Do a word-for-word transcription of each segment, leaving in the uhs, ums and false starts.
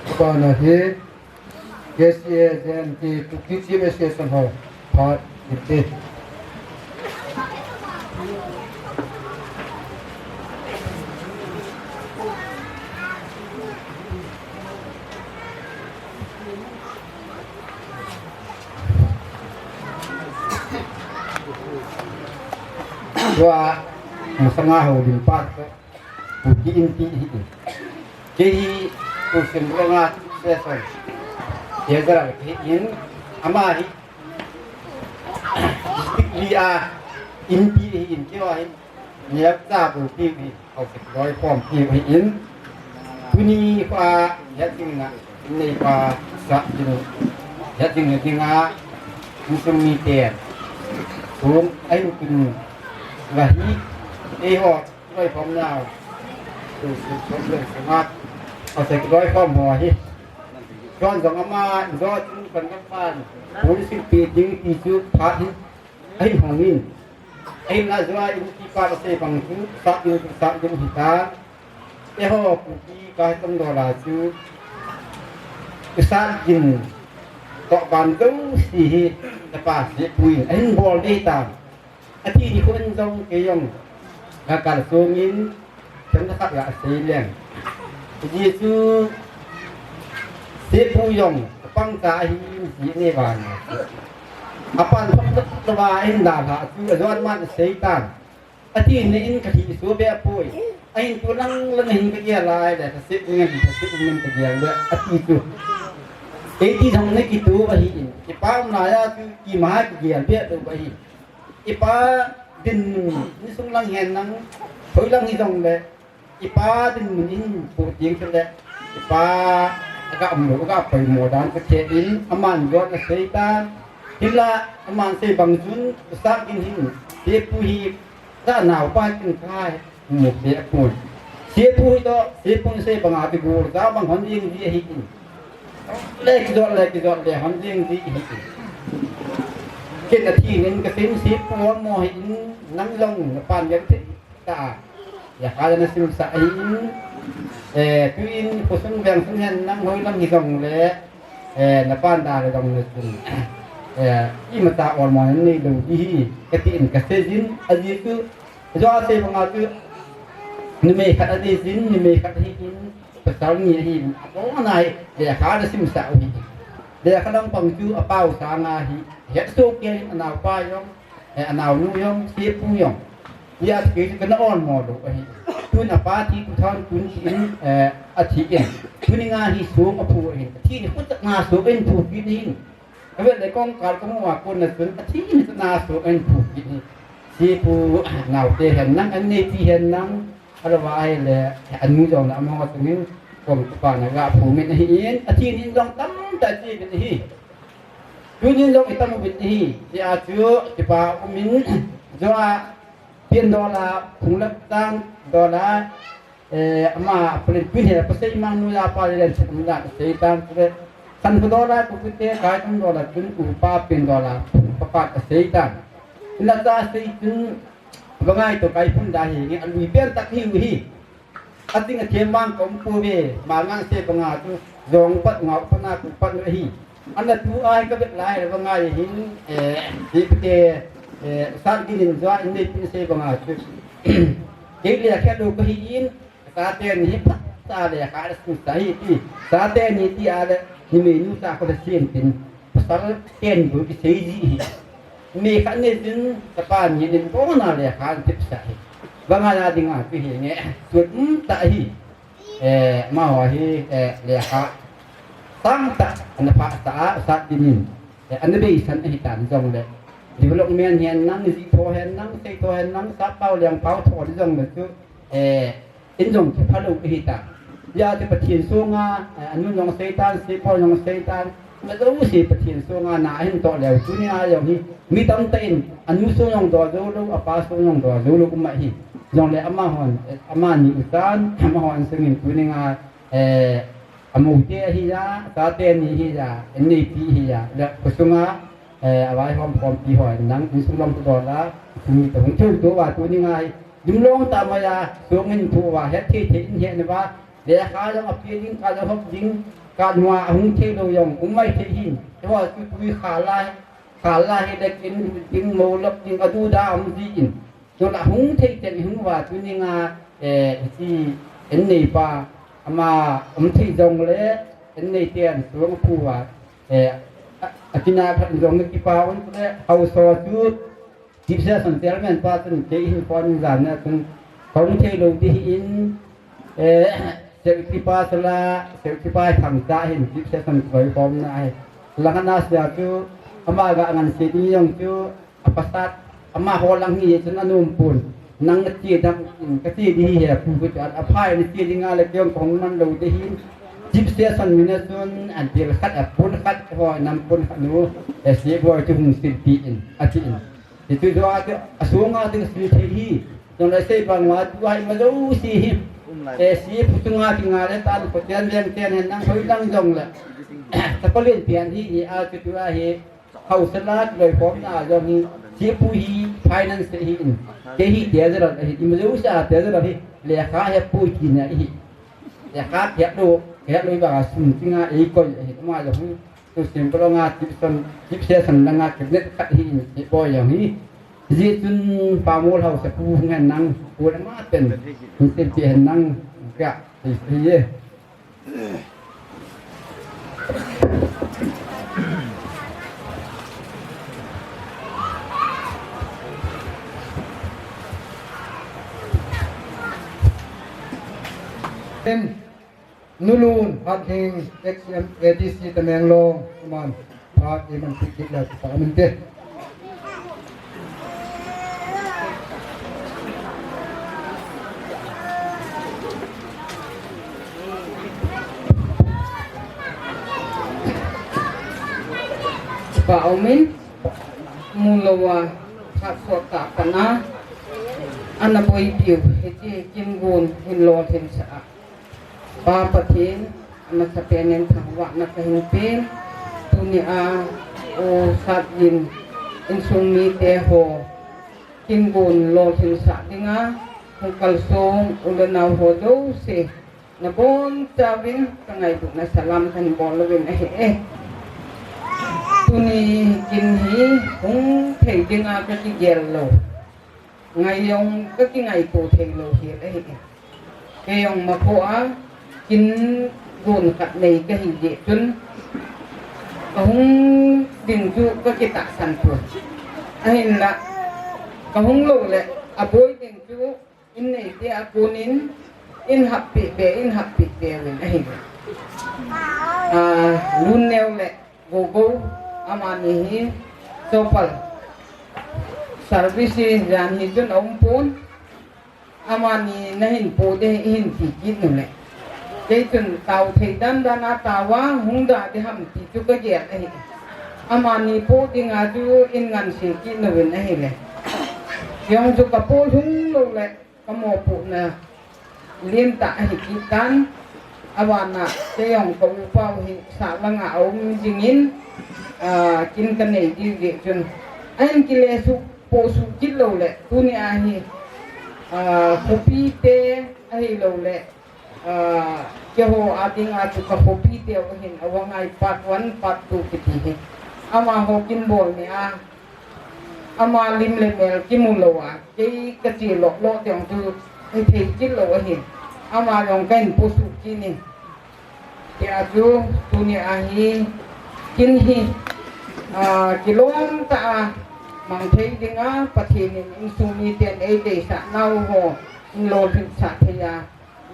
Bana hi K C A J N T Kuki Chief Association ho phat ite. Tua masanga ho din pa. Kuki Inpi hi. Kei hi Kuki Inpi nga session. Kei jara hi in ama hi. District li a Inpi hi in kei hi. Nia cha Kuki hi. Haosakidoikhompi hi in. Tuni pa ya ting na nei pa sa ting. Ya ting na ting a. Insung mi te. Sung ai kun. Lahi. Ei ho. Loi khom nau. Tu tu tu tu tu ma. Haosakidoikhom ho hi. Chuan jong ama, jo chu kan kan pan. Police pi ding ti chu phat hi. Ahin hong in. Ahin la jo a in ti pa la sei bang chu, sa ding chu sa ding hi ta. Eiho Kuki ka tong do la chu. Sa ding. Tok ban dong si hi. Ta pa si pui. Ahin bol dei ta. Ati ni khun jong kei jong. Ka kal sung in, chang ka khat la sei leng. Ti chu, sepu jong, pang ta hi, ji ne ban. Apan thok thok ta ba in da ha, chu a jon man sei tan. Ati ni in ka thi su be poi. Ahin tu lang lang hin ka gel lai le, ka sep ngen, ka sep ngen ka gel le, ati chu. Kei ti jong ne ki tu ba hi in. Ki pa um la ya chu, ki ma ki gel be tu ba hi. I pa dinmun, insung lang hen lang, hoi lang hi jong le, i pa dinmun in pu ting chu le, i pa aga um lo, aga poimo dan chu che in, aman jot na sei tan, hinla, aman sei bang chun, sa kin hin, sepu hi, sa nau pa kin kai, mu pe pun. Sepu hi to, sepu sei bang a ti gur, sa bang hon ding ji hi in. Le ki jot, le ki jot, le hon ding ji hi in. Ken a thi nin ka sim si puan mo hi in, nang jong na pan yan thi ta. Ya ka na sim sa hi in. Eh, tu in khosung veng sung hen nang hoi lang hi jong le. Eh, na pan da le jong le sung. Eh, i ma ta ol mo ni lo di hi. Ka ti in ka se jin, a ji tu. Jo a se bang a tu. Ni me khat a di jin, ni me khat hi in. Pasal ni hi, a bong a nai, lekha na sim sa u hi. Lekha lampang chu a pau sanga hi, het so ke a nau pa jong, eh, a nau nu jong, sepu jong. Ya ke chu kana on mo lo hi. Tun a pa thi tu than tun thi in, eh, a thi in. Tuni nga hi so a phu hi. Thi ni khut nga so in phu pi ni. Ka vet le kong kal ka mu a kon na chun a thi ni na so in phu pi ni. Sepu nau te hen nang an nei pi hen nang. Alou va ahile, anu jong le amaho chungin, kom kipana ga phumin ahin, athi nin jong tamtah chi uvin ahi. Tunin jong itam uvin ahi. Tia chu, kipa umin, jo a, pin dola, phung lak tang dola, eh, ama, pulin pin he, pasai mang nu ya pa le, chakam la, seitan, pule, san khu dola, ku pute, kai tung dola, tun u pa, pin dola, pa pa, seitan. Ina ta seitan, Vangai to kai phun da hi nge alui pen tak hi u hi. Ating a thiam mang kom pu ve, ma ngang se banga tu, jong pat ngau pat na ku pat no hi. Ana tu ai ka vet lai vangai hin, eh, hi te, eh, sat ginin jo in nei pin se banga tu. Kei le khe lo ko hi in, sa te ni hi phat sa le kha su sa hi ti. Sa te ni ti a le, ni me nu sa ko le sien tin. Pasal ten bu ki sei ji hi. Mi khat ni jin, tapa ni din, bona le khan tip sa hi. Banga na ding a, pi hi nge, tut, mm, ta hi. Eh, ma ho hi, eh, le kha. Tang ta, ana pha ta a, sa dinin. Eh, ana bei san hi tan jong le. Development hian nang, ji tho hian nang, sei tho hian nang, sa pau liang pau tho jong le chu. Eh, In jong ki phalou hi ta. Ya te Pathian sunga, eh, anu jong seitan, seipau jong seitan. Na jo si Pathian sunga na hin to leu tunia jong hi. Mi tamtah in, anu sung jong do jou lou, apa sung jong do jou lou kuma hi. Jong le amahon, eh, amani utan, amahon sungin tuninga, eh, amu te hi ya, ta te ni hi ya, ni pi hi ya. Le kusunga, eh, avai hom khom pi ho, nang insung lom tu dola, sung mi ta hung theu tu va tuninga hi. Dim long ta maya, sung in thu va, het thei thei in het na va, Lekha jong ape ding, khat ahop ding, khat nua ahung thei lou jong um mai thei hin. Hiho chu tui khala, khala hile kin ding, mo lop ding, adu da um ji in. Chun ahung thei teng hung uva tuninga, eh, hiche in neipa ama um thei jongle in neiten sung phu uva, eh, a, akina khat jong kipa un le haosa chu Chief Session Chairman pa chun kei hin phone jan na chun kahung thei lou ding ahin, eh, Secretary pa sala, Secretary pa Thangcha hin Chief Session koi khom na ahi. Lang ana sia chu ama ga ngan se ding jong chu apasat, amaho lang hi chun anom pon. Nang nache dam in kache ding ahi pu, kachu a, aphai nache ding a le kei jong kahung man lou ding ahin. Chief Session min a chun an bil khat a pon khat ho nam pon khat nu, eh, si boi chu hung silpi in, ati in. Hichu jo a chu, asunga chu sil thei hi. Jong le sei bang uva tu a ima jouse hi. Eh, si phu chunga kinga le tan ko tian veng tian hen nang hoi lang jong le. Ta ko len tian hi, hi a chu tu a hi. Haosa la loi khom na jong hi. Si phu hi finance hi in. Kei hi te jera hi. Ima jouse a te jera hi. Lekha he pu kina hi. Lekha he lo, he lo ba sum kinga ei koi hi. Ma jong hi. Tu sim ko nga Chief Session, Chief Session langa cabinet khat hi in, hi boi jong hi. Ji chun pamol haosa pu hung hen nang, pu ma pen, hung sim ti hen nang, ka, hi, hi ye. Ten. Nulun Hatling, ex M A D C Tamenglong, aman phat iman kit kit le pa amin te. Pa amin, mulowa, phat sot ta pana, ana boi piu, hiche Kimgun hin lolhin sa a. Pa Pathen, amasapen in thangvahna kahin pen, tunia, u Satjin, insung mite ho, Kimgun lolhinsah dinga, hung kalsong, u le nao ho jouse, nabonchauvin, kangailutna salam kahin bol uvin ahi e. Tuni kin hi, hung thei dinga kakigel lou. Ngai jong kakingaito thei lou hel ahi. Kei jong mapo a, kin gon khat nei kahi jeh chun, kahung ding chu kakitahsan pon. Ahinla, kahung lou le, aboi ding chu, in neite a konin, in happi be, in happi be uvin ahi. A, Lunneo le, Gogo, amani hi, Chopal. Service hi jan hi chun aum pon. Amani nahin po ding ahi, ihin ti kit nule. Kei chun tao thei dan dan a tao a, hung da ding ham ti chu kagel ahi. Amani po dinga chu in nganse kit nuvin ahile. Jong chu kapo lhung lou le. Kamopohna lentah ahi kit tan, abana kei jong ka upa u hi sah langa aum jingin, ah, kin kanei diu jeh chun. Ahin kile suh, po suh kit lou le, tunia hi, ah, khopite ahilou le, ah, keiho a dinga chu ka khopite u hin Awangai part one, part two kiti hi. Amaho kin bol ni a, Ama lim le mel kimu lou a, kei kache lou lou teng chu hithei kit lou ahin. Ama jong kahin po suh kit in. Tia chu tunia hi kin hi, ah, kilom tah a mang thei dinga Pathen in insung miten eideisah nau ho in lolhinsah thei a.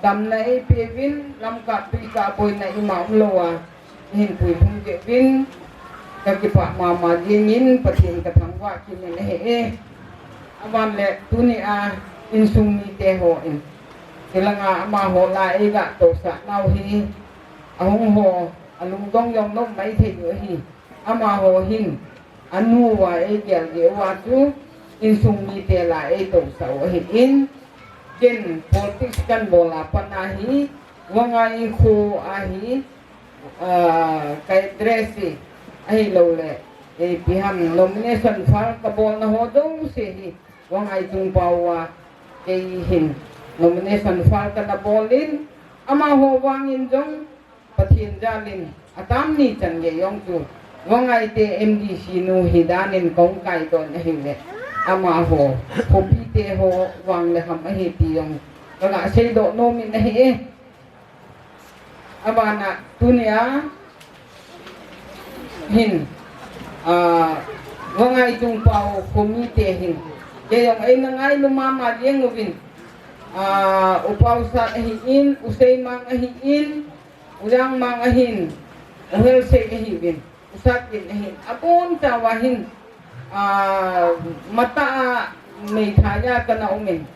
Damna eipeuvin, lamkah tuikah boina ima umlou a, ihin puilhung jeh uvin, kakipah mama jengin, Pathen kathangvah kit in ahi e. Aban le tunia insung mite hon, hilanga amaho la eiga tousah nau hi, ahung ho, alungdong jong nom maithei u ahi. Amaho hin, anu uva eigel jeh uva chu, insung mite la eitousah u ahin, ken politics kanbol a pat a hi, Vangai kho a hi, ah, ka address hi, ahilou le, ipi ham nomination file kabolna ho jouse hi, Vangai chungpau a, kei hin nomination file kana bol in, Amaho vangin jong Pathen jalin atam ni chan gei jong chu Vangai te M D C nu hi danin kong kaidoh na hile, amaho khopi te ho vang le ham ahi ti jong kaga seidoh nom in ahi e. Abana tunia hin, a, Vangai Chungpao khomi te hin, kei jong eina ngailu mama jeng uvin, a, U Paosat ahin, U Seimang ahin, U Jangmang ahin, U Helsei ahiuvin, U Satgin ahin, abon chauva hin, a, mata a meithai a kana umin.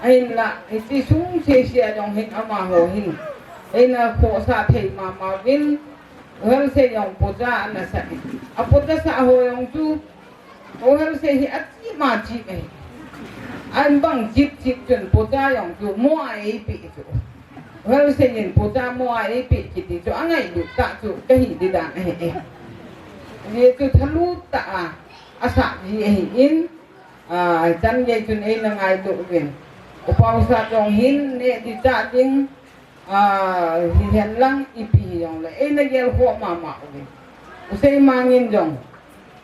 Ahinla, hiche sung sese a jong hin amaho hin eina khohsah thei mama uvin, U Helsei jong pocha ana sah in. Apocha sah ho jong chu, U Helsei hi achim achim ahi. Ahin bang chip chip chun pocha jong chu mo a eipeh chu. U Helsei in pocha mo a eipeh kiti chu angailut tah chu kahi di dan ahi e. Hichu thalut tah a asah ji ahin, a, chan gei chun eina ngailu uvin. U Paosat jong hin neh di chah ding, a, hihen lang ipi hijongle eina gelkhoh mama uvin. U Seimang in jong,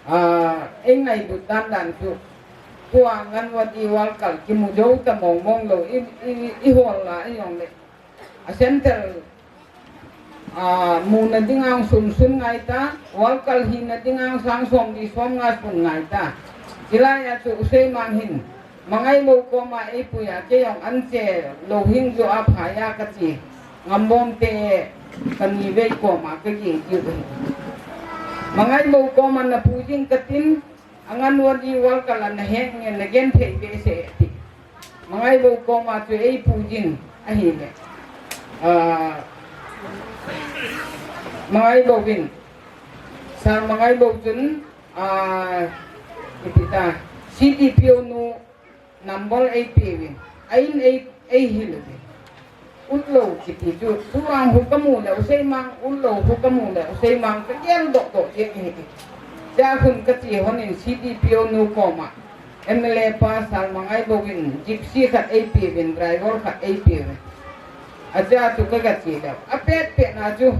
a, eingailut dan dan chu, tua Anganwadi worker kimu jou ta mong mong lou, i, i, ihol la hijongle, a, central, a, muna dinga sun sun ngai ta, worker hina dinga sang somli somnga sun ngai ta. Hilai a chu U Seimang hin Mangailou koma eipui a, kei jong anche lou hing jo a phai a kache, Ngambom te kani vei koma kaging kiu ahi. Mangailou koma napu jing katin, Anganwadi worker la naheng nge nagenthei behseh e ati. Mangailou koma chu eipui jin ahile, a, Mangailou vin, Sir Mangailou chun, a, ipi ta, C D P O nu number eipeuvin, a in ei, eihil uvin. Utlou kiti chu, tua hu kamu le U Seimang, utlou hu kamu le U Seimang kagel doh doh jeng ahi. Chua khun kache lhonin C D P O nu koma M L A pa Sir Mangailou in Gypsy khat eipeuvin, driver khat eipeuvin. Achea chu kaga che leu, apet pet na chu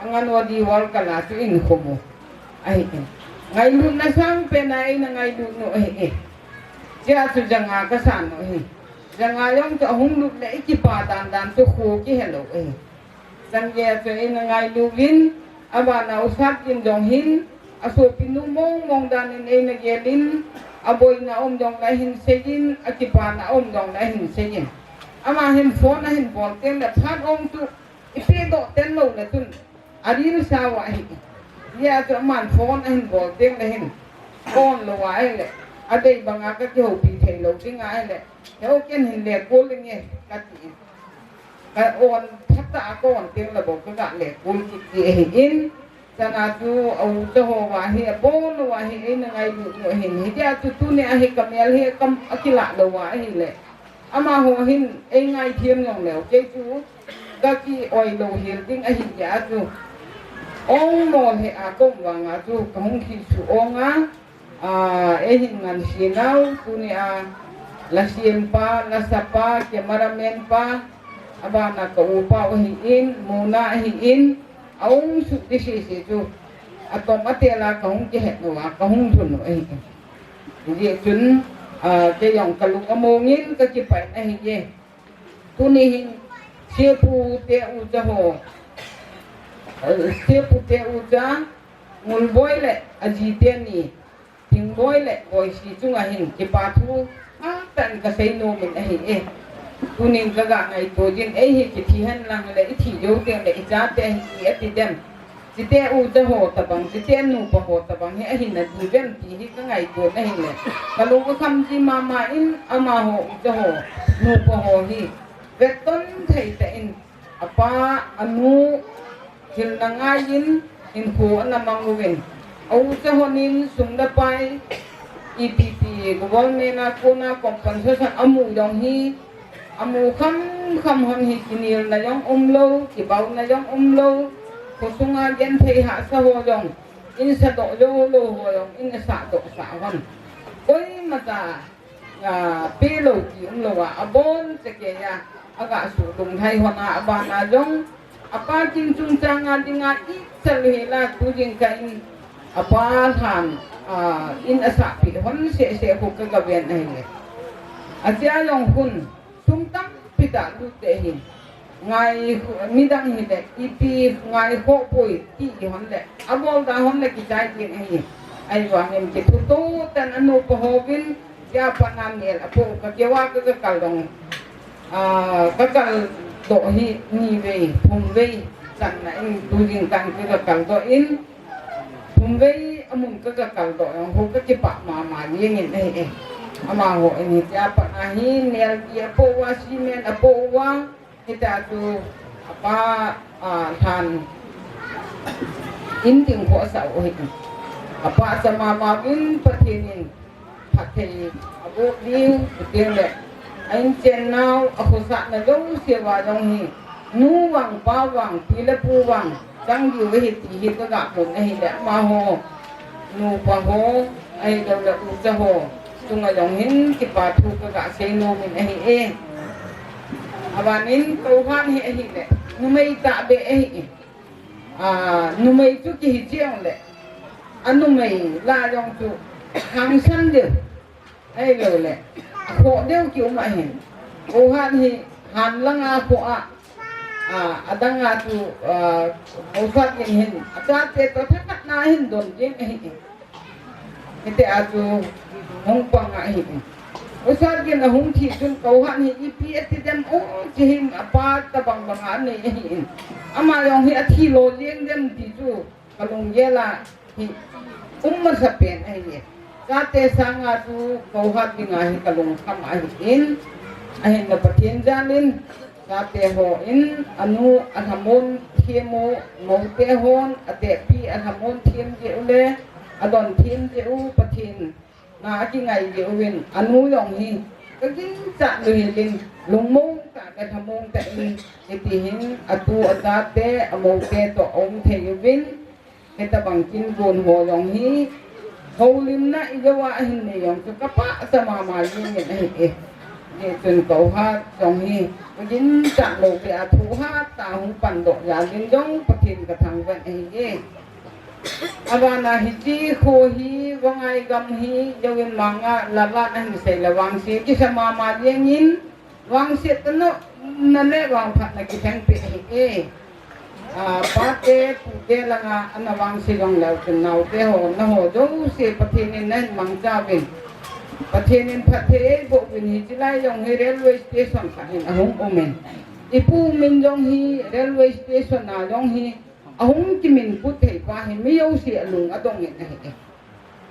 Anganwadi worker la chu in khomu ahi e. Ngailutna sangpen a eina ngailut nu ahi e. Chea chu janga kasan u ahi. Janga jong chu ahung lut le ikipa dan dan chu kho kihelou ahi. Chan gei a chu eina ngailu uvin, abana U Satgin jong hin, asopinu mong mong dan in eina gelin, aboina um jongle ahin seiyin, akipana um jongle ahin seiyin. Ama hin phone ahin bol tengle phat ong chu ipedoh ten loule chun, aril sao ahi. Hijeh a chu aman phone ahin bol tengle hin, on lou ahile, adei banga kakihoupi theilou ding ahile, heo ken hin lekol inge kati in. Ka on phatah a ka on tengle bou kaga lekol kit ji ahin, chana chu a ucha hoa hi, abon hoa hi eina ngailut u ahin. Hijeh a chu tunia hi kamel hi kam akilah louva ahile, amaho hin eingaithem jongleu, kei chu kaki-oi louhel ding ahi jeh a chu, ong mol hea kaum vanga chu kahung kisuh ong a, a, eihin ngansenau, tunia lasempa, lasapa, cameraman pa, abana ka upa u ahin, muna ahin, aum suh di sese chu, atom atel a kahung kihet uva, kahung lhun u ahi. Hijeh chun, a, kei jong kalung amongin kakipah in ahi e. Tuni hin, Sepu te ucha ho, Sepu te ucha, Ngulboi le aji teni, Thingboi le Boisi chunga hin kipa thu hatah in kasei nomin ahi e. Tunin kaga ngaito jin, ei hi kithi henlang le ithi jou tengle ichate hi ati dem. Chite ucha ho tabang, chite nupa ho tabang hi ahina diuvem ti hi kangaito na hile, kalung akham ji mama in, amaho ucha ho, nupa ho hi vetton thei tah in, apa, anu, hilna ngaiyin, hinkho ana mang uvin, a ucha honin sum le pai, ipi ti government a kona compensation amu jong hi, amu kham kham hon hi, kinelna jong umlou, kibaona jong umlou, khosunga genthei hahsa ho jong, in sadoh jou lou ho jong in asahdoh sah hon, koimacha, a, pelou ti umlouva, abon chakeiya, Aga suh lunglhai hon a, abana jong apa kin chungchang a dinga ichan hela tu jingkah in apa lhan, ah, in asahpeh hon seh seh khu kaga ven ahi. Achea jong hun sum tampi tah lut te hin ngai midang hile ipi ngai khoh poi ti hon le abol da hon le kichai jing ahi. Ahivangin kithuto tah in anupa hovin tia pana mel apo ka kewa ka ka kal dong. Ah, ka kal doh hi ni vei, thum vei, channa in tu jingkah ka ka kal doh in, thum vei amun ka ka kal doh jong ho ka kipah mama jingin ahi e. Amaho in hitia pat ahi, neldi apo uva, cement apo uva, hitia chu apa, ah, lhan in ding ho asah u ahi. Apa sa mama vin Pathen in phatthei aboh ding, ti le, a inchen nau, akhosahna jouse uva jong hi, nu vang, pa vang, pi le pu vang, chang diu ahi ti hi kaga pon ahi le, amaho, nupa ho, ahilou le ucha ho chunga jong hin kipa thu kaga sei nom in ahi e. Abanin Touhan hi ahile numei tahbeh ahi e. Ah, numei chu kihi cheh le, anumei lah jong chu hangsan deu, ahilou le akhoh deu kium ahin. Touhan hi han langa khoh a, ah, adanga chu, ah, Touhan in hin achate toh thakhat na hin don jing ahi. Hitia chu hung pang ahi. U Satgin ahung thi chun Touhan hi ipi ati dem o, chi hin apa tabang banga anei ahi. Ama jong hi athi lo jeng dem ti chu kalunggel a hi um masa pen ahi. Chate sanga chu Touhan dinga hi kalungkham ahin, ahinla Pathen jalin chate hon anu alhamon them u, moute hon atehpi alhamon them jeh u le adon them jeh u Pathen na akingai jeh uvin anu jong hi kaginchat lou helin lungmong tah kalhamong tah in, hiti hin atu achate amoute toh aum thei uvin, hitabang kin gon ho jong hi houlimna ijouva ahin nei jong chu kapah sa mama jingin ahi e. Hijeh chun Touhan jong hi kaginchat lou peh a thuhat tah hung pandoh jalin jong Pathen kathangvah ahi e. Abana hiche kho hi, Vangai gam hi, jouvin manga lalan ahin sei le vangse kisa mama jengin, vangse tanu na le vangphatna kitheng peh ahi e. Ah, pate, pute langa ana vangse jong leu chun naote ho, naho jouse Pathen in nahin mangcha uvin, Pathen in phatthei eiboh uvin, hiche lai jong hi railway station khat hin ahung umin. Ipu min jong hi railway station a jong hi ahung kiminput thei pa hi mi jouse alung adongin ahi e.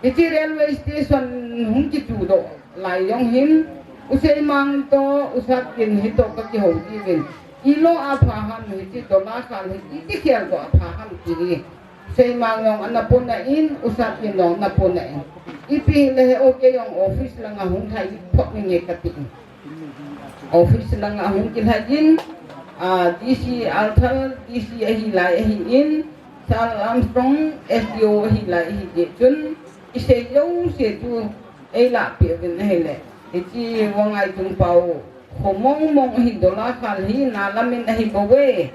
Hiche railway station hung kichudoh lai jong hin, U Seimang toh U Satgin hitoh kakihou jiuvin, ilo a pha ham hiche Dola Khal hi, iti khel doh a pha ham ti hi. U Seimang jong ana pon in, U Satgin jong ana pon in. Ipi hile he o kei jong office langa hung lhai phot inge katin. Office langa ahung kilhai in, ah, D C Althal, D C ahi lai ahin, Sir Armstrong, S D O ahi lai ahi jeh chun, isei jouse chu eilahpeh uvin ahile, hiche Vangai Chungpao kho mong mong ahi, Dola Khal hi nalam in ahi bouve.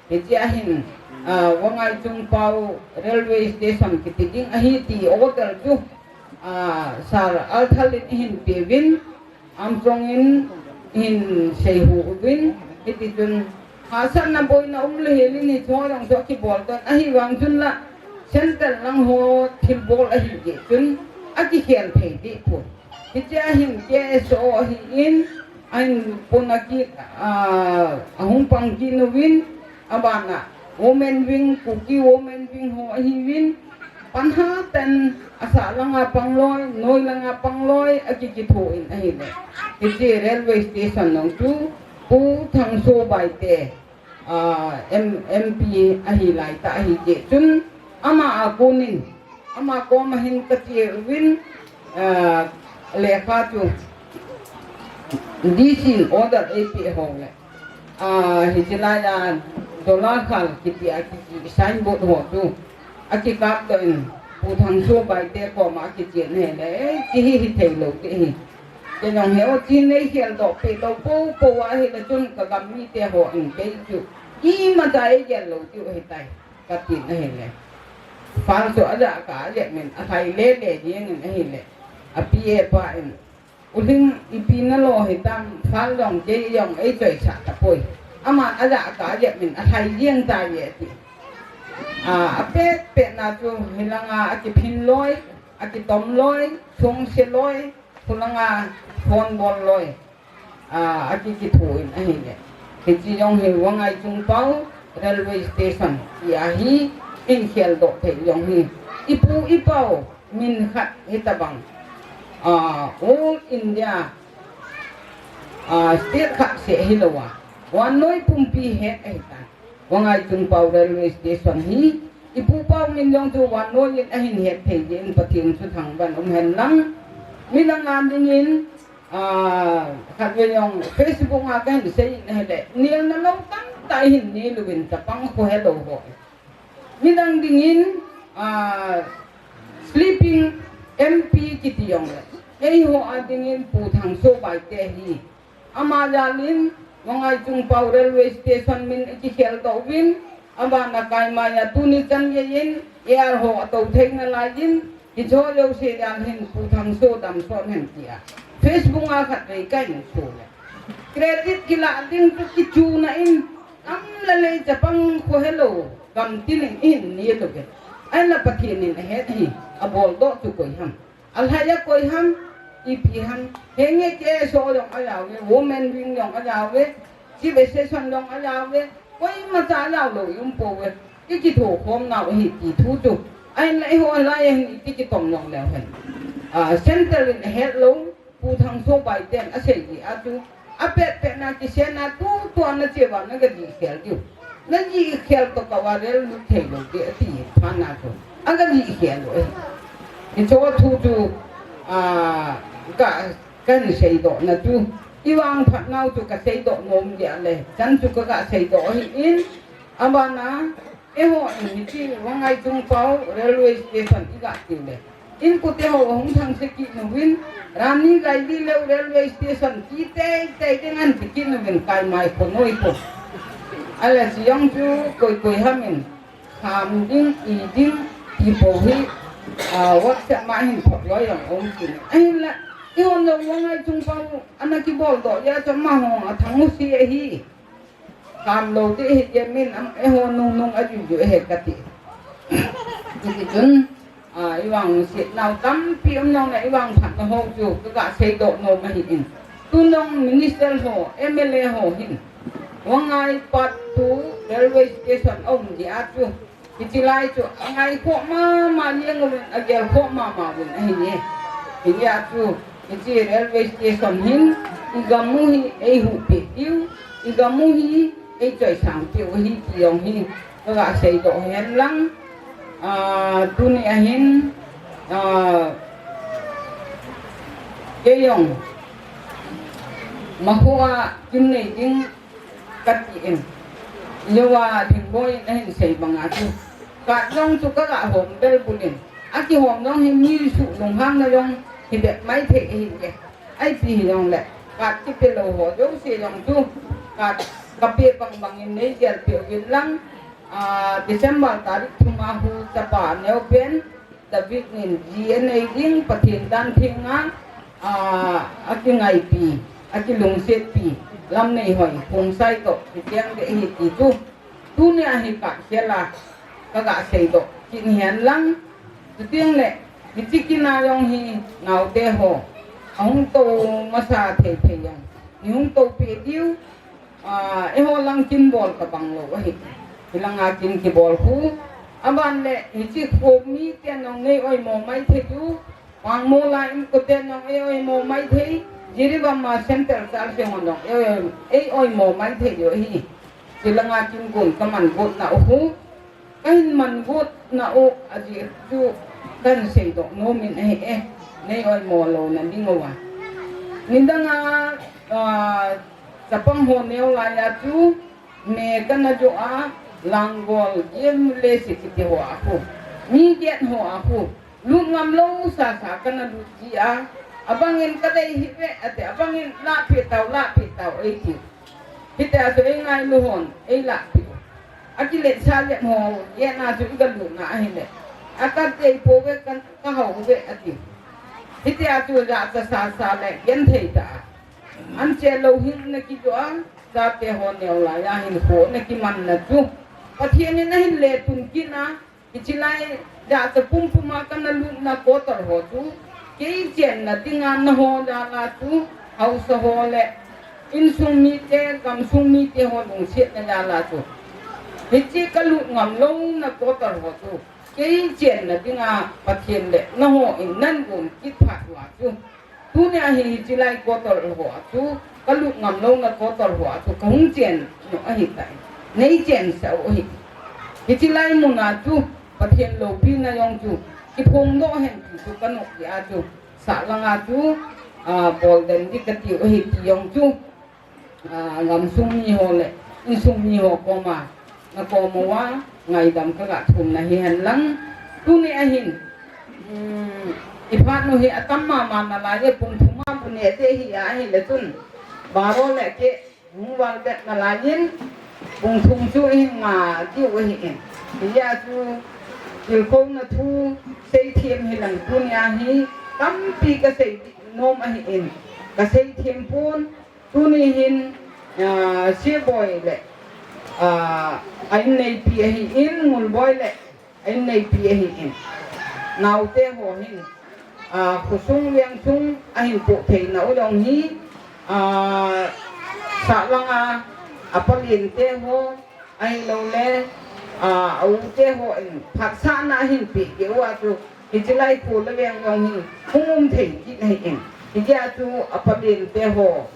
Hiche ahin, ah, Vangai Chungpao railway station kiti ding ahi ti order chu, ah, Sir Althal in ahin peuvin, Armstrong in ahin seihu uvin, hiti chun hahsatna boina um lou helin hiche jong chu akibol tan, ahivang chun la central lang ho thilbol ahi jeh chun akikhel thei deh pon. Hiche ahin K S O ahin, ahin pon aki, ah, ahung pang kit uvin, abana Women Wing, Kuki Women Wing ho ahiuvin, panha tah in asah langa pang loi, noi langa pang loi, aki kitho in ahile. Hiche railway station jong chu Pu Thangsobai te, ah, M-, M P ahi lai tah ahi jeh chun, ama a konin, ama koma hin kache uvin, ah, lekha chu D C in order eipeh ho le, ah, hiche lai a Dola Khal kiti a kiti signboard ho chu akikap doh in, Pu Thangsobai te koma akichen ahile, eh, hiche hi hithei lou ding ahi. Kei jong hi o chin nei khel doh peh lou po po a hile chun ka gam mite ho in kei chu imacha ei gel lou diu ahitai. Ka tin ahile. File chu aja ka ajet min alhai le le ding in ahile. A P A pa in, "U Lhing, ipi nalo hitam, file jong kei jong ei choisah tapoi. Aman aja ka ajet min alhai jeng tai," ati. A, apet pet na chu hilanga akiphin loi, akitom loi, sungse loi, khulanga phone bol loi. A, aki kithu in ahile. Hiche jong hi Vangai Chungpao railway station tia hi in khel doh thei jong hi. Ipu ipau min khat hitabang. A, all India, a, state khat seh hilou a, vannoi pumpi het ahitan. Vangai Chungpao railway station hi ipu pau min jong chu vannoi in ahin het thei jeh in Pathen chu thangvah in um hen lang. Midang a dingin, a, khatvei jong Facebook a kahin sei in ahile, nelna lou tamtah ihin nei uvin chapang kho helou ho. Midang dingin, a, sleeping M P kiti jongle, eiho a dingin Pu Thangsobai te hi. Ama jal in, Vangai Chungpao railway station min ikikhel doh uvin, abana Kaimai a tuni chan gei in, A R ho atou thei nalai in, hiche jouse jal hin Pu Thangso damsot hen tia Facebook a khatvei kahin sei le. Credit kilah ding chu kichuna in, am le lei chapang kho helou, gamtin in ihin nei uvin. Ahinla Pathen in ahet hi, abol doh chu koi ham. Alhai a koi ham, ipi ham. Henge K S O jong ajao ve, Women Wing jong ajao ve, Chief Association jong ajao ve, koimacha ajao lou i um pouve. I kithokhom nau ahi ti thu chu. Ahinla eiho lai a hin iti kitom jong leu hen. A, center in ahet lou, Pu Thangsobai ten asei jeh a chu. Apet pet na kiseina tutua na cheuva na gajih khel diu. Na jih khel toh kava rail lut thei lou ding ati phat na chu. Aga jih khel lou e. Hiche thu chu, a, ka, kahin seidoh na chu. I vangphat nau chu kaseidoh nom ding le. Chan chu kaga seidoh ahin. Abana, Eiho in hiche Vangai Chungpao railway station iga tiu le. Inkote ho ahung thangse kit nauvin, Rani Gaidinliu railway station ti tei tei ding ahin ti kit nauvin Kaimai kho noi kho. Ahile chujong chu koi koi ham in, kham ding, i ding, ti pou hi, a, WhatsApp ma hin phot loi jong um kit. Ahinla, eiho Vangai Chungpao ana kibol doh jeh a chu amaho athang u si ahi. Kham lou ding ahi jeh min am, eiho nung nung a juiju ahi kati. Hiti chun, a, i vangset nau tampi um nung le i vangphat nau ho chu, kaga seidoh nom ahi in. Tunung minister ho, M L A ho hin. Vangai Part two railway station aum ding a chu. Hiche lai chu angai khoh mama jeng uvin, agel khoh mama uvin ahi e. Hijeh a chu, hiche railway station hin, i gam u hi eihuhpeh diu, i gam u hi eichoisang peh u ahi ti jong hi, kaga seidoh hen lang, a, tuni a hin, a, kei jong, makhoa kin nei ding, Kati in. Jouva Thingboi in ahin sei banga chu. Card jong chu kaga hom bel bul in. Akihom jong hi mi suh lunghang na jong hi bep mai thei ahi e. Ipi hijongle. Card kipe lou ho jouse jong chu. Card kape bang bang in nei gel peh uvin lang. Ah, December tarik thum a hu chapa neo pen. David in ji anei ding, Pathen dan theng a, a, akingaipi, akilungsetpi, Lamneihoi, Khongsai toh, kitiang ding ahi ti chu. Tunia hi kakhel a, kaga seidoh kit hen lang. Chuteng le, hiche kin a jong hi, naote ho, ahung tou masa thei thei jong. Nei hung toupeh diu, Ah, eiho lang kin bol tabang lou ahi. Hilanga kin kibol khu. Aban le, hiche kho miten jong nei oimo mai thei diu. Pangmol a inkoten jong ei oimo mai thei. Jiribam a center church jong ei, ei oimo mai thei diu ahi. Hilanga kin gon kaman got nau khu. Kahin man got nau ajeh chu kahin seidoh nom in ahi e. Nei oimo louna ding uva. Nidang a, ah, Chapang ho neo lai a chu, me kana joh a, Langol, Game Village kiti ho a khu. Mi get ho a khu. Lut ngam lou sasa kana lut ji a, Abangin kadei hih ve, ati, abangin lahpeh tau, lahpeh tau, eiti. Hitia chu eingailu hon, eilahpeh u. Akiletsah lep ho, gena chu igalutna ahile. Akadei pouve, ka, kahao uve, ati. Hitia chu jachat sasa le, genthei tah a. Anche lou hing nakijoh a, chate ho neo laiya hinkho nakimanna chu. Pathen in ahin letun kit a, hiche lai jachat pumpum a kana lutna quarter ho chu, kei chenna dinga nangho jal a chu, haosa ho le, insung mite, gamsung mite ho lungsetna jal a chu. Hiche kalut ngam louna quarter ho chu, kei chenna dinga Pathen le nangho in nahin gon kit phat uva chu. Tunia hi, hiche lai quarter ho a chu, kalut ngam louna quarter ho a chu, kahung chen nom ahitai. Neichensah u ahi. Hiche lai mun a chu, Pathen loupina jong chu, kiphongdoh hen ti chu kanop jeh a chu, sahlang a chu, a, bolden ding kati u ahi ti jong chu, a, gamsung mi ho le, insung mi ho koma, nakom uva, ngaidam kaga thum nahi hen lang. Tuni ahin, um, iphat nu hi atam mama nalai e, pung thum a bu neh ding ahi a, ahile chun, baro le keh, hung val bet nalai in, pung thum chu ihin nga diu ahi in. Hijeh a chu, tilkhouna thu, seithem hi lang tunia hi, tampi kasei nom ahi in, kaseithem pon, Tuni hin, ah, Siboi le, ah, a inneipi ahin, Ngulboi le a inneipi ahin. Naote ho hin, ah, khosung veng sung ahin poh theina u jong hi, ah, sahlang a, apalente ho, ahilouleh, ah, a u te ho in phatsahna ahin peh kit uva chu, hiche lai kho le veng jong hi hung um thei kit ahin. Hijeh a chu apalente ho,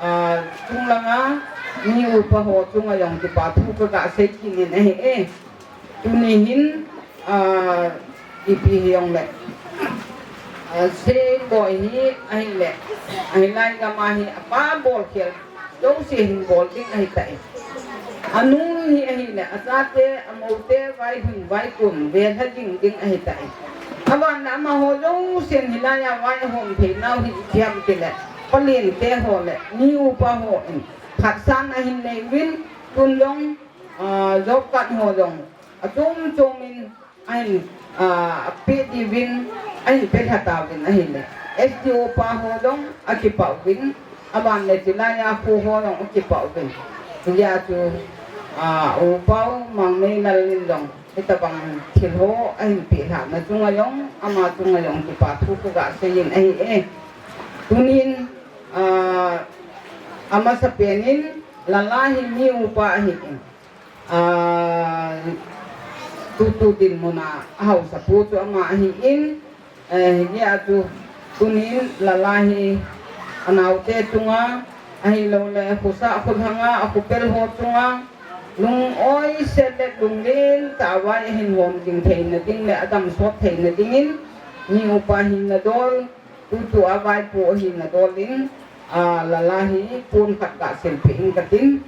ah, chung langa mi upa ho chunga jong kipa thu kaga sei kit in ahi e. Tuni hin, ah, ipi hijongle, ah, Siboi hi ahile, ahilai gam a hi apa bolkhel jouse hin bol ding ahitai. Anu hi ahile, achate, amoute, vaihung, vaikun, velha ding ding ahitai. Aban le amaho jousen hilai a vai ahom theinau hi ipi ham tile, palente ho le mi upa ho in phatsahna ahin nei uvin, tun jong, ah, job card ho jong achom chom in ahin, ah, apeh diuvin, ahin pelha tauvin ahile. S D O pa ho jong akipah uvin, aban le chulai a kho ho jong akipah uvin. Hijeh a chu, ah, upa u Mangneilal in jong hitabang thil ho ahin pehlhahna chunga jong, ama chunga jong kipa thu kaga sei in ahi e. Tunin, ah, amasapen in Lala hi mi upa ahin. Ah, tutu dinmun a ahaosapu chu ama ahin, eh, hijeh a chu tunin Lala hi anaote chunga, ahilouleh khosah kholhanga, akhopel ho chunga, lung-oi set le lunglen tah a vai ahin hom jing theina ding le adam sot theina dingin, mi upa hinna dol, tutu a vaipo ahina dol in, ah, Lala hi pon khat ga silpeh in katin.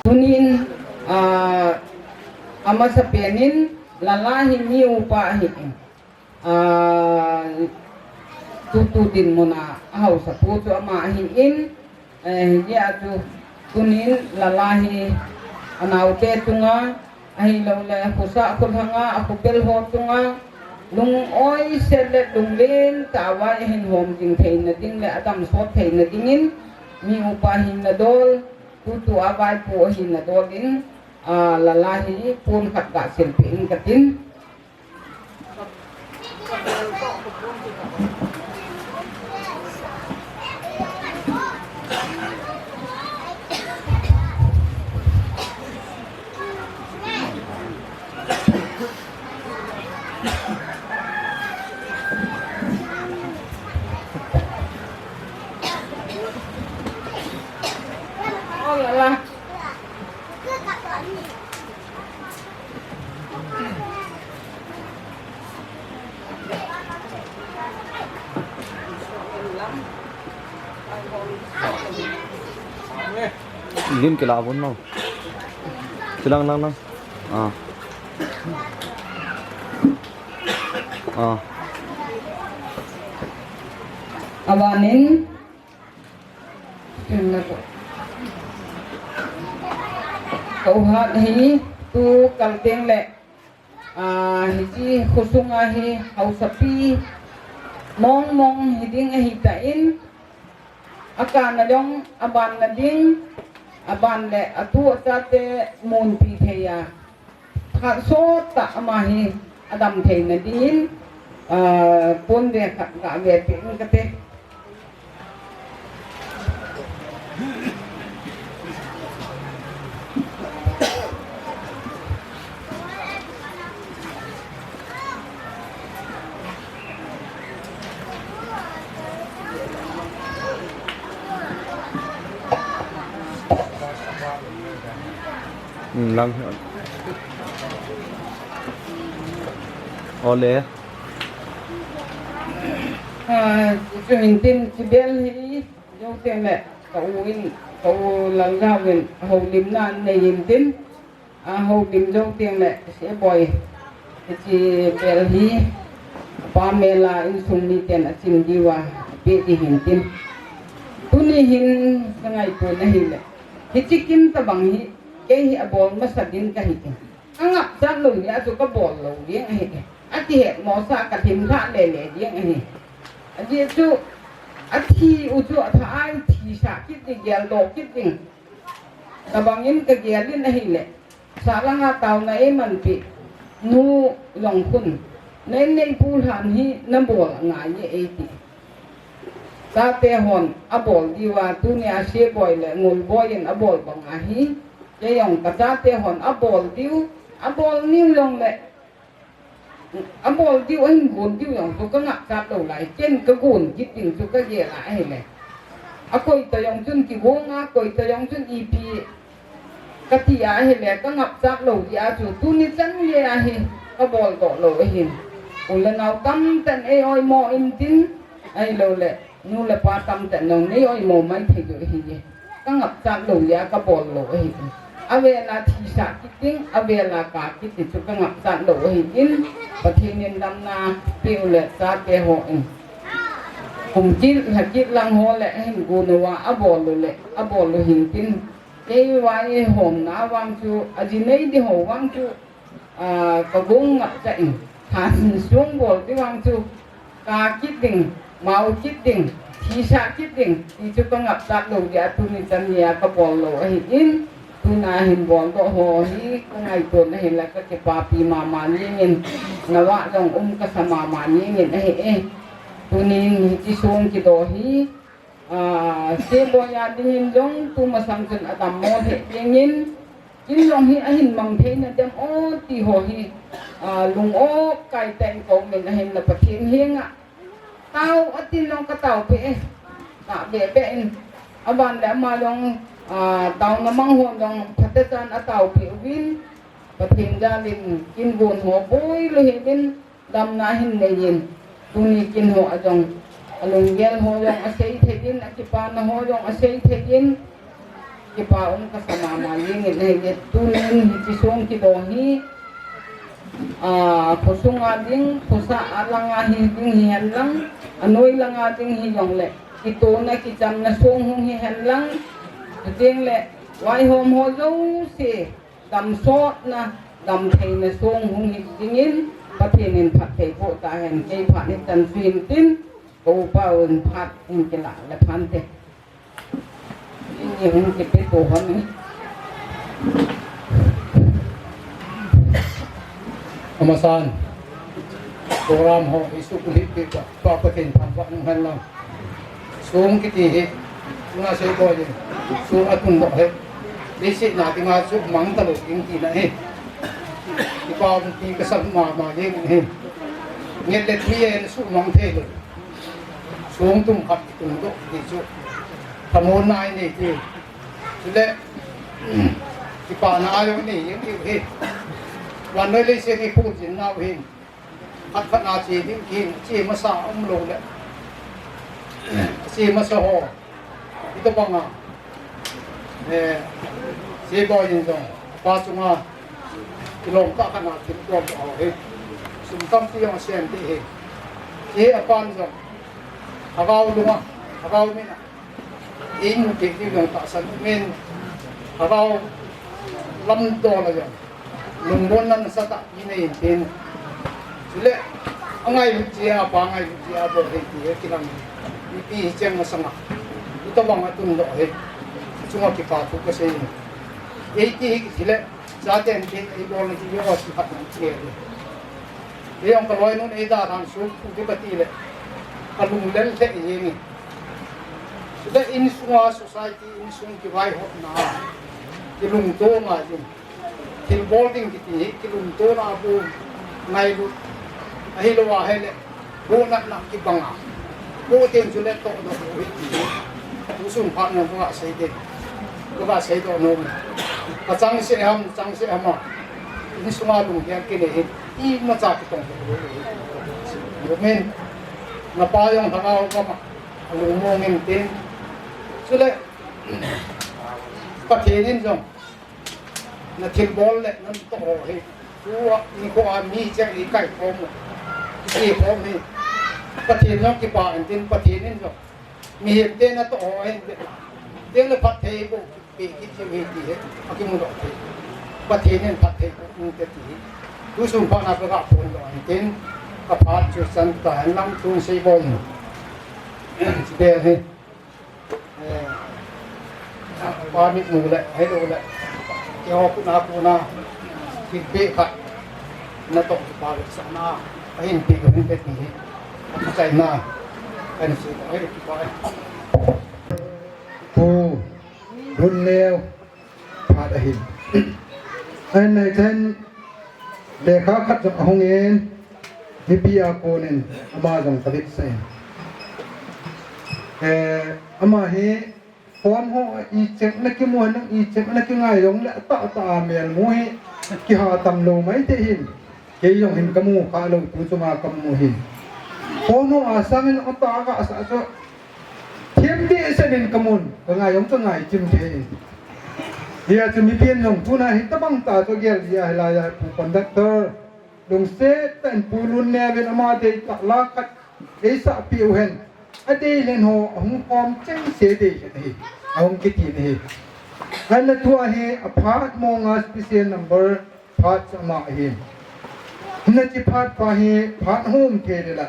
Tunin, ah, amasapen in Lala hi mi upa ahi. Ah, tutu dinmun a ahaosapu chu ama ahin, eh, hijeh a chu tunin Lala hi anaote chunga, ahilouleh khosah kholhanga, akhopel ho chunga, lung-oi set le lunglen tah a vai ahin hom jing theina ding le adam sot theina dingin, mi upa hinna dol, tutu a vaipo ahina dol in, ah, Lala hi pon khat ga silpeh in katin. Lim kila bon no. Kilang lang lang. Ah. Ah. Abanin. Ka u hat hi tu kal teng le, ah, hiche khosunga hi haosapi mong mong hiding ahitan, akana jong aban nading, aban le atu achate munpi thei a. Khat sot tah ama hi adam theina dingin, ah, pon ve khat gave peh in kate. Hmm, lang. Ole. Ah, chu hin tin, chu bel hi, jou teng le, ka u in, ka u Lalgao in, houlimna nei in tin. A houlim jou teng le, Seboi, hiche bel hi, apa mel a insung miten achin diuva, apeh ding hin tin. Tuni hin, ka ngaito na hile. Hiche kin tabang hi, kei hi abol masa ding kahi tin. Ka ngapchat lou jeh chu ka bol lou ding ahi. Akihet mosah ka thim lha le le ding ahi. Ajeh chu, athi u chu atha a, thi sah kit ding, geldoh kit ding. Tabang in ka gel in ahile. Sahlang a taona eimanpi, nu Longkhun, nei neipu lhan hi nabol angai e eiti. Chate hon abol diuva, tunia Seboi le Ngulboi in abol banga hi, kei jong ka chate hon abol diu, abol niu jongle, abol diu, ahin gon diu jong chu ka ngapchat lou lai. Ken ka gon kit ding chu ka gel a ahile. Akoi ta jong chun kigong a, koi ta jong chun ipi kati a ahile, ka ngapchat lou jeh a chu tuni chan gei a hi ka boldoh lou ahin. U le nao tamtah in ei oimo in tin, ahilou le nu le pa tamtah in jong nei oimo mai thei diu ahi. Ka ngapchat lou jeh a ka bol lou ahi. Avel a thisah kit ding, avel a ka kit ding chu ka ngapchat lou ahin, Pathen in damna peh u le chate hon. Kum kit, lha kit lang ho le ahin gon uva abol u le, abol u hin tin. Kei vang eihomna vang chu, aji nei ding ho vang chu, ah, ka gong ngapchat in, thasin song bol ding vang chu, ka kit ding, mau kit ding, thisah kit ding, ti chu ka ngapchat lou jeh a tuni chan gei a ka bol lou ahin, tuna hin boldoh ho hi, ka ngaito na hin la ka kipapi mama jeng in, nava jong um kasa mama jeng in ahi e. Tunin hiche song kidoh hi, ah, Seboi a dingin jong tumasang chun adammo lheh jeng in, Kin jong hi ahin mang thei nadem o ti ho hi, ah, lung-o kai tah in ka um in ahin la Pathen henga. Tao atin jong ka taopi e. Ka be be in. Aban le ama jong, ah, taona mang hon jong phatechan ataopi uvin. Pathen jal in kin gon ho boi lou hel in. Damna hin nei in, tuni kin ho a jong, alunggel ho jong asei thei in, akipana ho jong asei thei in, kipa um kasa mama jeng in ahi e. Tunin hiche song kidoh hi, ah, khosung a ding, khosah a lang a hi ding hihen lang, anoi lang a ding hijongle, kitona kichamna song hung hihen lang, chuteng le, vaihom ho jouse, Damsotna, damtheina song hung hi dingin, Pathen in phatthei boh tahen, kei phat nichan chu hin tin, ka upa un phat hin kila le phante. Ni hung kipe to hon ni. Amasan, program ho isu kulhi pe pa, pa Pathen phat pa nung hen lang. Song kiti hi, nga sei ko jing. Song atun mo he. Leisih na ti nga chu mang ta lou ding tina hi. Kipa um ti kasah mama jing hi. Ngel le tui e su mang thei lou. Song tum khat tum doh ti chu. Thamon nai nei ti. Chule, Kipana a jong nei jing diu ahi. Vannoi leiset hi phuljin nau ahin. Khat khat a che ding ahin, che masa umlou le. Che masa ho. Hitobanga. Eh, che boi in jong. Pa chunga. Kilom tah khat a thil bol ho hi. Sum tampi jong asem ding ahi. Che apan jong. Lhagao lunga. Lhagao mina. Eimu thei diu jong tahsan umin, lhagao lam dol a jong lungmonna nasatah inei intin. Chule, angailut jeh a, apa ngailut jeh a bol thei ti hi kilang mipi hicheng masanga. Hitobang atundoh hi. Chunga kipa thu kasei in. Eiti hi kiti le, chaten ti eibolna ti hi o ti khat nang ti hi. Kei jong kaloinun eidalhan sung, kung kipati le, kalunglel lheh jengin. Chule insunga society, insung kivaihopna, kilungtona jing. Thilbol ding kiti hi, kilungtona bu ngailut. Ahilou ahile, bu natna kibanga. Bu tin chule tohdoh bu hi ti hi. Tusun phat nung kaga sei ding. Kaga seidoh nom. Kachangseh ham, changseh ham a. Insunga lunggel kinei hi. Imacha kitong. Amen. Napa jong lhagao kama. Alungmong intin. Chule. Pathen in jong. Nathilbol le natoh ho hi. Tua, nikho a mi cheng ikai khom. Ikai khom hi. Pathen jong kipa intin, Pathen in jong. Mihem te natoh ho hin. Teng le phatthei bou. Pi kiti hi ti hi, akimudoh thei. Pathen in phatthei um te ti hi. Tusun phat na kaga phondoh intin, kaphat chu chan kahin lang tun sei boi. Chibel hi. Eh, pa mitmu le, ahilou le. Keiho kona kona. Thilpeh khat. Natoh kipah le sana. Ahin peh u hinte ti hi. Achaina. Ahin sei boi kipah. Pu Lunneo phat ahin. Ahin nai chen lekha khat jong ahung in, mipi a konin ama jong kavetsah in. Eh, ama hi form ho a ichep na kimu, nang ichep na kingai jong le atah tah a melmu hi kiha tam lou maithei hin. Kei jong hin kamu kha lou, tu chunga kamu hin. Form ho a sangin atah a kasah chu Thim dehset in kamun, kangai jong kangai chim thei. Hia chu mipin jong tuna hitabang tah chu gel dia hilai a pu conductor. Lungset tah in Pu Lunneo in ama deitah la khat eisah peh u hen. Adei lhen ho ahung khom chengse dei lhen ahi. Ahung kiti ahi. Ahinla tua hi aphat monga special number phat chu ama ahin. Hiche phat pa hi phat hom thei le la.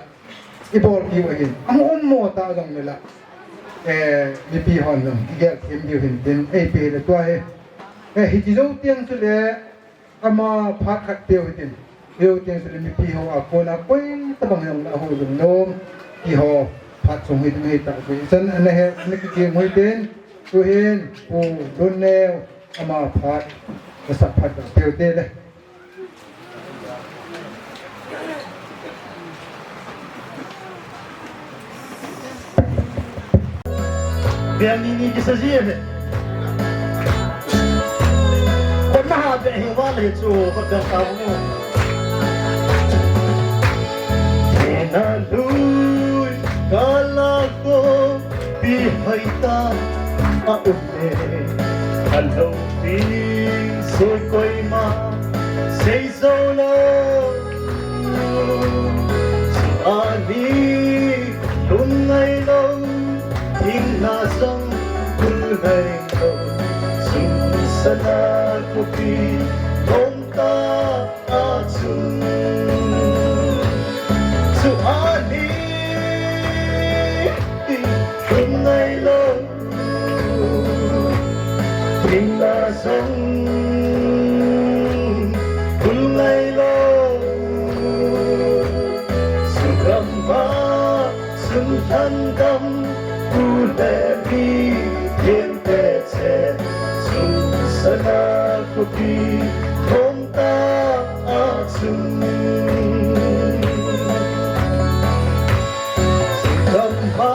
Ibolpeh u ahin. Ahung um mo ta jong le la. Eh, mipi hon jong igel them diu hin tin. Eipe le tua hi. Eh, hiche jou teng chule ama phat khat peu hitin. Jou teng chule mipi ho a kona koi tabang jong la ho jong nom. Ti ho phat chung hitin hita. Chan ana he, ana kikeng u hitin. Tuhin, Pu Lunneo. Ama phat, nasah phat peu te le. Bia ni ni kisa ji e. Ko na ha be hi wa le chu ko da ka mu. Ke na lui ka la ko. Pi hai ta a um e, a lo pi sei koima sei zo lo. Su a ni lung ngai lo, thim na zong kul ngai lo. Sum sana ko pi hong ta a chun. Chu a ni, thim ngai lo, thim na zong, kul ngai lo. Chu gam ma, sun than gam, pu le pi, thim te che, sun sana ko pi, thong ta a chun. Chu gam ma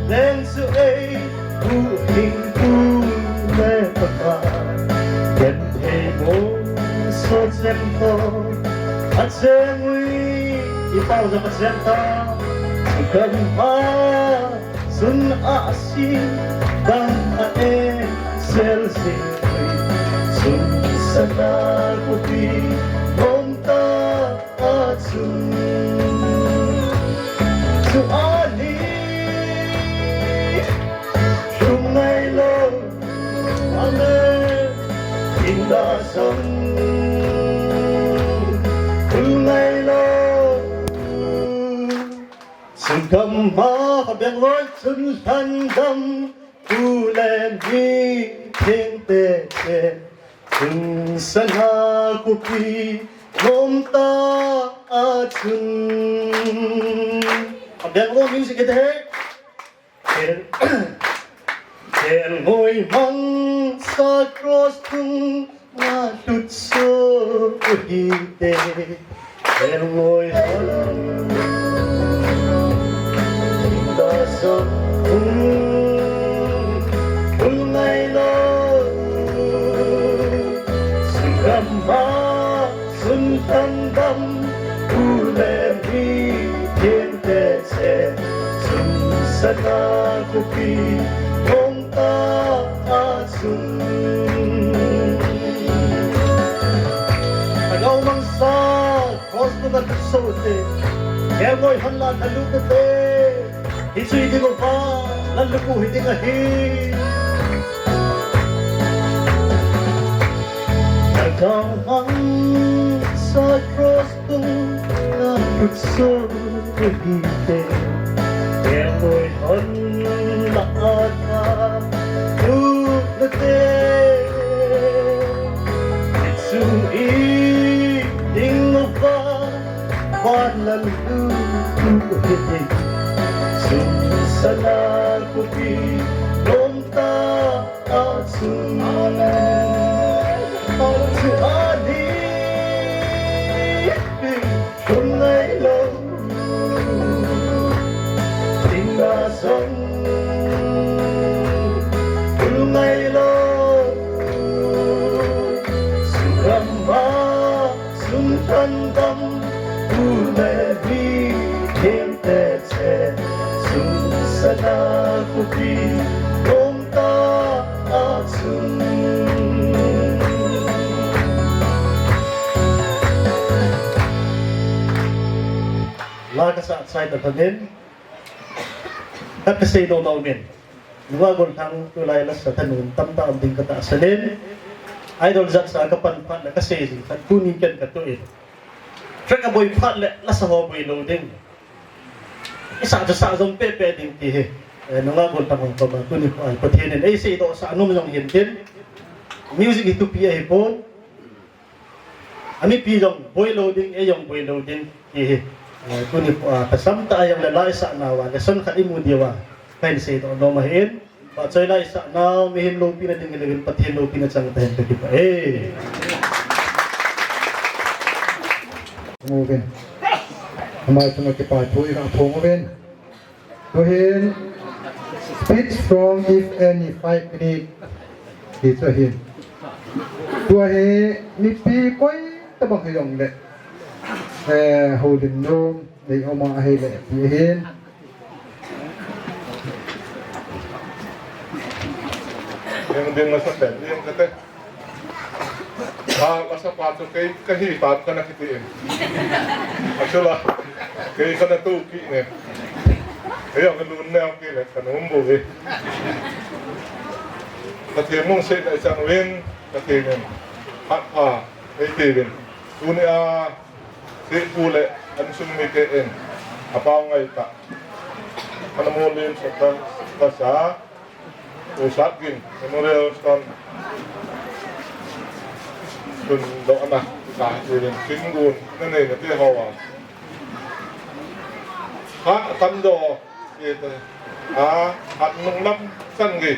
leng chu ei, pu hing pu le pa ka, Sengui, i pau ja ka sem ta. Sugam ma, sun a si, bang a e, sel si. Sun sana kupi, mom ta a sun. Su a ni, su ngai lo. Amen. Inda song. Kulngai lo. Sugam ma ha beng loi sun lhan dam. Pu le mi theng te te. Sun sana kupi nom ta a sun. A beng lo music ite he. Kel, kel ngoi mang sa cross tung na tut so hi te. Kel ngoi mang ta so tung ul ngai lo. Sugam ma sun tan dam, u le mi thiem te che, sun sana kupi, hong ta a sun. Agau mang sa, cross ko na so te, kei moi han la na lu te. Hiche hi ding uva, na lupu hi ding ahi. Nagahang sa cross tung na putso ko hi te. Kei moi hon na ata tu na te. Hiche hi ding uva. Vanlaldu hiti, sun sana kupi, nom ta a sun. Amen. Amen. Ani, kun ngai lo, tinga song, kun ngai lo, sugam ma. Sun tan dam, u le mi thiem te che, sun sana kupi, nom ta a sun. La ka sa chai ta thanin, ka ka sei nom nom in. Nunga Golthang tulai lasa thanom tamtah um ding ka tahsan in. Idol jat sa ka pan phat le ka sei jing khat tuni ken ka tuh in. Track a boi phat le lasa ho boi lou ding. I sa chu sa jong pepe ding ti hi. Eh, nunga Golthang hung koma tuni phat Pathen in ei seidoh sah nom jong hin tin. Music hi thupi ahi pon. Amipi jong boi lou ding, ei jong boi lou ding, ti hi. Eh, tuni, ah, tasam tah a jong le la i sah nauva, lesson khat i mu diuva, kahin seidoh nom ahin. Vahchoi la i sah nau, mihem loupina ding hileh, Pathen loupina chang tahen ka kipah e. Mu uvin. Ama chunga kipa thu i ga phong uvin. Tuhin, speech from if any five minute. Ti chu ahin. Tua hi, mipi koi tabang hi jong le. Eh, houlim nom, nei um a ahile, ti ahin. Ding, ding, masa pen, ding, kate. Ba, lasa pa chu kei, kahi pa kana kiti in. Achula, kei kana tu ki ne. Kei ang lu ne ang ki le, kana um bu hi. Pathen lungset na chang uvin, Pathen in. Phat pha, ei ti uvin. Tuni a, si pu le, an sung mite in. Apao ngai ta. Kana mo lim sa ta, ta sa. U Satgin Memorial Stone sundohna sa hitin, Kingun na neina te hoa. Ha, tamjo, a, hat nung lam san gei,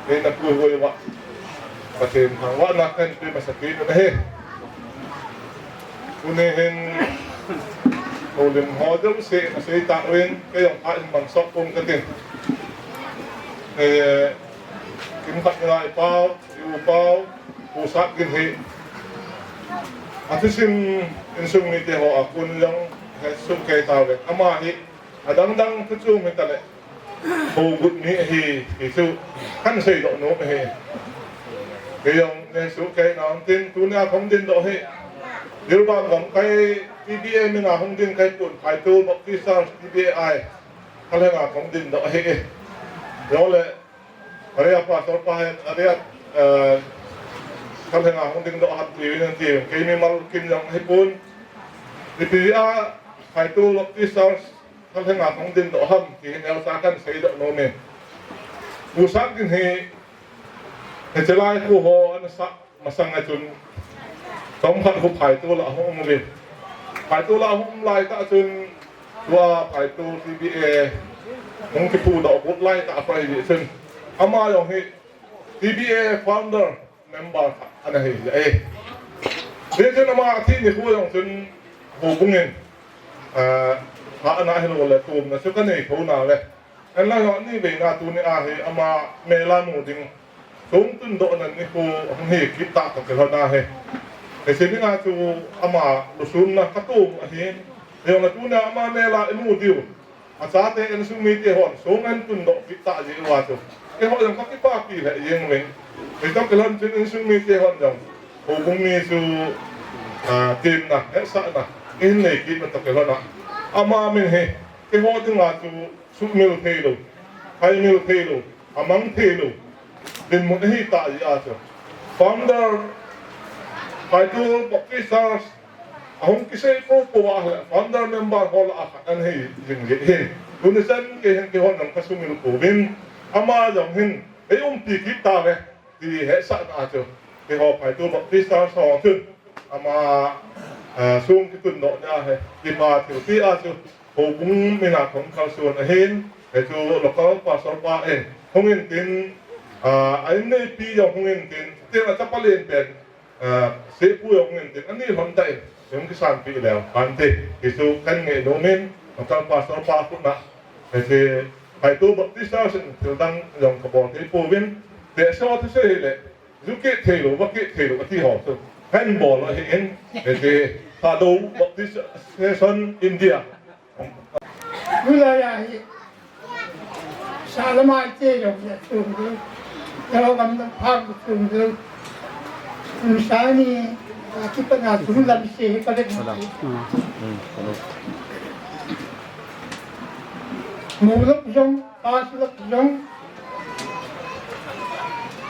neina puihoi uva. Pathen thangvahna kahin pe masa kit u ahi. Tuni hin, houlim ho jouse, asei tauvin, kei jong phat in mang sot pong katin. Eh, kimkhat ngai pau, i u pau, u Satgin hi. Athusim insung mite ho a kon jong hesoh kei tauve. Ama hi adang dang thu chu mi tale, houbung mi ahi ti chu kan seidoh nom ahi. Kei jong hesoh kei nom tin tunia kahung dindoh hi Jiribam gamkai T B A mina hung ding kahi pon, Phaitol Baptist Church T B A ahi. Kalhenga kahung dindoh ahi. Jongle Area pastor pa hin, area, eh, kalhenga hung dingdoh ham tiuvin, tiuvin. Kei mimal kim jong hipon. Ipi a, Phaitol Baptist Church kalhenga hung dingdoh ham ti hi neocha kan seidoh nom e. Pu Sangin hi, hiche lai khu ho ana sah masang a chun, chomkhat khu Phaitol a hung um uvin. Phaitol a hung um laitah chun, tua Phaitol T B A hung kiphudoh got laitah a pai jeh chun, ama jong hi T B A founder member khat ana hi jeh e. Hijeh chun ama athi nikho jong chun houbung in, ah, hahna hilou le tomna chu kanei thou nauve. Ahinla jong ani veina tunia hi ama mel a mu ding, song tundohna nikho hung hi kit tah toh kilhon ahi. Hiche dinga chu ama lusunna katom ahin. Hijongle tunia ama mel a imu diu, achate insung mite hon song ahin tundoh kit tah jeh uva chu, keiho jong kakipapi lheh jeng uvin. Hitoh kilhon chun insung mite hon jong houbung mi chu, ah, temna, hetsahna ihin nei kitna toh kilhon a, ama min hi keiho dinga chu sumil theilou, phaimil theilou, amang theilou dinmun ahitah jeh a chu, founder Phaitol Baptist Church ahung kisei poupou a ahile founder member ho lah a khat ana hi jing jeh hin, tuni chan kei hin keihon jong kasumil pouvin, ama jong hin eiumpi kit tauve ti hetsahna a chu, keiho Phaitol Baptist Church ho chun ama, ah, song kitundoh nia hi kipa thilpeh a chu, houbung mina kahung kalson ahin, hichu local pastor pa in hung intin, ah, a inneipi jong hung intin, tin achapa len pen, ah, Sepu jong hung intin, ani lhon tah in hung kisanpeh leu kante, hichu kan ngeh nom in, local pastor pa khut na, hiche Phaitol Baptist Church in thildang jong kabol thei pouvin, tehse ho thusei hile, ju kit theilou, va kit theilou ati ho chu, kahin bol ahin, hiche Thadou Baptist Association India. Tulai a hi, sah lama ite jong le chung le, Jalgam lam phak chung le, kum sani, a, kipat na chung lam se hi ka vet. Moulop jong, pasulop jong,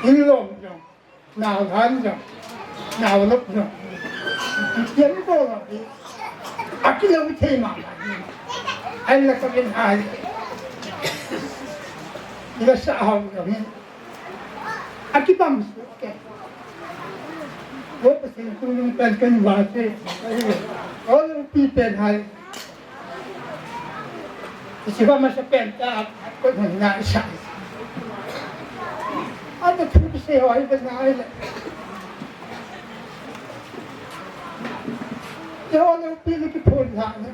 inlom jong, naohan jong, naolop jong, kian ko lo di, akilou thei mama di. Ahinla ka ven hai, ila sa hao jong hin, akibang su ke. Wo Pathen thu nung pen kan va se, o lo pi pen hai. Hiche va masa pen ta, ko na sa. Ata thu kisei ho hi bena ahile. Keiho le pi le kiphon lhah le,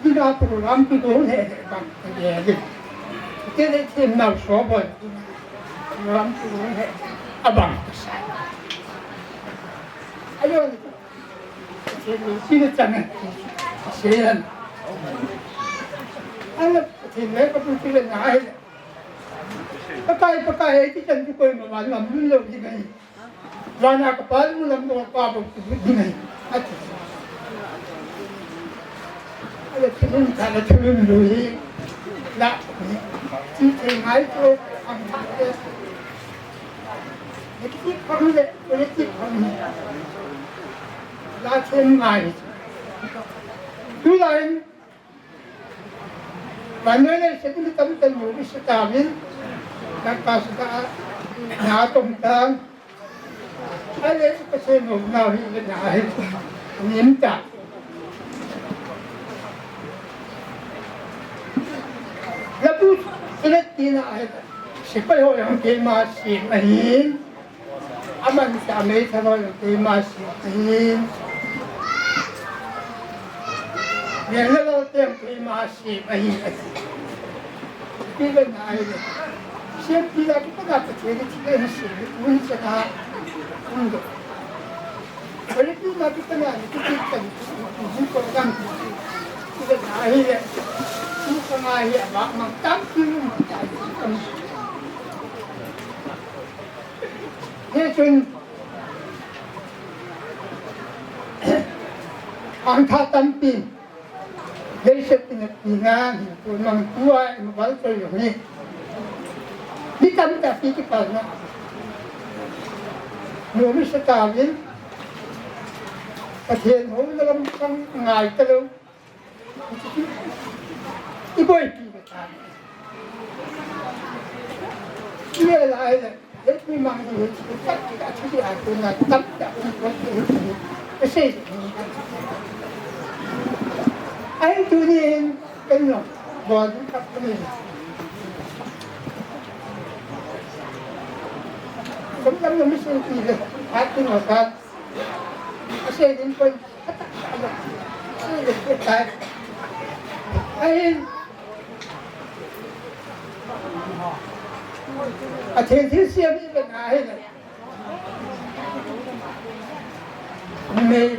dinga program kigong he he bang, he he. Kei le themnau so bol, program kigong he, abang. Ajo, Pathen loupi le chang e. Pathen. Ahinla Pathen le kapu chu le na ahile, Pakai, Pakai, eiti chan chu koima vang lam lhun lou ding ahi. Vana ka Pa lunglam lou pa bou chu ding ahi, ati. Ahinla thulhun khat le thulhun lui hi la, ti thei ngai chu ang te. Negative khang le positive khang hi la them ngai. Tulai in vannoi leiset hi mi tamtah in nomi sa tauvin, lamkai sa ta, na tom tan. Ahile Pathen nominau hi le na hi nim ta. Labu, ile tina ahi, sepai ho jong keima sem ahin, aman sa meithal ho jong keima sem ahin, veng le lou te jong keima sem ahin, ati. Ipi le na ahile, sempi la kipat a Pathen in thil ahin sem hi, tuni chan a um doh. Quality ma tu kana ni tu tu kan tu tu ko kan tu tu na hi le. Tu ka ngai hi ba ma tam tu ma ta. Ye chun ang tha tampi. Leiset ina pi nga hi, tu nang tua ima bal choi lo ni. Mi tam ta pi ki pal na. Mo mi sa ta vin. Pathen ho na lam sang ngai ta lo. I boi pi ka ta. I le la ai le. Ai tuni in, ken no, bol in kap ni. Kum lam no mi sin ti le, ai ti no ka. Ai se din pon, ai, ai, Pathen thilsem hi ven a hi le. Numei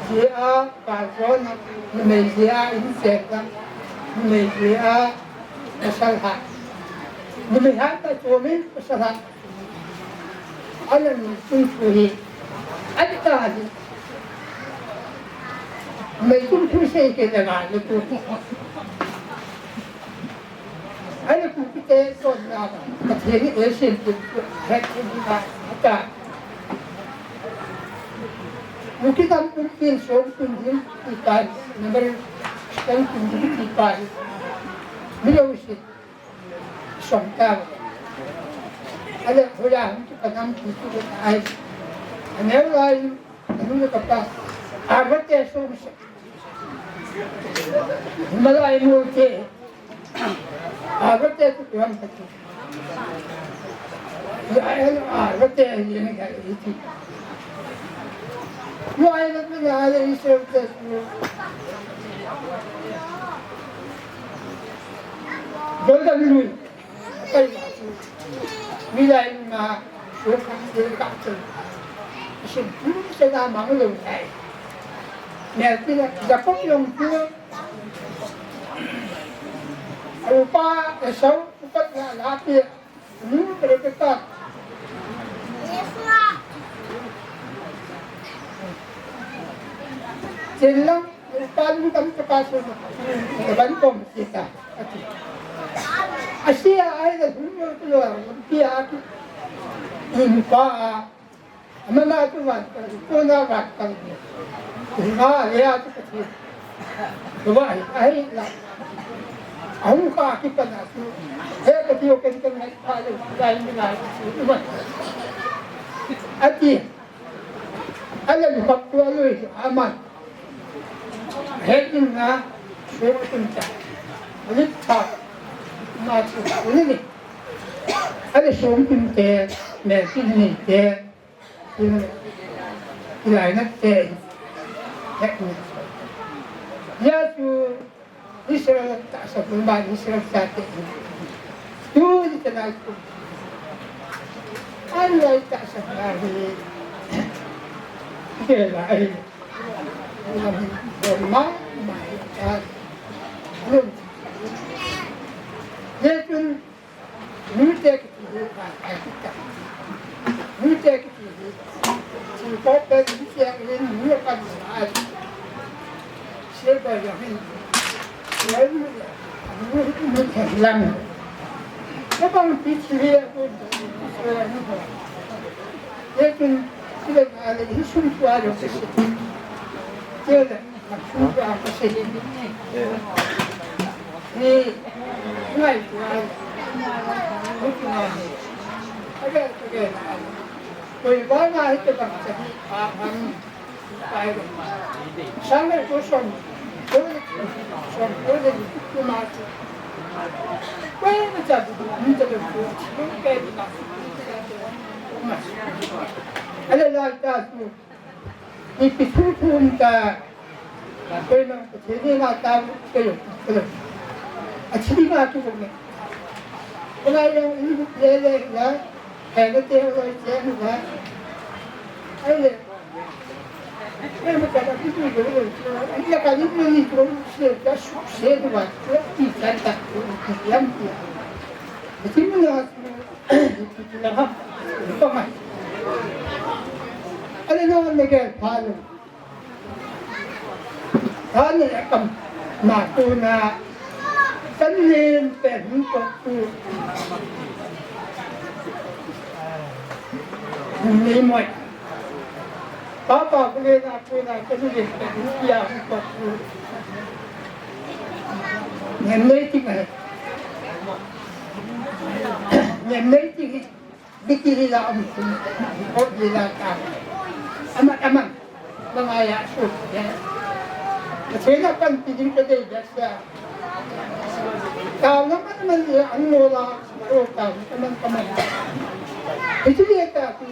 jeh a kalson a, numei jeh a insung a, numei jeh a pasal hat. Numei hat ta chomin pasal hat. Anan tung thu hi. Ati ta hi. Numei tung thu sei ke le ga le tu. Ahile Kukite sonna, Pathen in eisem pen, het pen hi na, ata. Kuki gam pumpin som pen ding ti pai, number ten pen ding ti pai. Milo si, som ta. Ahile hoiya hung kipan ham ti tu ai. Aneo lai, anu le kapa. Arvate som sa. Himalaya mol te. Arvate tu tuan pati. Ya, ya, arvate ye ne ya iti. Yo, ai na ya, ya, Israel te. Jordan lui. Kai. Milai ma. Yo, ka, ka, ka. Isin tu se na ma lo. Mel pina, Jacob jong tu. Upa Esau, upat na lapi, nu Rebekah. Chelang, upa nu kami kapasal, kaban kom kita. Asia ai da nu yo tu yo, pia ki. Upa Amana tu van, tu na van kan. Nga ya tu kati. Tu va, ai la. Ahung ka ki pana tu. He kati o ken ken ngai pa le, lai ni ngai. Tu va. Ati. Ala lu kap tu alu ama. He ni na, so kun ta. Ali ta. Ma tu ni ni. Ala so kun te, me ki ni te. Ilainat te. Hekni. Ya tu Israel tahsa pun ba Israel chate. Tu ni te lai tu. An lai tahsa ba hi. Ke lai. Ma, ma, ma. Lum. Ye tun Nute kiti hi, a, a, kita. Nute kiti hi. Singkong pen ni siang in, ni pan sa. Silver jong hin. Len, ni, ni lang. Ka bang pi chili a ko. Lekin, sila na le, hi sum tua jong kisi. Kila. Ipi thu thu um ta, koima Pathen henga ta, kei, kei. Athi ma tu ne. Kona jong in le le la, he le te lo che la. Ahile, Thane kam na tu na kan len pen hung tok tu. Nei moi. Papa ku le na ku na kan len pen hung pia hung tok tu. Ngam nei ting he. Ngam nei ting he. Biki hila um kum, ko hila ta. Aman, aman. Bang aya su, ya. Sena pan pidin ka dei da sa. Ta na man man ya an no la, o ta, kaman, kaman. Itu ya ta, tu.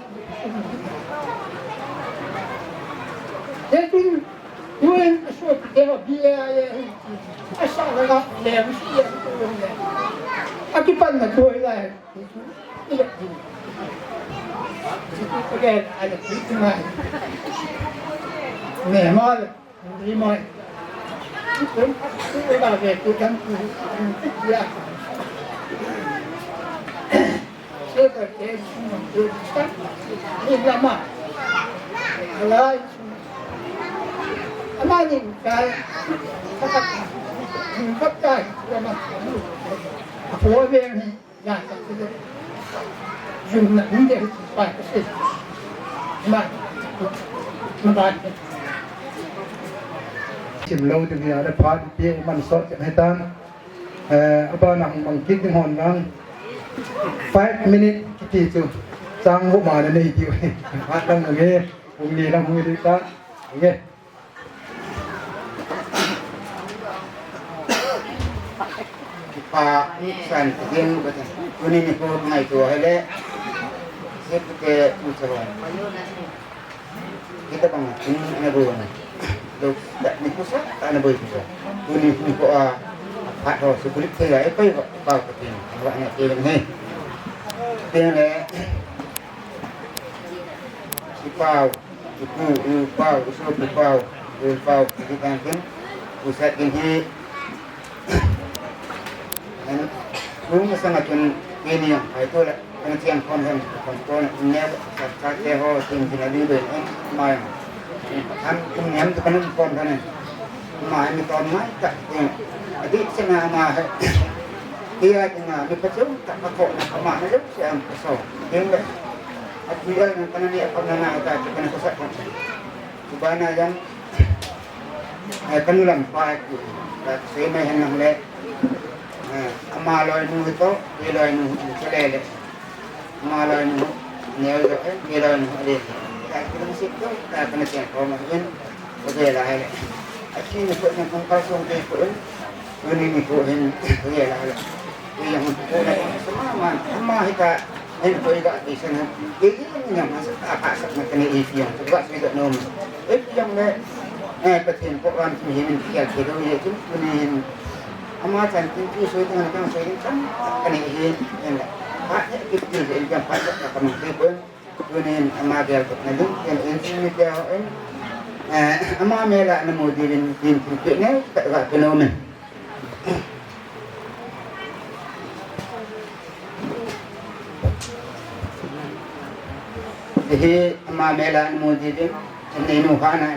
Ya tu, tu en su, ya, bi ya, ya. Asa la, ya, ya, ya. Aki pan na tu la. Simlou ding hi a, phat pi man sot kan hitan. Eh, abana hung mang kit ding hon lang. Five minute kiti chu. Chang vo ma na nei tiu. Hat lang nge. Hung ni lang hung ni ta. Nge. Kipa san tin, tuni nikho ngaito hele, sipte uchawan. Kita bang tin ana boi na. Lo, nikho sa ana boi kita. Tuni nikho a, phat ho, sukulit thei a, e pai ba, pau ka tin. Wa na tin he. Tin le. Ipau, ipu, ipau, isopi pau, ipau, ikitan kin, usat kin hi. Nung masang atun kini yang, hai tu le, kana chiang kon kan, kon kon, ne, sa, sa, te ho, tin, tin, ali, be, en, mai. Am, kum, nem, tu, kana, kon, kana. Mai, mi, kon, mai, ta, tin. Adi, sena, ma, hai. Iya, tin, mi, pa, chau, ta, pa, ko, na, ma, na, chau, siang, pa, so. Tin, be. Ati ai nang kana ni apa nana ata kana kosa kan. Subana yang, eh, kanu lam pa ku. Ta sei mai hen nang le. Eh, ama loi nu to, ke loi nu, ke le le. Ama loi nu, ne loi, eh, ke loi nu, ale. Ta kana sik to, ta kana chen ko ma hen. Ko de la le. Ati ni ko na kong ka song de ko. Tuni nikho hin, ko ye la la. Ko ye hung ko la, sama man, ama hita, hin ko iga ti sana. Ye ye ni yang masa ta ka sa na kani e piang, ko ga sui da nom. E piang le, eh, Pathen ko ram ti hin piang ke do ye tin, tuni hin. Ama chan tin ti sui ta na kan sui tin kan, kani hin, hin la. Pa ye ki ti hin kan pa ka ka man ke ko. Tunin ama gel kut na ding, ken in sin mi gel in, eh, ama mela na mu diuvin, din tin pe ne, pe ga pe no men. Hi ama mela na mu diuvin, in ne nu ha na,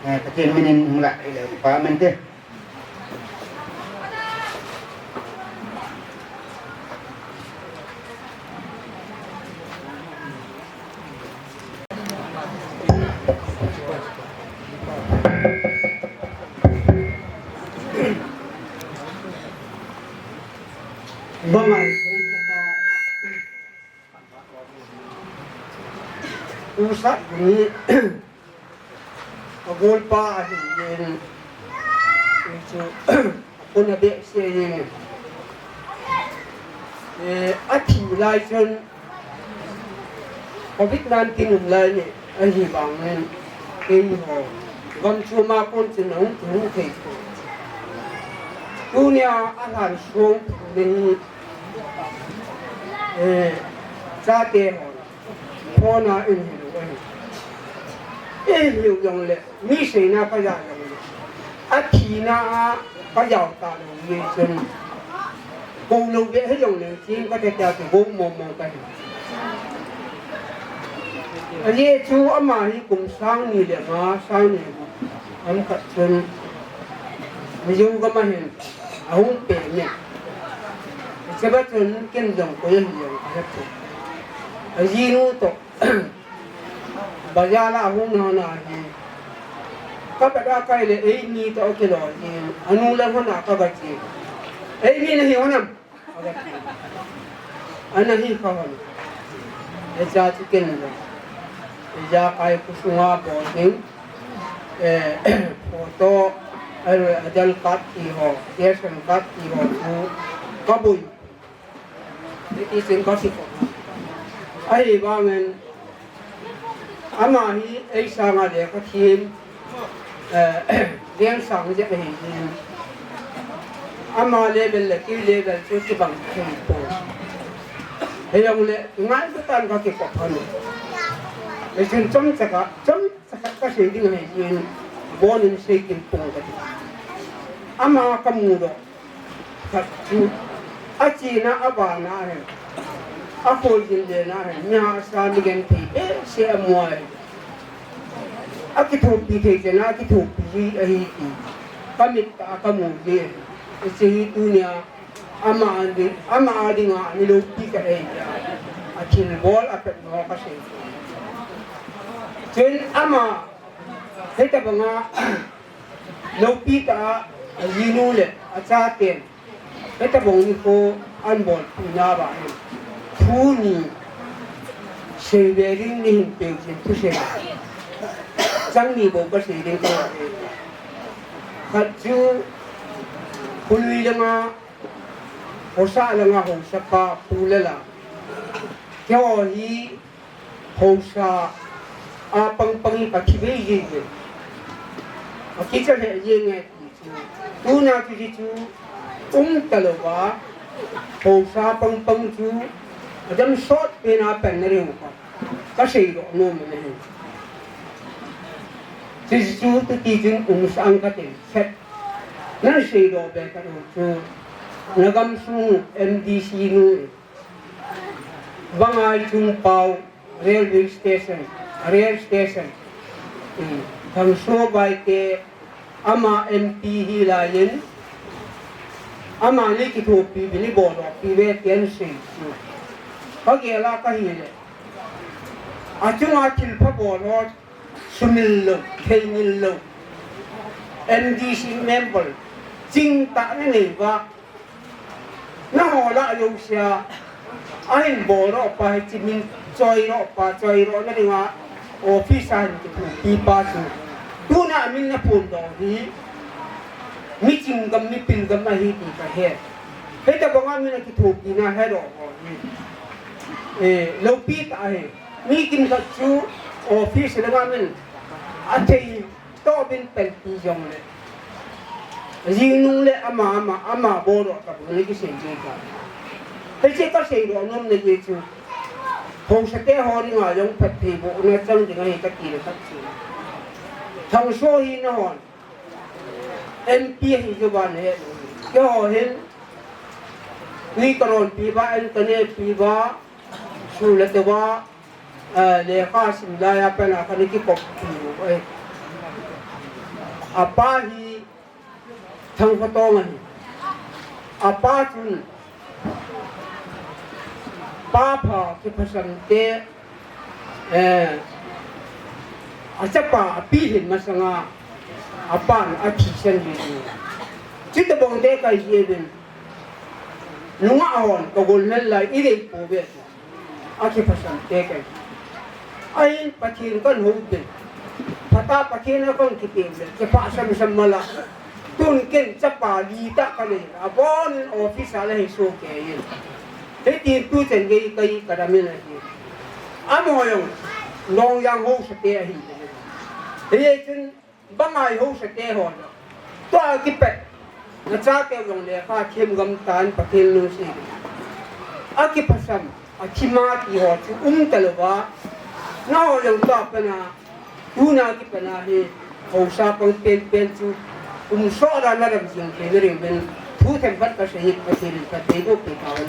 eh, Pathen minin hung la, pa men te. Bangai, Usat ni Agol pa ahi yen, chu, apun abeh se yen. Eh, athi lai chun covid nineteen um lai ni, ahi vangin, keiho gam chom a kon chun ahung, hung thei. Tunia alhan suang ni, eh, chate hon. Phone a in hilou ahi. Ei, hiu jongle, mi seina kajao jongle, athina a kajao talou jeh chun, kou lou beh hijongle, ching kate tia kigou mong mong kahi. Ajeh chu ama hi kum sang ni le nga, sang ni le gup, ham khat chun, Mizo gam a hin ahung peng e. Hiche a chun ken jong koi ahi jong kahe poi. Ajinu toh bazar a ahung lhon ahi. Kapat a kai le eini toh akiloi jin, anu lang lhon a kaga che. Eini nahi lhon am? Aga ti. Ana hi kha lhon. Hiche chu ken jong, ijakai khosunga bol ding, eh, photo, eh, Aadhaar card ti ho, ration card ti ho chu kaboi. Hiti chun kakikou. Ahivangin, ama hi ei sanga lekha them, eh, leng sang jep ahi jin. Ama level le kei level chu kibang thei poi. Hijongle, ngailu tah in kakikou lhon e. Hichun chomcha khat, chomcha khat kasei ding ahi jin, abonin sei kit pong kati. Ama kamudoh khat chu, achena, avahna ahi, akholjin lena ahi, mi hahsa, mi genthei behseh amu ahi. Akithopi thei chena akithopi ji ahi ti kamit tah a kamu ji ahi. Hiche hi tunia ama a ding, ama a dinga mi loupi khat ahi tia, athilbol apetna ho kasei. Chuin ama hitobanga loupi tah a ajinu le achaten hitobang nikho abolpeh nauva hin, thu ni seibe ding neihin peu jin thusei chang ni bou kasei ding kahi. Khat chu Khonlui langa, Haosa langa haosapa Pu Lala, keiho hi haosa a pangpang in kathi bei jenge, akicha lheh jenge ti chu, tuna chu hichu umtalouva, haosa pangpang chu adam sot pena panna diu kha kaseidoh nom in ahi. Hichu tutichun umsah ang katin, set naseidoh be khat u chu, nagamsung MDC nu, Vangaichung Pao railway station, rail station, Thangso Baite, ama MP hilaiyin, amani kithopi uvin eiboldohpi uve tin asei chu, kagel a kahile, achunga thilpha bol ho sumil lou, theimil lou MDC member chingtah nanei uva, naho lah jousea ahin boldoh pa, hiche min choidoh pa, choidohna dinga office a hin kithopi pa chu, tuna min naphondoh hi miching gam, mipil gam ahi ti kahe. Hitobanga min akithopina hedoh ho hi, eh, loupi tah ahi. Mi kimkhat chu office langa min athei toh uvin panpi jongle, ajingnung le ama, ama, ama boldoh tabang in akisei jing tai. Hiche kaseidoh nomna jeh chu, haosate ho dinga jong phattheibohna chang ding ahi katile khat chu, Thangso hi nahon MP ahi jouva nahe, keiho hin twi karonpi uva, an kanepi uva, suhla touva, eh, lekha sim laiya pat a kana kikoppi u ahi. Apa hi Thangkhatong ahi. Apa chun pa pha kiphasam te, eh, achapa api hin masanga apan athisan jin, chutobang te kahi jeh uvin, nungah hon kagolhel lai eidei pouve. Akiphasam te kahi. Ahin Pathen kahin houpi. Phatah Pathen a kahin kipeh le, kiphah samsam mala. Tun ken chapa li tah kanei, abonin office a la hi sohkei in. Hitin tuchan gei kahi kadamin ahi. Amaho jong Longjang haosate ahi. Hichun Vangai haosate ho jong, tua kipat, nachate jong lekha themgam tan Pathen lungset in, akiphasam, athima ti ho chu umtalouva, nangho jong tua pat a Tuna kipat a hi haosa pang penpen chu kum soh dan a lam jing thei na ding uvin thu themkhat kasei hi, Pathen in phatthei boh peh tauhen.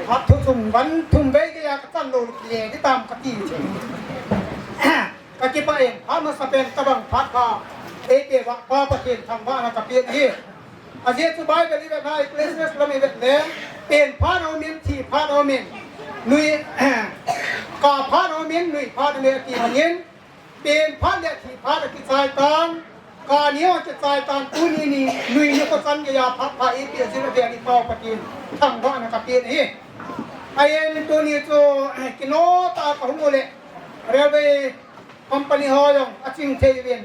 Phat thu thum, van thum vei geiya kachan lou le kitam kati. Kakipah in, phat masapen tobang phat pha eipeh uva Pa Pathen thangvahna kapeh ahi. Ajeh chu Bible ivet na, Ecclesiastes lam ivet le, pen phat aumin, thi phat aumin, nui, kap phat aumin, nui phat aumin ati bangin, pen phat le thi phat akichai tan, kap ni akichai tan, tuni ni, nui nikho chan geiya phat pha eipeh jing uvin Pa Pathen thangvahna kapeh ahi. Ahin tuni chu, kino tah a kahung u le, railway company ho jong aching thei uvin,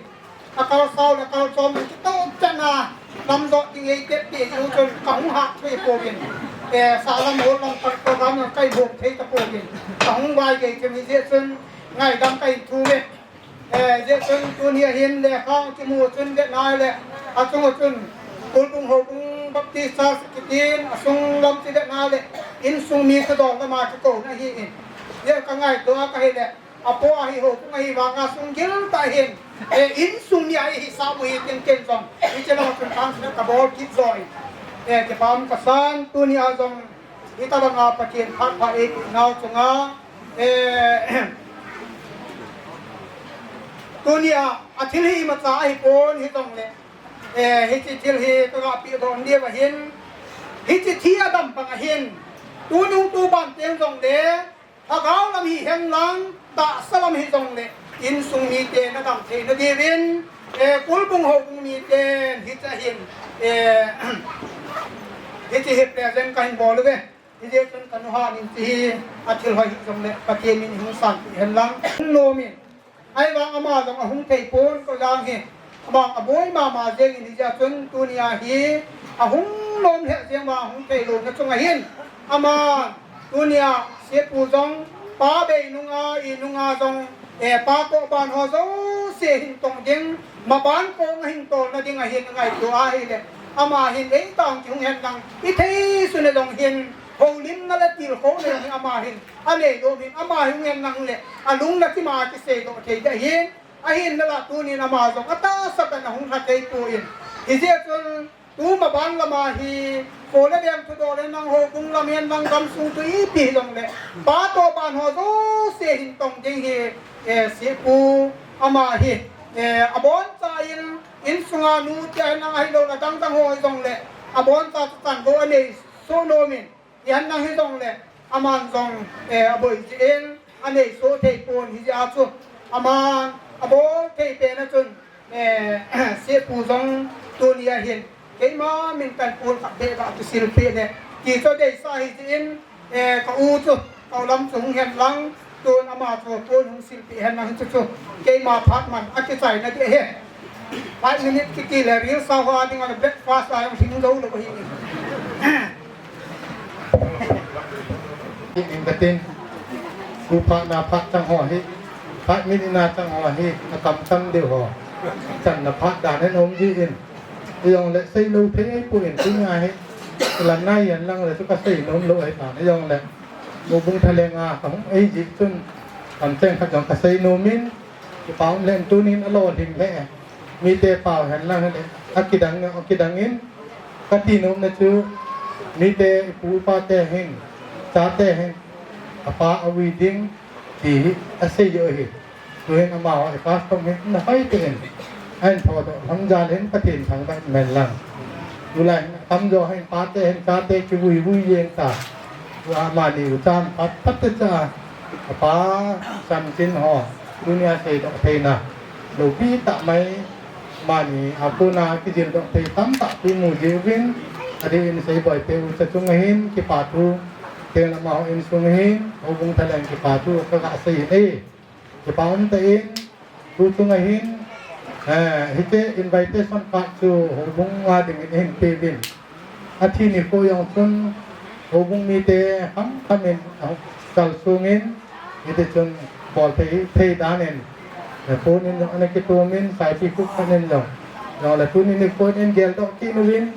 akal sao le akal chom in kitoh chan a lam jot ding eipeh peh jeh u chun kahung hat thei pouvin. Eh, sahlam hol lam tah program jong kahin hol thei tapouvin. Kahung vaigei thim hijeh chun ngaidam kahin thum e. Eh, hijeh chun tuni ahin lekha kimu chun vet nai le, achung a chun Kulbung Houbung Baptist Church kitin, asung lam chu vet nai le, insung mi chu dol lama chu kouna ahin. Hijeh kangaito a kahi le, apo ahi, houbung ahi vanga sunggil tah hin, eh, insung mi ahi sah u hitin ken jong hiche lama chun thanse kabol kit joi. Eh, kipah kasan, tuni a jong hitabanga Pathen phat pha eipeh nau chunga, eh, tuni a, athil hi imacha ahipon hijongle, eh, hiche thil hi kaga pehdoh diu ahin, hiche thi adam bang ahin, tunung tuban teng jongle, lhagao lam hihen lang, tahsa lam hijongle, insung mite nadam theina diuvin, eh, Kulbung Houbung miten hiche hin, eh, hiche hi present kahin bol uve. Hijeh chun kanu hat in hiche hi athil hoi hijongle, Pathen min ihung sanpeh hen lang. Hung nom in, ahivang ama jong ahung thei pon, koi lang hi, ama aboi mama jeng in hijeh chun tuni a hi, ahung nom lheh jeng vang ahung thei louna chunga hin, ama tuni a Sepu jong, pa bei nunga, i nunga jong, eh, pa tohban ho jouse hin tong ding, maban kong ahin tolna ding ahin ngaito ahile, ama hin eitah a kihung hen lang, ithei suna jong hin, houlimna le tilkhouna jong hin ama hin anei lom in, ama hi hung hen lang le, alung le thima kiseidoh thei ding ahin, ahinla tunin ama jong atahsa tah in ahung lha thei pon. Hijeh chun, tu maban lama hi, kho le beng thudoh le nang houbung lam hen lang gamsung chu ipi hijongle, pa tohban ho jouse hin tong ding hi, eh, Sepu ama hi, eh, aboncha in, insunga nu tia hen lang ahilou le adang dang ho hijongle, aboncha chu chanvo anei soh nom in, Ihen lang hijongle, aman jong, eh, aboi jeh in, anei soh thei pon hijeh a chu, aman, abol thei pen a chun, eh, Sepu jong tuni a hin, keima min kan pul khat beh ba kisil peh le, ti chu deisah hijeh in, eh, ka u chu, ka u lam chu hung hen lang, Tun ama chu pon hung silpeh hen lang chu chu. Keima phat man akichaina ding ahi. Five minute kiti le ril sa ho a ding a le breakfast a jong hing jou lou ahi. Ing katin. Ku phat na phat chang ho hi. Five minute na chang ho hi. Atam tam deu ho. Channa phat dan hen um ji in. Jong le sei lou thei poi in tin ahi. Lan nai yan lang le chu kasei nom lou ahi ta. Jong le. Houbung thalheng a kahung ei jeh chun, kamcheng khat jong kasei nom in, kipa um lheh in tunin alolhing lheh. Mite pao hen lang hile, akidang, akidang in, kati nomna chu, mite ipu ipa te hin, chate hin, apa aui ding, ti hi asei jo hi. Tuhin amaho i pastor hin na hoi tuhin. Ahin photo lamjal hin Pathen thangvah in lang. Tulai hin atamjo hin pate hin chate kivui vui jeng ta. Tua amani u chan phat phat te cha. Apa Samson ho. Tunia seidoh theina. Loupi tah mai mani a kona kijildoh thei tamtah thu mu jiuvin. Adeh in seiboi te u cha chung hin kipa thu. Teng amaho insung hin. Houbung thalheng kipa thu kaga sei hin e. Kipa um tah in, tu chunga hin, eh, hiche invitation card chu houbung a dingin ihin peuvin. Athi nikho jong chun houbung mite hamham in, ah, kalsong in, hiti chun bol thei, thei dan in, eh, phone in jong ana kitom in, saipi khup khat in jong. Jong le tuni nikho in geldoh kit uvin,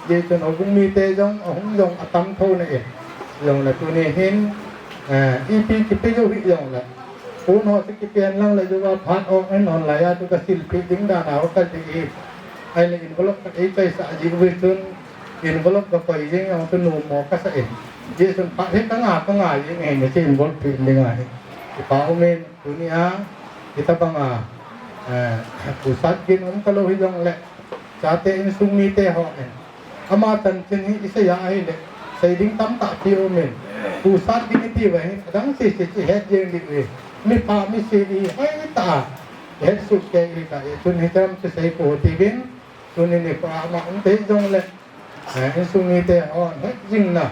hiti chun houbung mite jong, ahung jong atam thou na in. Jong le tuni hin, Eh, ipi kipe jou hi jongle, pon ho chu kipen lang le jou a phat ong in hon lai a chu ka silpeh ding dan a ho ka ding hi. Ahile envelope ka ei chaisah ji uve chun, envelope ka koi jing jong chu nom mo ka sa e. Hijeh chun phat hi ka nga, ka nga jing e, hiche envelope pe ding ahi. Kipa umin, tuni a, hitabang a, eh, Pu Satgin um talou hijongle, chate insung mite ho in. Ama chanchin hi isei a ahile, sei ding tamtah pi umin. Pu Satgin iti uva hin, adang sese chu het jeng diu hi. Mipha misei hi, hoitah a het soh kei hi ta, chun hitam chu sei pou tiuvin, tuni nikho a ama um te jongle, eh, insung mite hon het jing na,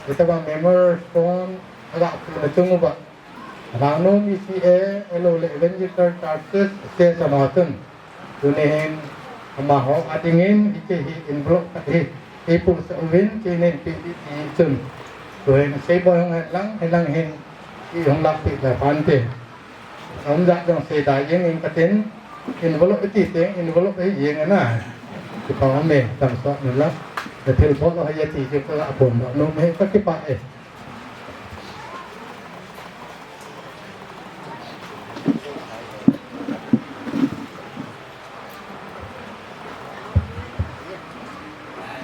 hitabang memorial stone aga puna chung uva, Rangnom E C A, ahilou le Evangelical Churches Association a chun, tuni hin amaho a dingin hiche hi envelope khat hi eipuisah uvin, hiche hin pe ding ti chun, tuhin Seiboi hung hen lang, hilang hin ihung lakpeh le phante. Aum jat jong sei da jeng in katin, envelope iti teng envelope ahi jeng ana. Kipa ume, damsot un lang. Nathilbol u ahi ati chu ka ga phondoh nom e, kakipah e.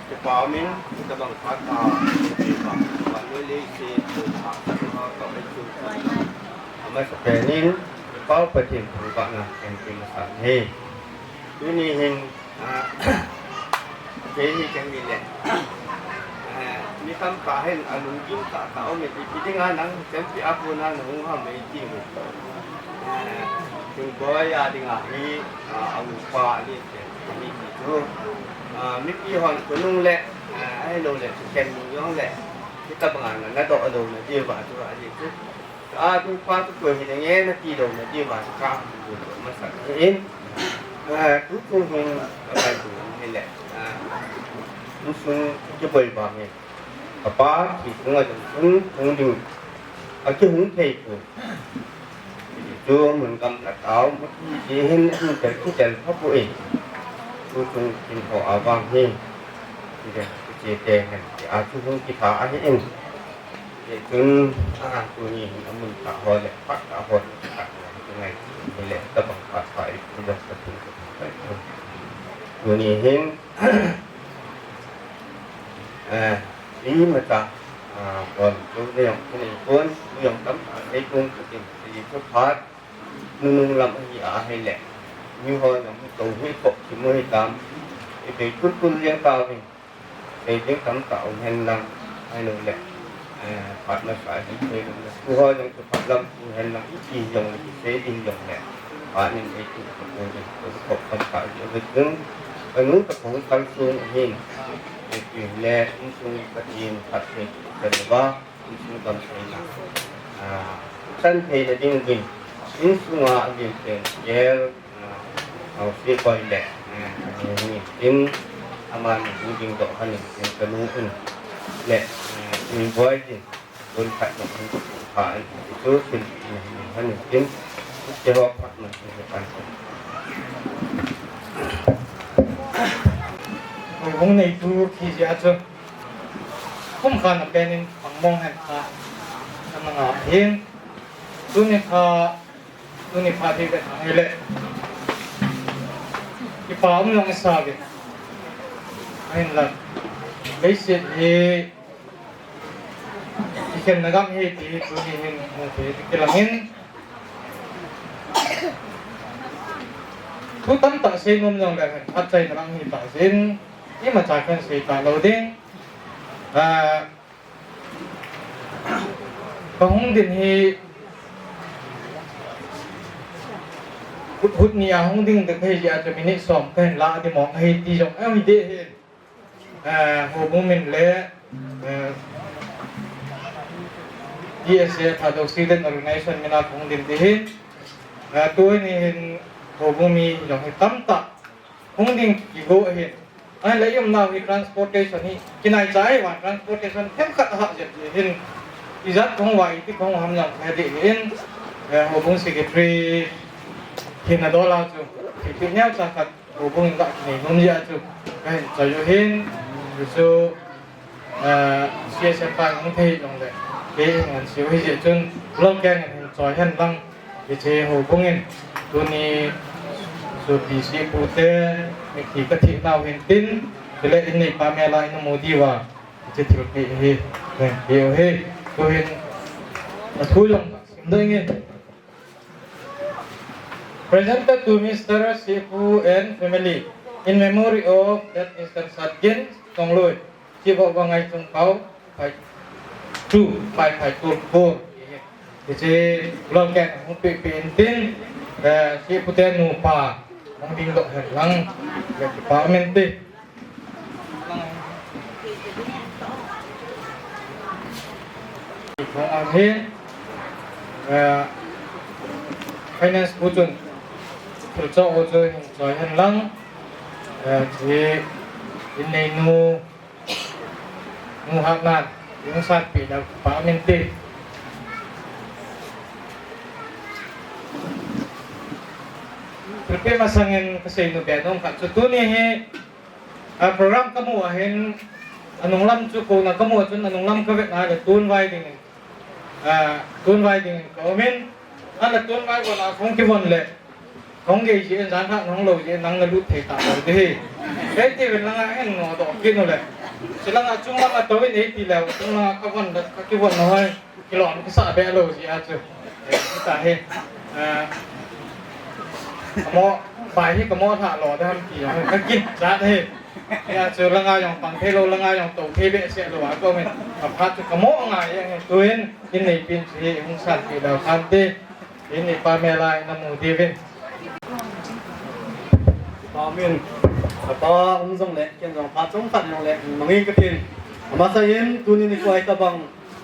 Kipa umin, hitabang phat a, vannoi leiset, amasapen in, i Pau Pathen thangvahna kahin pe masat ahi. Tuni hin, ah, kei hi ka hile, ah, mi tamtah hin alunggim tahtah umin, ipi dinga nang hichan pi a kona nahung ham eiti uve. Ah, Thingboi a dinga hi, ah, a upa ahi ti chu. Ah, mipi hon khonung le, ah, ahilou le thukhen nung jongle, hitabanga na, nadoh louna diuva chu ahi chu. Ka atupa chu koi hiding e nati louna diuva chu ka hung masat ahin. Ah, tuchung hin ka ngaitu hile, ah, insung kiboi vangin, kapa thi sunga jong chun hung ding akihung thei poi. Chu mun gamla tao, mun ti hin, hin tel, ki tel pha poi. Tuchung kin ho a vang hi, hiche te hin, ti a chu hung kitha ahin. Hichun, ah, tuni hin amun tah ho le, phat tah ho le, tah ho le, ngai, hile, tabang phat pha i, i dong ka thung ka thung ka thung. Tuni hin, eh, imacha, ah, kon, tu ne yong, tu ne kon, tu yong tam, ah, ei kon, tu tin, tu yin chu phat, nunung lam ahi a, hile. Ni ho yong, tu hi kop, ki mu hi tam, i bei kul kul liang ta vin. Sei ding tamtah um hen lang, ahilou le, eh, phat masa hi sei lou le. Tu ho jong chu phat lam tu hen lang, iti jong le, sei ding jong le. Phat nin ei tu ka pu ding, tu khop tamtah hi ave ding. Ka nu ka pu kal sung hin, ei tu le, insung ka tin phat sei ka le ba, insung kam sei na. Ah, san thei na ding ding. Insung a ding pen, gel, ah, Haosapu le, ah, ni tin, amani hung ding doh kha ning tin ka nu in le, ah, ni boi tin, bun khat jong hung kha in, chu sil in kha ning tin, te ho phat man tin kan. Houbung neitu hi jeh a chu, kum khat na pen in pang mong hen kha, ka na nga hin, tuni kha, Tuni phat hi vet ahile, kipa um jong isa uve. Ahinla, leiset hi kikhenna gam ahi ti hi tuni hin, eh, ti, ti kilang in. Thu tamtah sei nom jong le, phat chaina lang hi tah jeh in, imacha khen sei talou ding. Ah, Ka hung din hi, hut, hut ni a hung ding ding hi jeh a chu minute som kahin la ding mong ahi ti jong ahi ding ahi. Eh, houbung min le, eh, T S A Thadou Student Organization min a hung din ding ahi. Eh, tuni hin houbung mi jong hi tamtah hung ding kigo ahi. Ahinla i umnau hi transportation hi kinaicha ahi vang, transportation themkhat ahah jep jeh hin, ijat kahung uva iti kahung u ham jong kahe ding ahin, eh, houbung secretary hina dol a chu, thilpeh neocha khat houbung in ga kinei nom jeh a chu kahin choi u ahin, chu, eh, C S F a hung thei jongle, Kei in ngan siu hi jeh chun, lou keng in hin choi hen lang, hiche houbung in, tuni, sopi sepu te, mithi ka thih nau hin tin, chule in neipa mel a in mu diuva, hiche thilpeh hi, ngan pe u hi, tuhin, athu jong sim ding in. Presented to Mister Sepu and family, in memory of that Mister Satgin Songloi. Chief of Vangai Chungpao, Phai two, Phai Phai two, four. Hiche lou keng hung peh peh in tin, eh, Sepu te nupa, hung ding doh hen lang, ya kipa min ti. Hung ang hi, eh, finance bu chun, thil cho u chu hin choi hen lang, eh, chi in nei nu, Nu Hatnan, hung sanpeh leu kipa min ti. Thilpeh masang in kasei nom be nom khat chu tuni hi, a, program kamu a hin, anung lam chu kona kamu a chun anung lam kavet na le tun vai ding in. A, tun vai ding ka um in, a la tun vai von a kong kivon le, kong gei ji en jan kha nong lo ji en nang la lut thei ta lo de hi. Kei ti ven langa en no do kin u le. Chi langa chung langa to in ei ti le, chung langa ka von da, ka kivon no hoi, kilom kisa be lo ji a chu. Ei, ta hi. A, kamo, bai hi kamo tha lo de ham ti, ka kin ja de hi. Ya chu langa jong pang thei lo, langa jong to thei be se lo a ko min. Ka phat chu kamo ngai e, tuin, in nei pin chi hung sanpeh leu khan ti. In neipa mel a in mu diuvin. Amen. Kapa um jong le, ken jong phat chomkhat jong le, mangin katin. Amasa in, tuni nikho a hitabang,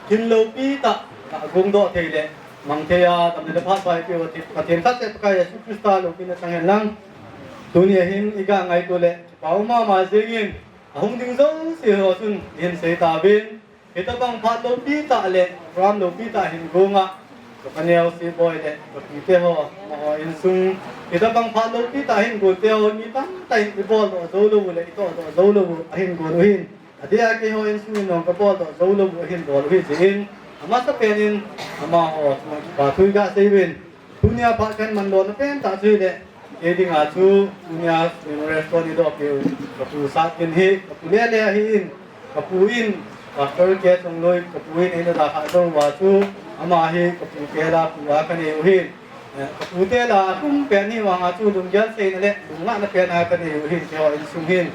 kin loupi tah, ka gong doh thei le, mang thei a, damna le phat pai peh u, Pathen khat seh Pakai Jesu Christa loupina chang hen lang. Tuni a hin, i ga ngaito le, kipa um mama jing in, ahung ding jouse ho chun, i hin sei tauvin. Hitabang phat loupi tah le, program loupi tah hin gong a, ka paneo Siboi le, ka pite ho, amaho insung. Hitabang phat loupi tah hin gon te ho, mi tamtah in i bol doh jou lou u le, i toh doh jou lou u, ahin gon u hin. Adeh a keiho insung in jong ka bol doh jou lou u, ahin bol u hi jeh in. Amasapen in, amaho, chunga kipa thu i ga sei uvin. Tunia phat kahin man lona pen tah chu hile, kei dinga chu, tunia memorial stone i doh peh u, ka pu Satgin hi, ka pu lele ahi in, ka pu in, Pastor K Chongloi, ka pu in eina dalhah jou uva chu, ama hi, ka pu te la pu a ka nei u hin. Eh, ka pu te la atum pen hi vanga chu, lunggel seina le, lungngahna pen a ka nei u hin, keiho insung hin.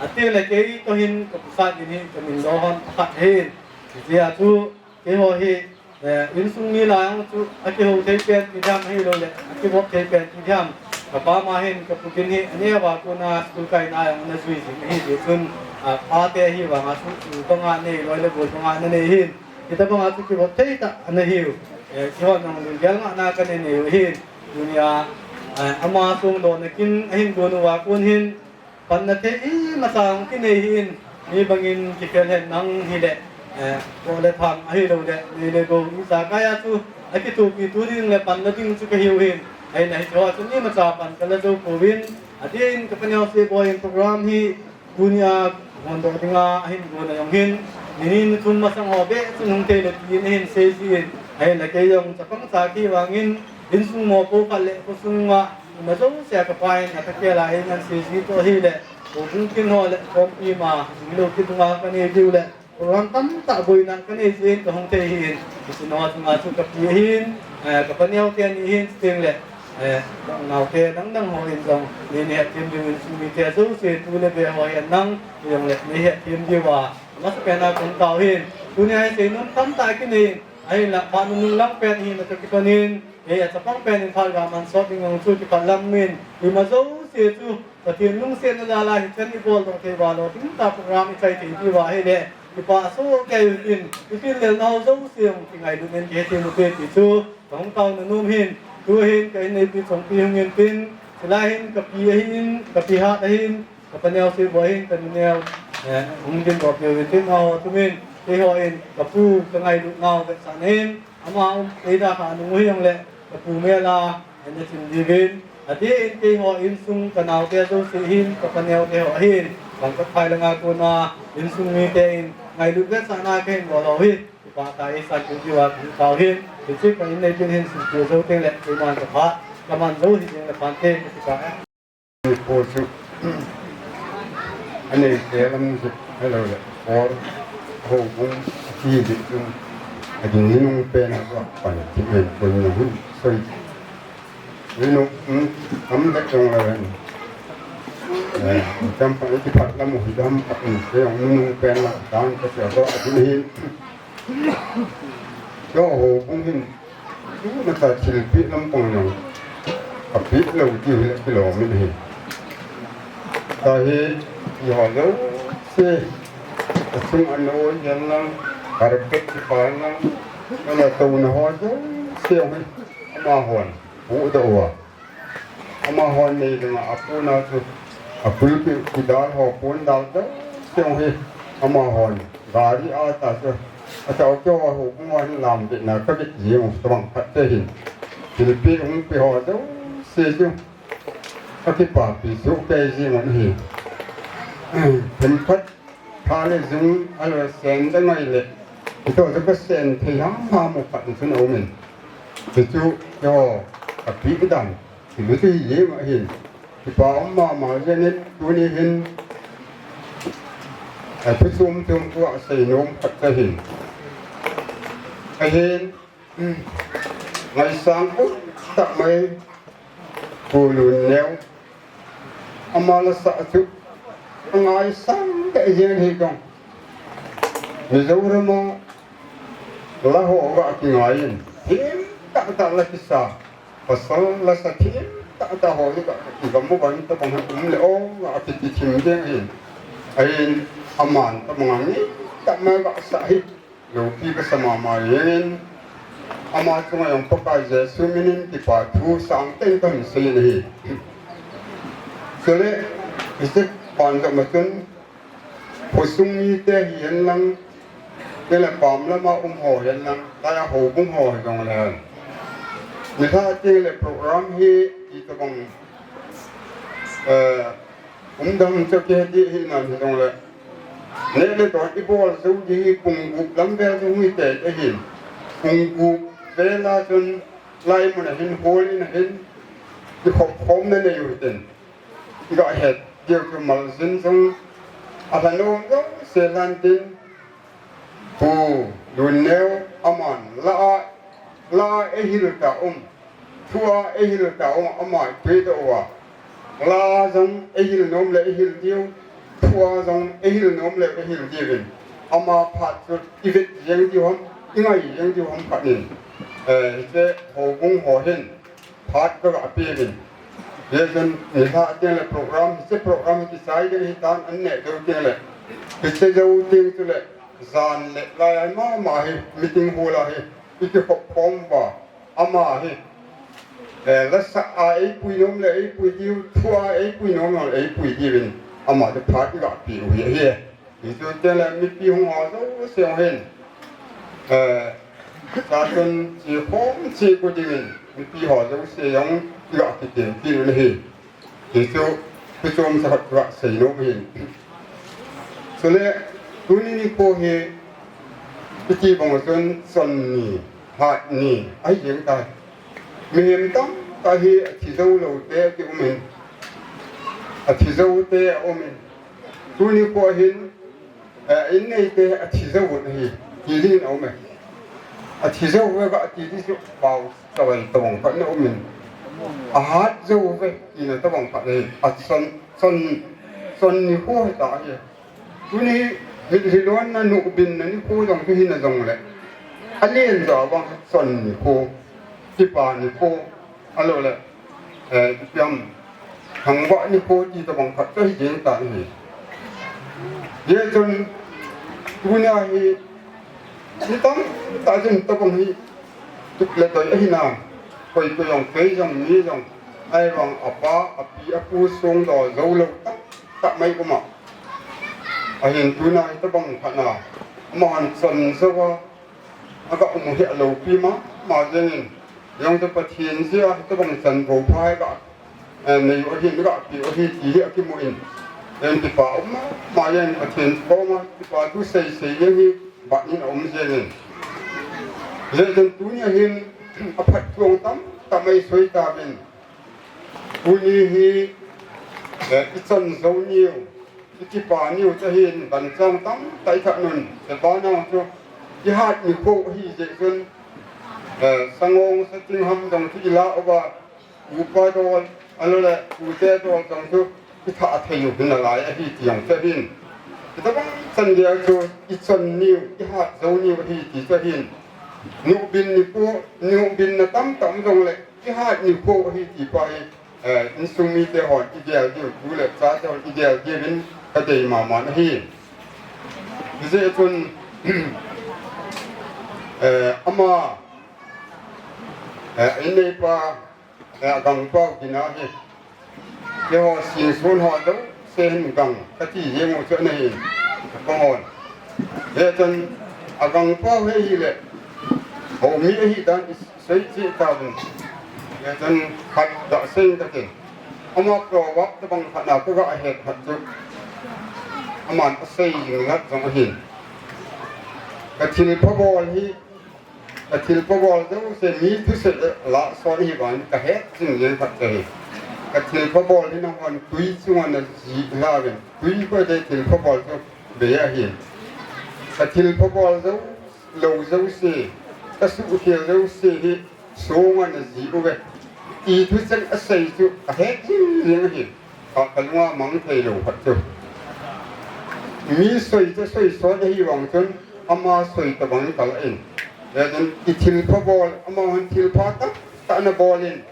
Ati le kei toh hin, ka pu Satgin hi, ka min lo hon, pakhat ahi in. Hijeh a chu, keiho hi, Eh, insung mi lah a jong chu, akihou thei pen ti diham ahilou le, akivop thei pen ti diham. Ka pa ma hin, ka pu Gin hi, aneo a kona school kaina a jong ana jui jing ahi jeh chun, a, pate ahi vanga chu, chu banga nei, loi le gol banga ana nei hin. Hitabanga chu kivop thei tah ana hiu. Eh, keiho jong lunggel ngahna ka nei nei u hin. Tunia, eh, ama sung lona kin ahin gon uva kon hin, Panna thei imacha hung kinei hi in, mi bangin kikhel hen nang hile, eh, ko le thang ahilou le, nei le gou ijakai a chu, akithopi tu ding le panna ding chu kahiu hin, ahinla hiche ho a chun imacha pan kala jou pouvin, adeh in ka paneo Siboi in program hi, tunia hon doh dinga ahin gona jong hin, ni ni ni thum masang ho beh chun hung thei le tin ahin sei jin, ahinla kei jong chapang cha kei vangin, insung mopo khat le khosunga, Ima jouse a ka pa in atha kel a eina sei ji toh ahile, houbung kin ho le khompi ma, jinglo kidunga ka nei diu le, program tamtah boina ka nei jin ka hung thei hin, hiche nung a chunga chu ka pi ahin, eh, ka paneo te ni hin chuteng le, eh, naote dang dang ho in jong, nei nei hethem diu in sung mite jouse tu le be ho hin nang, jong le nei hethem diu a, amasapen a kon tao hin, tunia hi seinom tamtah kinei, ahinla, phat nunung lang pen hin atoh kipan in, Kei a chapang pen in phat ga man sot ding jong chu kipah lam in, ima jouse chu Pathen lungsetna jal a hichan i bol doh thei uva lou ding tah program i chai thei diu ahile, kipa soh kei u tin, i thil lelna ho jouse jong kingailut in kihe thei u te ti chu ka hung taona nom hin, tu hin ka inneipi Chongpi hung in tin, chulai hin ka pi ahin, ka pi Hat ahin, Ka paneo Siboi hin ka nuneo, eh, hung ding doh peh uvin tin, amaho tumin, keiho in, ka pu ka ngailut nau vetsahna in, ama um, eida kha nung u hijongle, ka pu mel a, eh, na chim diuvin, adeh in keiho insung ka naote jouse hin, ka paneo te ho ahin, Bangkok phai langa kona insung mite in ngailut le sahna kahin bol u hi, kipa tah in san tu diu a kahung tao hi. Hiche ka in nei pin hin sun tu jou teng le keiman ka pha, ka man jou hi jeng le phante, ka ti ka e. Ko chu anei te lam chu hello le, or ho bung ti di chu ading ni nung pen a pan ti men ko ni hun soi. Inu, hmm, am da jong la ven. Eh, tam pa iti phat lam u hi dam pa in, ke jong inu pen la, dan ka sia ko, a din hin. Jo ho bung hin, tu na ta thil pi lam pang jong. A pi lo ti hi kilo min hi. Ta hi, i ho lo, se, a sung an o yan lang, carpet ti pa lang, na to na ho jo, se hi, ama hon. Pu da uva. Amahon nei dinga apuna chu, apulpit kidal ho pon dal dal, chong hi amahon. Gari a ta chu, a chao chao ho pun wa hin lam de na ka bit ji mo tawang khat te hin. Thilpi hung pi ho deuh se chu. Ka kipapi chu kei ji mo hi. Themkhat Tha le jung a lo sen da ngai le. Hito chu ka sen thei ham ham u khat chun a um in. Chu chu, yo, ka pi dan. Chu chu hi jeng ahin. Kipa um mama jeng in tuni hin. A thu chom chom tua sei nom khat ka hin. Ahin, ngaisang u tak mai Pu Lunneo. Ama la sa chu, a ngaisang te jeng hi kong. Mizoram a la ho ga kingai in. Thim tah tah la kisa. Pasal la sa thim tah tah ho ga ki gam mo ban ta bang um le o ga ki ti thim jeng hin. Ahin aman ta bang ngi ta ma ga sa hi. Loupi ka sa mama jeng in, ama chunga jong Pakai Jesu min in kipa thu sang teng kahin sei in ahi. Chule, hiche ban jong ma chun, khosung mite hi hen lang, chule pam lama um ho hi hen lang, laiya houbung ho hi jong le hen. Nilhah teng le program hi, itobang, eh, Umdang chu kiheti hi nan hi jong le. Neh le ton i bol jou di hi pung gup lam vel chu hui te te hin. Pung gup vel a chun lai mun a hin hall in a hin. I khop khom na nei u hitin. I ga het diu chu mal jin jong. A lhanom jong se lhan tin. Pu Lunneo aman la a, la a eihil ta um, thu a eihil ta um, ama tui ta uva. La jong eihil nom le eihil diu, thu a jong eihil nom le eihil diu in. Ama phat chu i vet jeng diu ham, i ngai jeng diu ham phat in. Eh, hiche houbung ho hin. Phat ka ga pe vin. Ye jan nilhah teng le program, hiche program hi kisai ding hitan an neh deu teng le. Hiche jou teng chu le, jan le lai ai mama hi, meeting hall a hi, i kikhop khom uva, ama hi. Eh, la sa a eipui nom le eipui diu, thu a eipui nom le eipui diu vin, ama chu phat i ga pe u hi, hi. Hichu teng le mipi hung ho jouse jong hin. Eh, sa chun chi khom chi ku dingin mipi ho jouse jong i ga kitem pi u ahi. Hichu, hichu chom sa khat ka sei nom hin. Chule, tuni nikho hi, iti bang chun chon ni, hat ni, ahi jeng tai. Mihem tamtah hi athi jou lou te ki um in. Athi jou te a um in. Tuni nikho hin, Eh, in neite athi jou u ahi, ti ding in a um e. Athi jou u ga ti di chu pau tawai tawang khat na um in. Ahat jou u tina tawang khat ahi. A chon, chon, chon nikho hi ta ahi. Tuni hi, hi, hilonna nubinna nikho jong chu hina jong le. Alen jo vang chon nikho, kipa nikho, a lo le. Eh, ipi ham, thangvah nikho ti tobang khat chu hi jeng tan ahi. Hijeh chun, tunia hi, mi tamtah chun tobang hi, tup le toi ahi na, koi koi jong, kei jong, mi jong, ahivang apa, api, apu song dol jou lou tamtah mai um a. Ahin tuna hi tobang khat na, amahon chon jou a, Aga um u hi alopi mama jengin, jong chu Pathen jeh a hitobang chanvo pha hi ga, eh, nei u ahi, ga pe u ahi ti hi akimu in. Ken kipa um mama jeng, Pathen koma kipa thu seisei jeng hi bat in aum jengin. Hijeh chun tunia hin aphatchuong tamtah mai soi tauvin. Tuni hi, eh, ichan jou niu, ikipa niu chu hin, ganchang tamtah ithat un, sebanang chu ihat nikho hijeh chun, eh, sanggong sating ham jong chu ilah uva, upa dol, ahilouleh ute dol jong chu itha thei u hi nalai ahi ti jong chu ahin. Hitobang chan geiya chu ichan niu, ihat jou niu ahi ti chu ahin. Nuhbin nipo, nuhbinna tamtah um jongleh, ihat nikho ahi ti pa hi, eh, insung mite hon igel diu, tu le chate hon igel diuvin kadei mama ahi. Hijeh chun, eh, ama, eh, inneipa, eh, agangpau kina hi, keiho singsun ho jouse hin gang kati jeng u chu ana hin, kahon. Hijeh chun agangpau hi ahile, hou mi ahidan isei cheh tauvin. Hijeh chun khat gasei inge kati. Ama proverb tobang khat na kaga het khat chu, aman asei jing khat jong ahin. Kathilpha bol hi, kathilpha bol jouse mi thusei lah son ahivangin kahet jing jeng khat chu ahi. Kathilpha bol hi nanghon tui chunga najih lauvin, tui koi de thilpha bol chu bei ahi. Kathilpha bol jou, lou jouse, kasuhkhel jouse hi songa najih uve. Ithucheng asei chu kahet jing jeng ahi. Ka, kalunga mang theilou khat chu, mi soi chu soi son ahivang chun, ama soi tobang kalah in. Hijeh chun ithilpha bol, amahon thilpha tamtah ana bol in,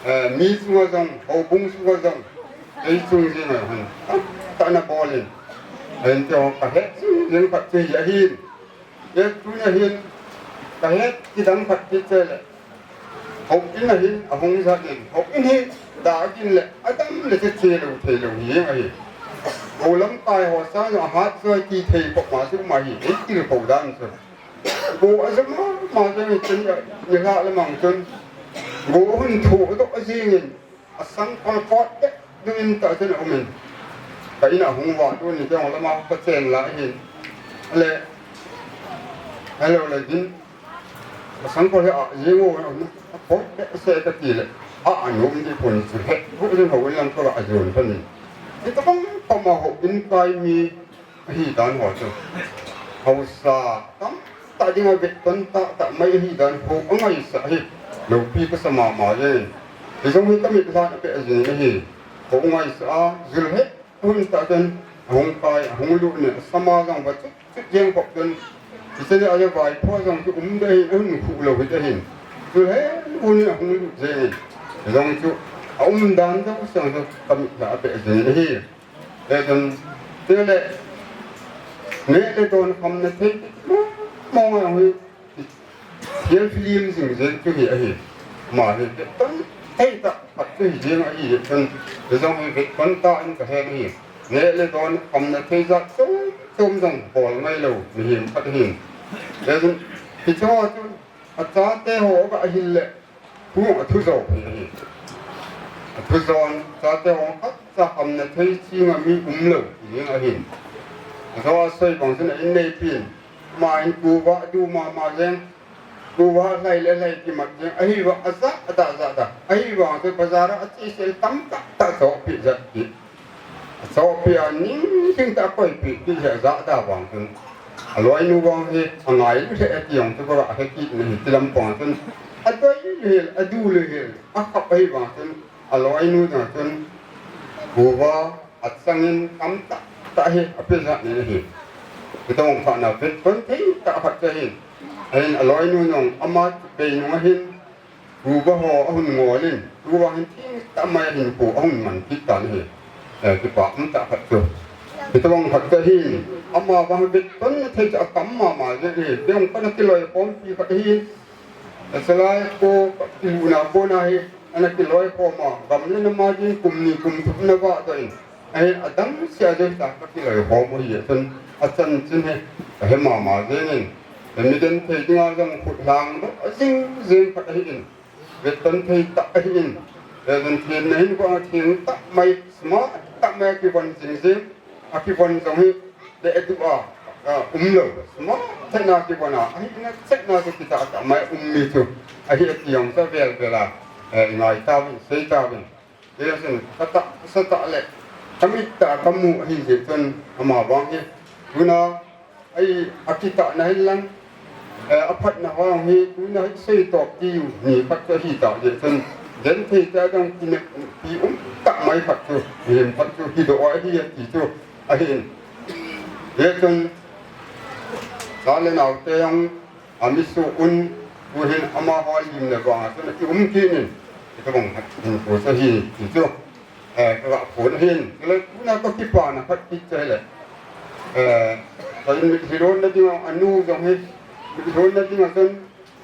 eh, mi chunga jong, houbung chunga jong, ei chung jenga hon tamtah ana bol in. Hijeh chun kahet jing jeng khat chu hi ahin. Hijeh chun tunia hin kahet kidang khat chu ahile, houin a hin ahung jat in, houin hi dagin le adam le che chelou theilou hi jeng ahi. Hou lamkai ho sanga hat joi ti thei puma chu um ahi, ei tilkhou dan chu. Go aja mama jeng in, chun nilhah lamang chun go ahung thodoh jengin, asangkhol pot deh dungin tah chun aumin. Ka in a hung vah dun in, keiho lama kachen lai hin. Ale, hello le din. Asangkhol hi ah jeng u, apot behseh kati le, ah anom deh pon chu, he, houin lang kaga jon pon in. Hitobang pama houin kai mi ahidan ho chu, haosa tamtah dinga vetton tahtah mai ahidan ho angaisah hi loupi kasa mama jeng. Hijong hi kamitlhan apeh jing ahi. Ho angaisah a, jul he hun tah chun ahung kai, ahung lut in, asama jong va chut chut jeng khop chun, hiche le aja vaipho jong chu um deh hin, ahung khuh lou hi deh hin, jul he hun in ahung lut jengin. Hijong chu aumdan jouse chu kamitlhan apeh jing ahi. Hijeh chun, tile, neh le don khamna thei mong mong a hi, self film jing jeng chu hi ahi. Ama hi vetton thei tah khat chu hi jeng ahi jeh chun, hijong hi vetton tah in kahet ahi. Neh le don khamna thei jat chom chom jong bol ngai lou mihem khat ahin. Hijeh chun, hiche ho chu achate ho aga hil le, thu athu jo phi ahi. Athu jon, chate ho khatcha khamna thei chinga mi umlou hi jeng ahin. Ajo asei bang chun a inneipin, ama in kuva du mama jeng, kuva lhai le lhai kimat jeng, ahivang ajah adah jah da, ahivang chu bazar a achesel tamtah tah chohpeh jat kit. Achohpeh a ning lhing tah a koipeh kit hi ajah da vang chun, aloinu vang hi angai lheh e ti jong chu kaga he kit in ahi, ti lampang chun, adoi lheh, adu lheh, akhap ahivang chun, aloinu jong chun, kuva achangin tamtah tah hi apeh jat in ahi. Hitobang phatna vetton thei tah khat chu ahin. Ahin aloinu jong ama bei nung ahin, kuva ho ahung ngol in, tuvang hin thengtah mai a hinkho ahung man kit tan ahi. Eh, kipa umtah khat chu, hitobang khat chu ahin, ama vang vettonna thei chu akam mama jeng ahi. Kei jong kana kiloikhompi khat ahin. Asalai ko, ilutna kona hi ana kiloikhom a, gam le nam a din kum ni kum thum ana vahdoh in. Ahin adang seh a jong ta kakiloikhom u ahi jeh chun, achanchin hi kahe mama jengin. Migenthei dinga jong khut lhangdoh jing jeng khat ahin. Vetton thei tah ahin. Hijeh chun thenna hinkho a thengtah mai smart tah mai kivon jing jing, akivon jong hi, le edu a, a, umlou, suma, thena kivon a, ahina, thena chu kitah tah mai um mi chu, ahi ati jong chu avel vel a, eh, ngai tauvin, sei tauvin. Hichun, katah, satah le, kamit tah kamu ahi jeh chun, ama vang hi, tuna, Ai, akitahna hilang, eh, aphatna vang hi, tuna hi seitop diu, ni khat chu ahi tah jeh chun, genthei te adang kineppi um tah mai khat chu, mihem khat chu, kidoh ahi ati chu, ahin. Hichun, cha le nao te jong, amisuh un, tuhin amaho lim le vang a chun, i um kit in, itobang khat, in ko sa hi, ti chu. Eh, ka ga phone ahin, chule tuna ka kipana khat kit chu ahile. Eh, ka in mitlhi lonna dinga, anu jong hi, mitlhi lonna dinga chun,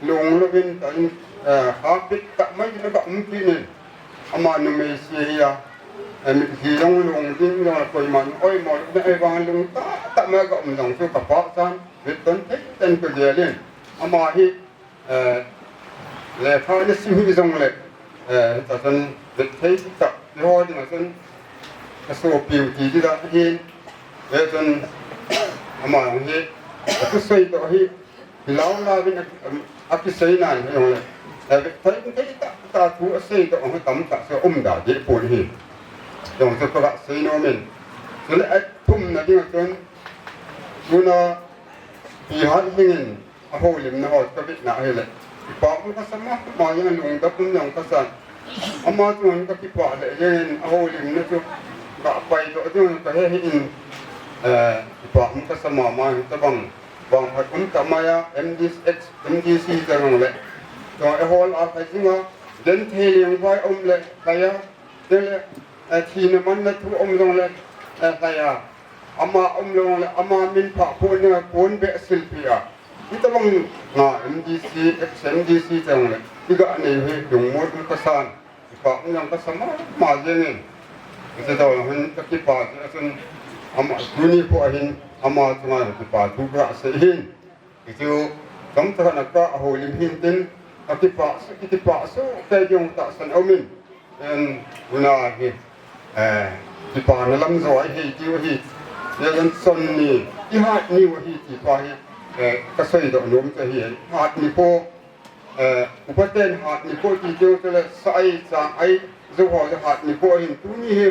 lung louvin ka in, eh, habit tah mai in ka um kit in. Ama numei se hi a, eh, mitlhi jong lung ding jong koiman oimo louna ahivang lung tah tah mai ka um jong chu ka pachan, vetton thei ten ka gel in. Ama hi, Eh, lekha ana sim hi jongle, eh, hitia chun vet thei tah, eiho dinga chun ka sopiu ti ding ahin, hichun ama jong hi, athusei toh hi, hilou louvin a, a, akisei nan hi jongle, eh, vet thei, thei tah, tah thu asei toh hi tamtah chu um da deh pon ahi. Jong chu ka ga sei nom in. Chule athumna dinga chun, tuna, Pi Hathing in, Ahoulimna ho kavetna ahile. Kipa um kasa mama jeng, lungdam um jong kasa. Ama chunga kakipah lheh jengin ahoulimna chu kapai doh ding kahe hih in, eh, kipa um kasa mama, hitabang vangphat um tah mai a, M D C, M D C te jong le. Chua eihol a khai jinga, genthei lengvai um le khai a, chule, eh, thina manna thu um jong le, eh, khai a. Ama um jong le, ama min phah pon dinga kon beh silpeh a. Hitabang nga M D C, ex M D C te jong le, i ga nei hi lungmon um kasan. Kipa um jong kasa mama jengin. Hiche tobang hin kakipa jeh a chun ama tuni khu ahin ama chunga kipa thu kasei hin. Hichu, chomcha khat na ka houlim hin tin, kakipah, kakipah soh kei ding tahsan aumin, en, tuna hi, eh, kipana lam jo ahi tiu ahi, hichun chon ni, ihat niu ahi ti pa hi, eh, kasei doh nom chu ahi, hat nikho, eh, upa ten hat nikho ti tiu chule sa ei, chang ei, Jouho jong hat nikho ahin tuni hi,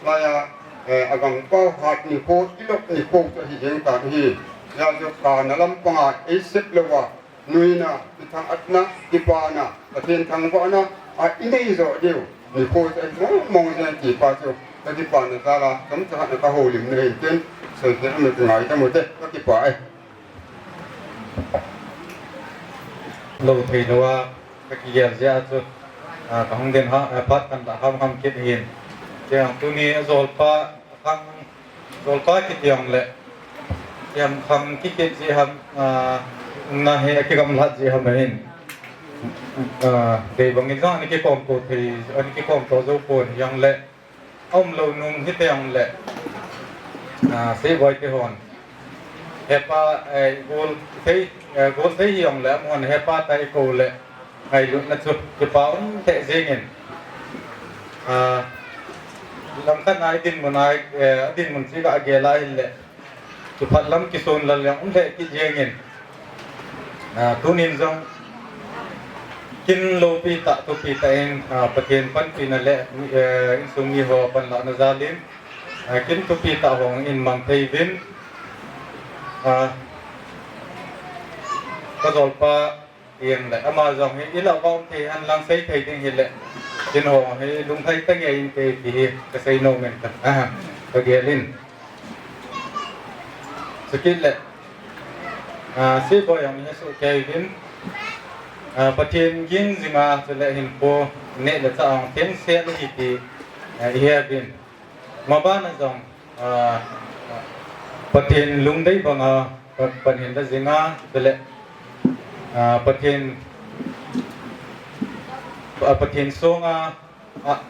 laiya, eh, agangpau hat nikho, ilop nikho chu ahi jeng tan ahi. Hijeh chun kana lampanga eisep louva, nuina, kithang-atna, kipana, Pathen thangvahna, a inei jo diu nikho chu ahi mong mong jeng ti pa chu, kakipana jal a, chomcha khat na kahoulimna hin tin, seikhel um le kingaidam ute, kakipah e. Lou thei louva, kakigel jeh a chu, ah, kahung den ha, ah, phat kanla ham ham kit ahin. Chujong tuni ajolpa, akhang, jolpa kiti jongle, ipi ham khang kikit jeh ham, ah, umna hi akigamlat jeh ham ahin. Ah, kei bangin jong ana kikom to thei, ana kikom to jou pon jongle, Aumlou nung hite jongle, ah, Seiboi te hon. Hepa, eh, gol thei, eh, gol thei hijongle, amahon hepa tah a eikou le, ngailutna chu, kipa um lheh jengin. Ah, lamkhat na idinmun a, eh, idinmun chu kagel a ahile. Kipah lam kisun lal jong um lheh kit jengin. Ah, tunin jong kin loupi tah, thupi tah in, ah, Pathen panpina le, eh, insung miho panlahna jalin, ah, kin thupi tah hung in mang thei uvin, ah, kajolpa Tieng le, ama jong hi, ilah vang thei henlang sei thei ding hile, tin ho hi, lunglhai tah ngei inte ti hi, kasei nom in ka, ah, kagel in. Chukit le, ah, Seiboi jong hi, suhkei uvin, ah, Pathen ging jinga, chule hinkho, neh le chah jong, thengsel ahi ti, ah, ihe uvin. Mabana jong, ah, Pathen lungdei banga, pa-, Pathen la jinga, chule, ah, Pathen, ah, Pathen songa, ah,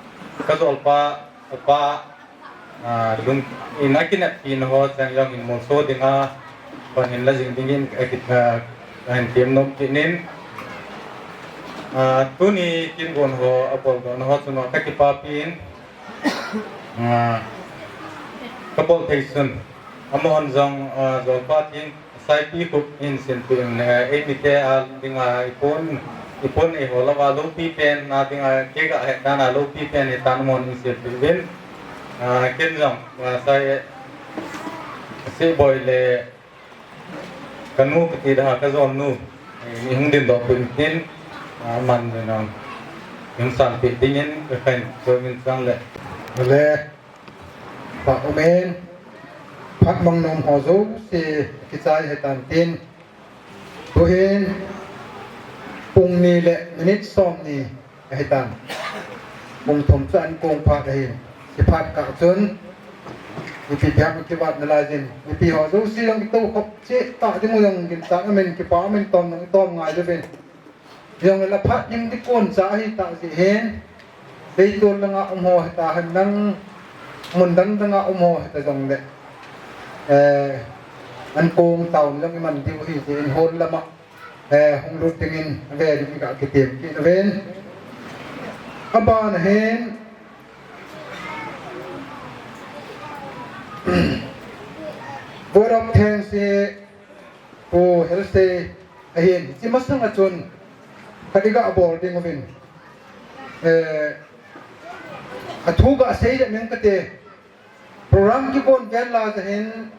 kajolpa, pa, ah, lung, in akineppi na ho, chang jong in molso dinga, Pathen la jing dingin, ah, kit, ah, ahin tem nom kit in, ah, tuni kin gon ho, abol doh na ho, chunga kakipapi in, Ah, Kabol thei sun. Amahon jong, ah, Jolpa tin Saipi Khup in silpeh in, eh, eimite a dinga ipon, ipon eiho louva loupi pen a dinga kei kahet dan a loupi pen hitan amahon in silpeh uvin. Ah, ken jong, ah, Sai, Seiboi le kanu kati da kajolnu, eh, mi hung dingdoh peh in tin, ah, aman jong, ah, hung sanpeh dingin kakhen, koimin chang le. Le. Pha umin, phat mang nom ho jouse kichai hitan tin. Tuhin, pung ni le minute som ni ahitan. Pung thum chu ahin kong phat ahin. Hiche phat kah chun, mipi biak kivat nalai jin. Mipi ho jouse jong kitou khop cheh tah ding u jong ginchah umin, kipa umin, tom nung tom ngai uvin. Jong la phat ding ding kon cha ahi tah jeh hin. Leitol langa um ho hita hen lang, mun dang danga um ho hita jong le. Eh, an kong taon jong iman diu ahi jeh in hol lama, eh, hung lut dingin ve ding ka kitem kit uvin. Abana hin, Vote of Thanks hi Pu Helsei ahin, hiche masang a chun, khat iga bol ding uvin. Eh, athu gasei le meng kate, program kibon vel lai jeh hin,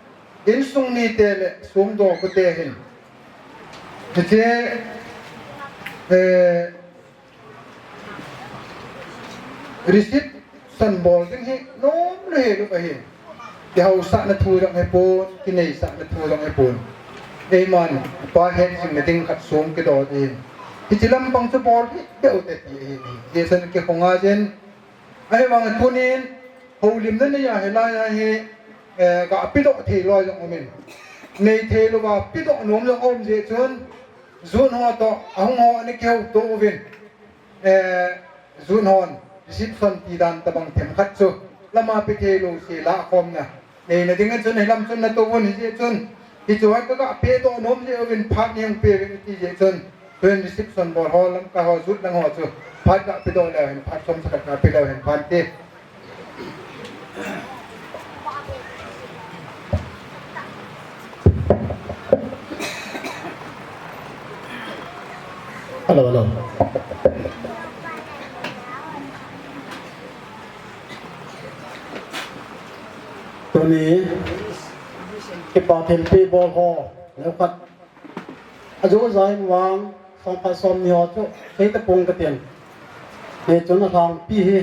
insung mite le sumdoh kute hin. Hiche, eh, Reception bol ding hi, nom lou hel u ahi. Kihaosahna thu jong ahipon, kineisahna thu jong ahipon. Eiman, pa hetjingna ding khat song kidoh ding. Hiche lampang chu bol hi, beu te ti ahi. Hiche san kikhonga jin. Ahivang tunin, houlimna neiya hilai a hi, eh, ga pedoh thei loi jong umin. Nei thei louva, pedoh nom jong um jeh chun, Jun ho toh, ahung ho ana kihouto uvin. Eh, Jun hon, reception ti dan tabang themkhat chu, lama pe thei lou se lah khomna. Neina ding a chun, hilam chun natou uvin hijeh chun, hichu hi kaga pedoh nom jeh uvin phat nei hung pe uvin iti jeh chun, tuhin reception bol ho lam ka ho jut lang ho chu, phat ga pedoh leu hen, phat som sa khat ga pe leu hen, phat te. Hello, hello. Tuni, kipa thilpeh bol ho, neokhat. Ajo jai vang, som khat som ni ho chu, thei tapong katin. Hichun alhangpi hi,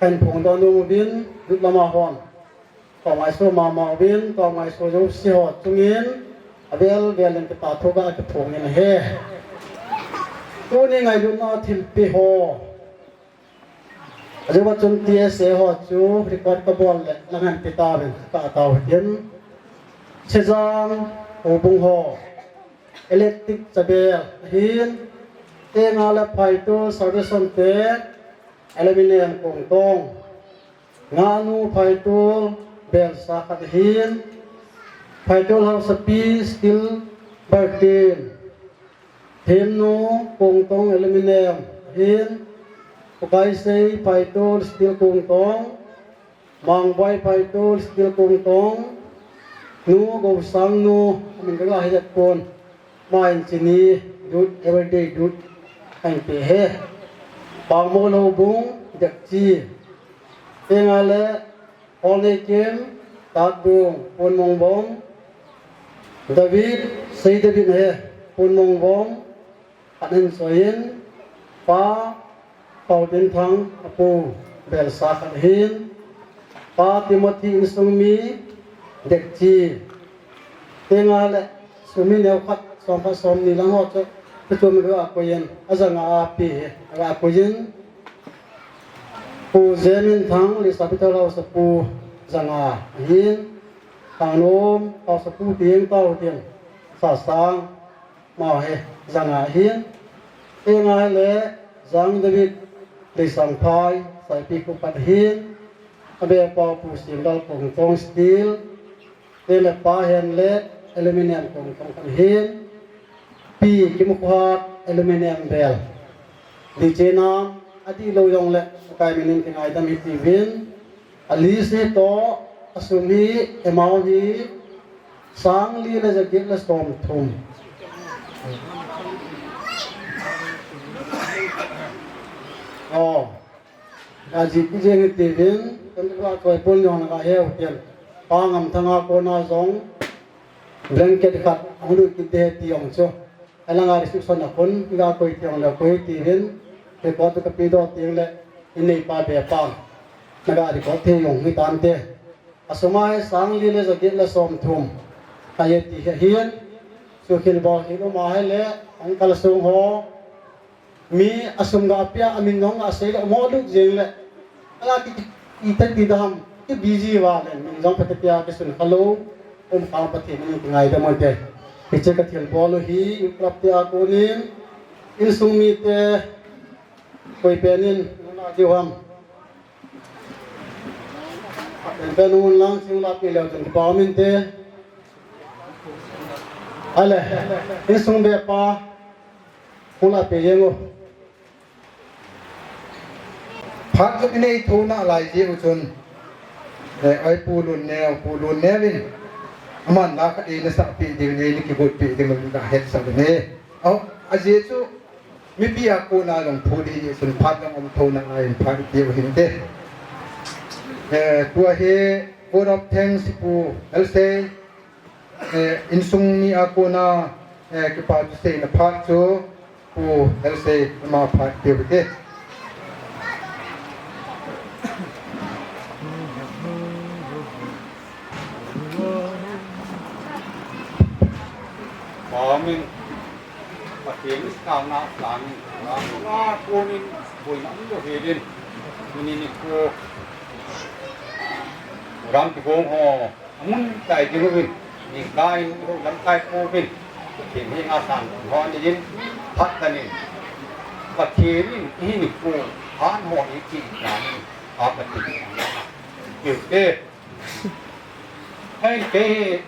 kahin phongdoh nom uvin, jut lama hon. Tou ngaisou mama uvin, tou ngaisou jouse ho chungin, avel vel in kipa thu ga kiphongin ahi. Tuni ngailutna thilpeh ho. Ajeh a chun T S A ho chu record kabol le, lang hen pe tauvin, ka tao hitin. Sejang, Houbung ho. Electric chabel, ahin. Tenga le Phaitol Salvation te, aluminium kongtong. Nganu Phaitol belsa khat ahin. Phaitol Haosapi steel bartin. Themnu Kongtong aluminium ahin. Pu Kaisei Phaitol steel kongtong. Mangboi Phaitol steel kongtong. Nu Gousangnu, amin kaga hejat pon. Main chini dut, everyday dut, kahin pe ahi. Pangmol Houbung, Dekchi. Tenga le, Olneikim, Tatbung, Ponmongbom. David, Sei David ahi, Ponmongbom. Anin soin, Pa, Paotinthang, apu, belsa khat ahin. Pa Timothy insung mi, Dekchi. Tenga le, sum mi neokhat, som khat som ni lang ho chu, chu chu mi ga koiyin, ajanga api, aga koiyin. Pu Jeminthang, Lisa Peter Haosapu, janga ahin. Thangnom, Haosapu tieng tao tin, Sasang, Amaho hi janga ahin. Tenga le Jang David Leisangphai, Saipi kho khat ahin. Abe pa Pu Simlal Kongtong steel. Tele pa Henlet aluminium kongtong khat ahin. Pi Kimkhohat aluminium bel. Di chena, adih lou jongle, Pakai minin kingaidam hitiuvin. Alisi toh, Sum hi, amount hi, sang li le jaget le som thum. Oh. Aji pi jeng hi tivin, kan va koi pon jong na ka heu tel. Pa Ngamthanga kona jong, blanket khat, ahung lut kit te ti jong chu. Alanga reception a kon, ga koi ti jong le koi tivin, record ka pe doh teng le, in neipa be pa. Na ga record thei jong hi tante. Asum a hi sang li le jaget le som thum. Ahi ti hi ahin. Chu khel bol khel um a hi le, uncle sung ho. Mi asum ga pia amin jong asei le mo lut jeng le. Ala ki, ki, ki tan ti dam. Ki busy va le, min jong pha pia kisun kha lou. Um khang Pathen in ngaidam uvin te. Hiche ka thil bol u hi, club te a konin. Insung mite. Koi pen in, nuna diu ham. Pen pen un lang sing la pi leu chun pa min te. Ale, insung be pa, hung la pe jeng u. Phat chu inei thona lai jeh u chun. Eh, ai Pu Lunneo, Pu Lunneo in. Aman la khat eina sah pi ding, eina kigot pi ding, ka hetsah le ne. Au, ajeh chu, Mipi a kona jong thu di sun phat jong um thona lai in phat tiu hinte. Eh, tua hi vote of thanks Pu L C, eh, insung mi a kona, eh, kipa thu seina phat chu Pu L C ama phat tiu hinte. Amen. Pathen in taona tah in, ram nga konin boina um lou helin, tuni nikho ram kigong ho amun tai ding uvin, ningkan in ho lamkai pouvin, Pathen henga san ho anin, phat tah in, Pathen in hiche nikho phat ho eipeh in, a Pathen in. Kei, kei, Hei, kei hi,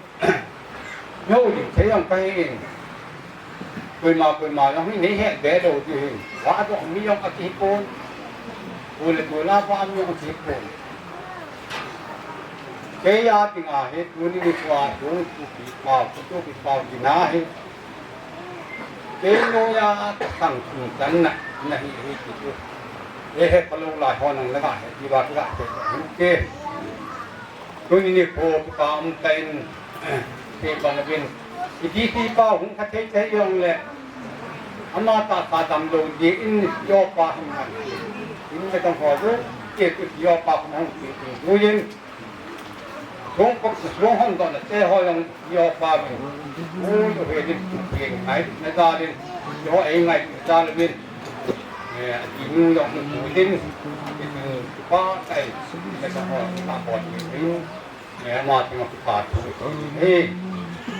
mi houlim thei jong kahi in. Koima, koima jong hi nei het be lou ding ahi. Vahdoh mi jong akihi pon. Pu le pu la vah mi jong akihi pon. Kei a dinga hi tuni nikho a, tuni thupi pau, thupi pau ding ahi. Kei noiya kasang sung chan na, nahi hi ti chu. Ehe, phalou lai ho nang laga he, ti ba ka he, hinte. Tuni nikho kipa um tah in, eh, kei bang uvin. Iti ti pa hung kha thei thei jong le. Ama tahsa damlou ding in, yopa hung ngan. In le dong ho du, ke tu yopa hung hung ti tu in. Sung kop, sung hon don te ho jong yopa uvin. U yo he din tu ke ngai, na da din. Yo ei ngai, na da din. Eh, inu jong tu din. Itu pa kai, na da ho, na ho din. Eh, ama tu ma pa tu. Eh,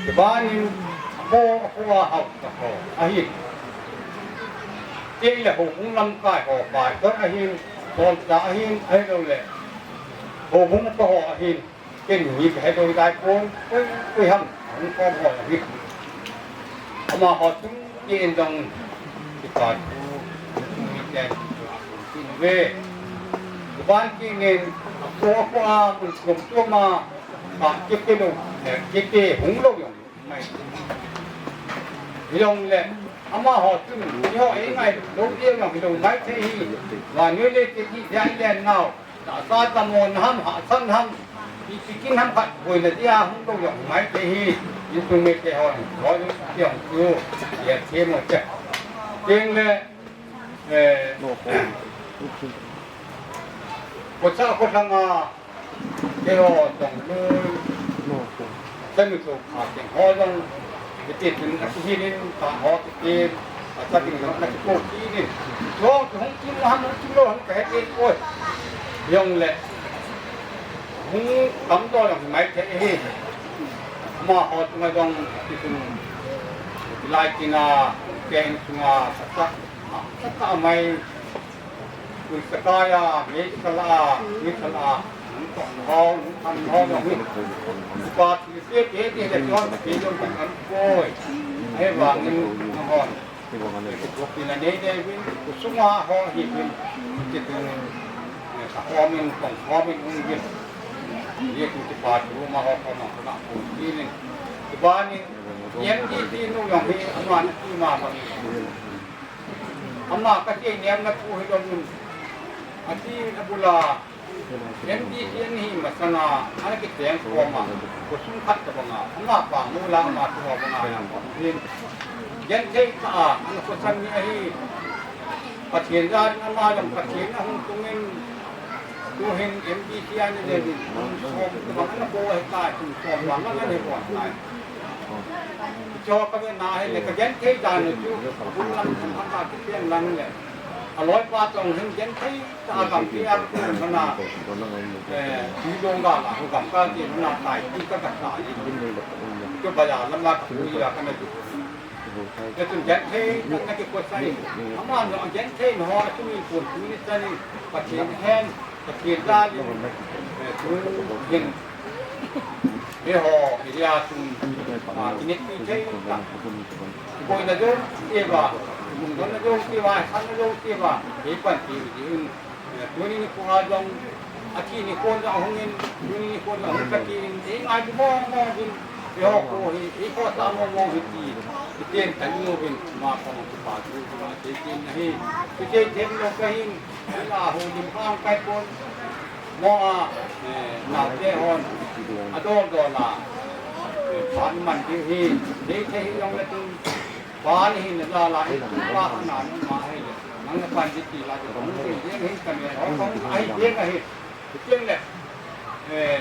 tu ba ni, ko, ko a hau ta ko. Ahi. Ke le ho, hung lam kai ho, kai ko ahi. Ko ta ahi, ahi lo le. Ho, hung ko ho ahi. Ken ni ka he doi dai pon, koi, koi ham, hung kom ho hi. Amaho chung kei in dong kipa thu, mi ten thu a kun tin ve. Ban kei nen, ko, ko a kun kom tu ma, ka kei kei lo, kei kei hung lo jong. Mai. Hilou le, amaho chun, eiho eingai lou ding jong hilou mai thei hi. Vannoi le kiti jai len nau. Tahsa tamon ham, hahsat ham. Ipi kin ham khat boina dia hung lou jong mai thei hi. Insung mite ho, ho jong kiong chu. Ya themo che. Teng le, eh, kocha kotlang a, Keiho tong lui. Chanu chu pha teng ho jong. Hiti chun a kihilin, pha ho kiti. A cha ding ho na kipo kinin. Jong chu hung kim ham hung kim lou ham kahe kei poi. Jong le. Hung kam to jong mai thei hi. Amaho chunga jong ti chun. Lai tina, keng chunga, sa sa. Sa sa mai. Kun Sakai a, Mei Sala, Mei Sala, nung tong ho, nung than ho, nung hi. Ka ti se ke ti le chon, ke jong kan kan koi. He vang in, nung hon. Ke ko pi na nei nei vin, ku sunga ho hi vin. Ke tu, ka ho min, kong ho min, nung vin. Ye ku ti pa tu ma ho ko ma ko na ko ti ni. Ti ba ni, yem ti ti nu yong hi ama na ti ma ba ni. Ama ka ti nem na ku hi lo mun. A ti na bula. Yem ti ti ni ma sa na, ana ki teng ko ma. Ko sung khat ka ba nga. Ama pa mu la ma tu ba nga ya ko. Yen. Yen thei ta a, ana ko san ni a hi. Pathian dan ama lam Pathian na hung tungin. Tuhin M B C a ni le din, som, bang na bo he ta, som, som, bang na ni bo ta. Cho ka ve na he le ka gen thei dan ni chu, bun lam thum han ta ki pian lang le. A loi pa tong hin gen thei ta gam ki a ku na. Eh, ki dong ga la, ku gam ka ki na tai, ki ka ka ta ni. Chu ba ya lam la ka ku ya ka na. Chun genthei na kikosai. Ama no genthei no ho a chunga kon tuni chani Pathen hen, Pathen dalin, eh, tu hin. Eiho, area chun, ah, kineppi thei ta. Boina jong tiva, mundonna jong tiva, sanna jong tiva, ei panpi ding. Tuni nikho a jong, athi nikho jong ahung in, tuni nikho jong ahung kati in, ei ngai mong mong in, eiho kho hi, ei kho sa mong mong hi ti, i tien tah in uvin, ama kho kipa thu, ama sei tien ahi, i sei tien lou ka hin, la ho lim hang kai pon, mo a, eh, naote hon, adol dol a, eh, phat man ding hi, sei thei hi jong le tun, Pa ni hin na la la, pa na nu ma hi le. Nang na pan di ti la, di kong ti, di hin ka me, ho kong ai di ka hi. Ti le. Eh.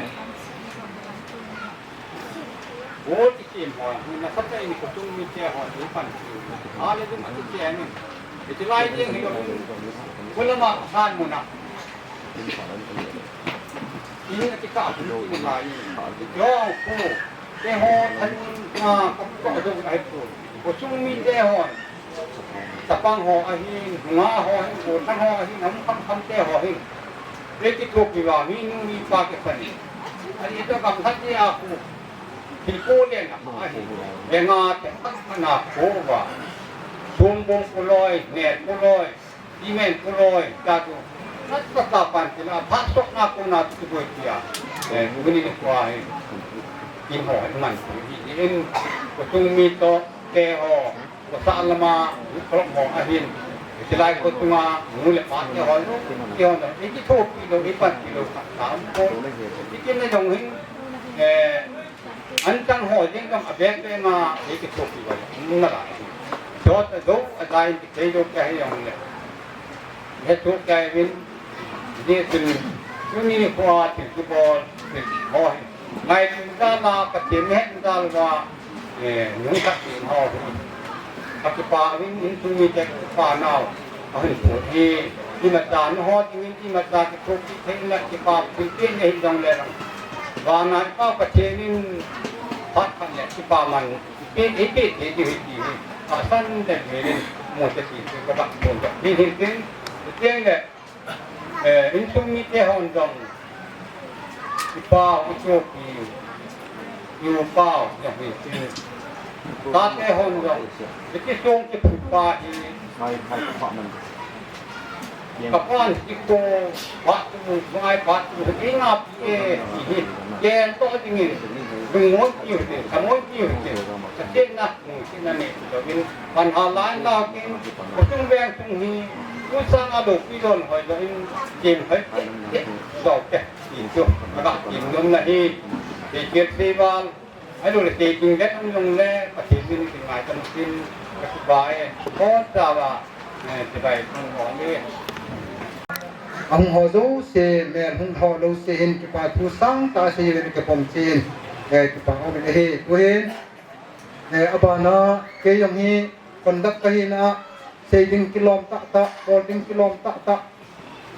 Bo ti ki mo, na sa ta ni ko tung mi te ho, di pan ti. A le di ma ti ke ni. Ti lai di hi lo. Ko la ma san mo na. Ini kita aku ini lain. Yo, ku. Te ho, than, ah, ka, ka, ka, ka, ku. Ko sung mi te ho. Tapang ho ahin, hunga ho ahin, ko than ho ahin, ham kam kam te ho ahin. Te ki to ki wa, mi nu mi pa ke pani. Ani to kam khat ni aku. Ki ko le na, ahin. Le nga te, na ko wa. Sung bong ko loi, ne ko loi. Imen kuloi, tatu. Nat pata pan kila, phasok na ko na tu koi tia. Eh, kuni ni kwa hi. Kin ho, man. In, ko tung mi to, te ho. Ko sa lama, ko ho ahin. Silai ko tunga, mu le pa te ho. Ti ho na, iki to kilo, ipan kilo, ka, ka, ko. Iki na jong hin. Eh, An tang ho jeng kam a beng beng a, ei ki thopi ba, na la. Chot a do, a dai ki thei do ka hi jong le. He to ka win, ni tin, tu ni ni ko a tin ki bol, tin ho hi. Ngai tin da la, ka tin he da la, eh, nung ka tin ho hi. Ka ki pa win, in tu ni te ki pa nau. Ahin put hi, imacha nahot dingin, imacha kithoppi theina, kipa pui pen nahi jongle lang. Vana i Pa Pathen in phat phat le kipa man, ipi, ipi, ipi, ipi, ipi, tahsan le velin, mo te ti, ti, ka bak pon, ti, ti, ti, ti, ti, le, eh, insung mite hon jong, i pa, i sopi, i u pa, jong hi, ti. Tate hon jong, i kisung kiphut pa hi. Hai, hai, ka pa man. Ka pan kiko, pa tu, ngai pa tu, i nga pi e, i hi. Ken to dingin, lungmon kiu te, samon kiu te. Sa ken na, mu ken na ne, lo in, pan ha lai na ken, ko tung veng tung hi, u sang a lo pi don hoi lo in, ken hoi, lo te. Tin chu, aga tin nom na hi, ti kit si val, ai lo le ti tin le, um jong le, Pathen min ti ngai kan tin, ka su ba e, ko ta ba, eh, ti bai kan ko ni. Ahung ho jouse, mel hung ho jouse hin kipa thu sangtah sei uvin kipom chin, eh, kipa um in ahi, tu hin, eh, abana, kei jong hi, conduct ka hina, sei ding kilom tah tah, bol ding kilom tah tah,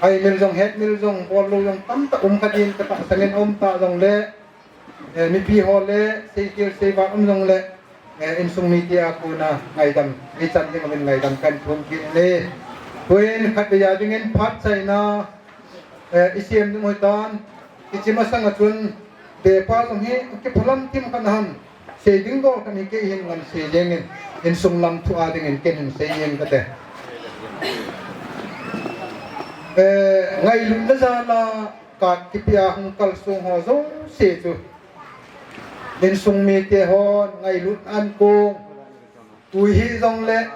Hai mil jong, het mil jong, bol lou jong tamtah um kha din ka tahsan in um ta jongle, eh, mipi ho le, seikhel seivah um jongle, eh, insung mite a kona ngaidam, eichan ding uvin ngaidam kahin thum kit e. Tuin khatvei a dingin phat chaina, eh, i sem ding u hitan, i chi masang a chun, bepa jong hi, kiphalam thim khat na ham. Sei ding dol khat hi kei hin ngan sei jeng in, insung lam thu a dingin ken hin sei jeng kate. Eh, ngailutna jal a, Kat kipia hung kalsong ho jouse chu insung mite hon ngailut ankong, tui hijongle,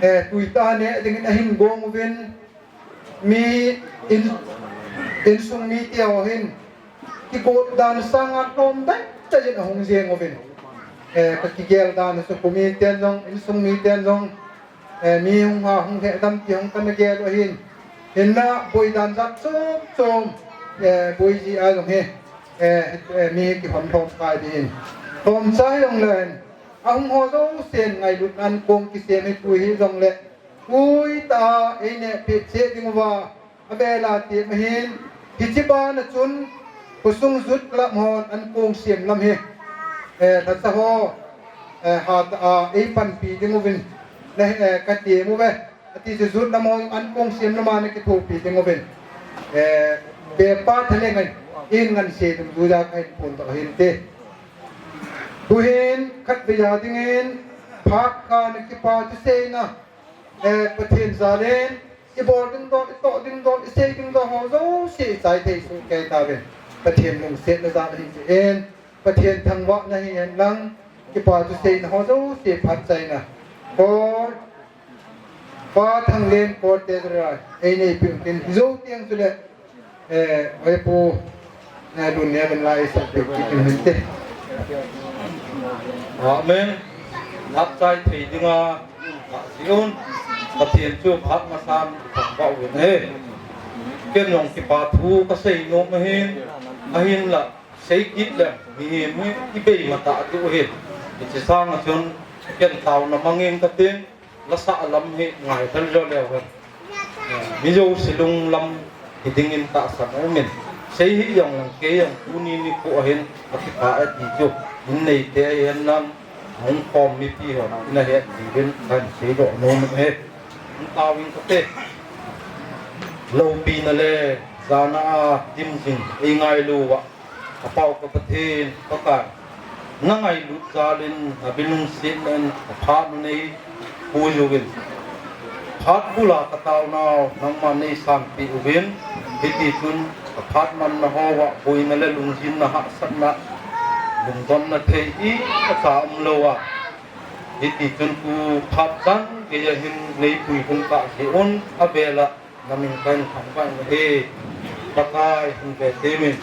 eh, tui tah neh dingin ahin gong uvin, mi in, insung mite ho hin kigot dan sanga lhom dai dai in ahung jeng uvin. Eh, ka kigel dan a chu pu miten jong, insung miten jong, eh, mi hung ha hung he dam ti hung kana gel u ahin. Hinla boi dan jat chom chom, eh, boi ji a jong hi, eh, eh, mi kihon lhom kai ding in. Lhom chai jong le, ahung ho jousen ngailut ankong kisem hi tui hijongle, tui tah a eineh peh cheh ding uva, avela ti ma hin, hiche bana chun, khosung jut lam hon ankong sem lam hi, eh, lhacha ho, eh, hatah a eipanpi ding uvin, na, eh, katem uve. Ati chu jut lam ho ankong sem lama na kithopi ding uvin. Eh, pepa thaleng in, in ngan se ding juja kahin phondoh ahin te. Tuhin khatvei a dingin, phat khat na kipa thuseina, eh, Pathen jal in, ibol ding dol, itoh ding dol, isei ding dol ho jouse ichai thei soh kei tauvin. Pathen lungsetna jal ahi jeh in, Pathen thangvahna hihen lang, kipa thuseina ho jouse phat chaina. Kol, Pa Thanglen Kol te jal a, einei peh u tin, jou teng chule, eh, oi pu, eh, dun ne ben lai sa pe ki kin hin te. Amen. Phat chai thei dinga, a, si un. Pathen chu phat masan thangvah uvin ahi. Ken jong kipa thu kasei nom ahin, ahinla, sei kit le, mihem hi, ibeima tah diu ahi. Hiche sanga chun, ken taona mangin katin, lasah lam hi ngai thal jo leu hen. Mi jouse lunglam hi dingin tahsan aumin. Sei hih jong lang kei jong tuni nikho ahin akipah e ti chu. In neite ahi hen lang hung khom mipi hon ina het diuvin kahin seidoh nom e. Hung taovin kate. Loupina le jana a dim jing eingailu uva. Apao ka Pathen, Pakai, na ngailut jal in, na bilungsetna in, ka phat u nei pui uvin. Phat bula ka taonau, nangman nei sanpeh uvin, hiti chun ka phat manna hoa, boina le lungjinna hahsatna, lungdonna thei imacha umlou a. Hiti chun tu phat chan geiya hin nei pui hung kah jeh un, avela, na min kahin thangvah in ahi, Pakai hin ve temin.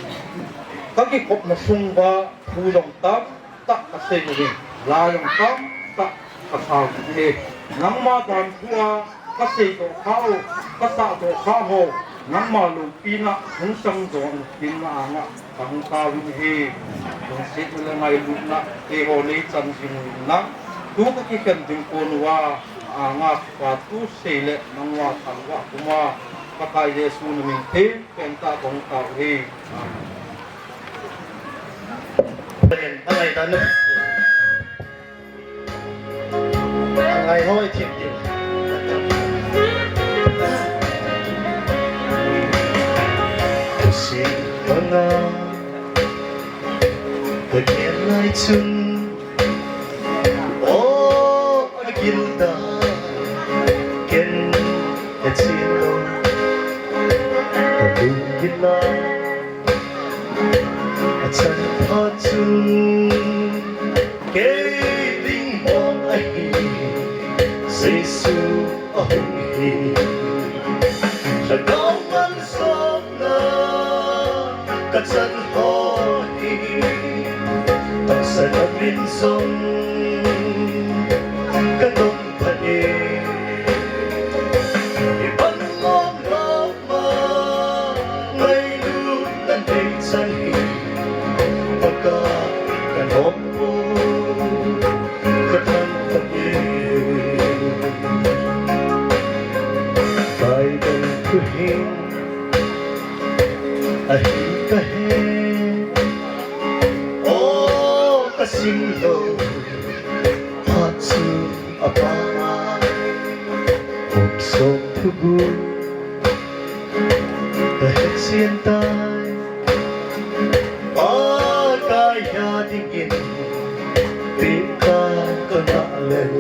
Ka kikhopna sung uva thu jong tamtah ka sei uvin, la jong tamtah ka sa uvin ahi. Nangma dan thu a ka seidoh kha u, ka sahdoh kha ho, nangma loupina hung sang doh in na anga ka hung taovin ahi. Lungsetna le ngailutna keiho nei chan jing uvin lang, tu ka kikhen ding kon uva, anga kipa thu sei le nangma thangvah puma, Pakai Jesu na min theng pen tah ka hung tao u ahi. Amen. Amen. Angai dan u. Angai hoi thim thim. Kusei banga ka gen lai chun, o, agil da ken ka chin lou, ka lung gil a, achan phat chun kei ding mong ahi, Jesu ahung hi. Lhagao malsomna ka chan ho hi, tahsa na min jong ka dong phat e. Iban mong lou ma, ngailutna nei chan hi, Pakai ka nom poi, ka thangvah e. Bible thu hin ahi kahe, o, ka sim lou phat chu apha a, kum som thugup ka het chen tai. Pakai a dingin pehkha ka ngah lel,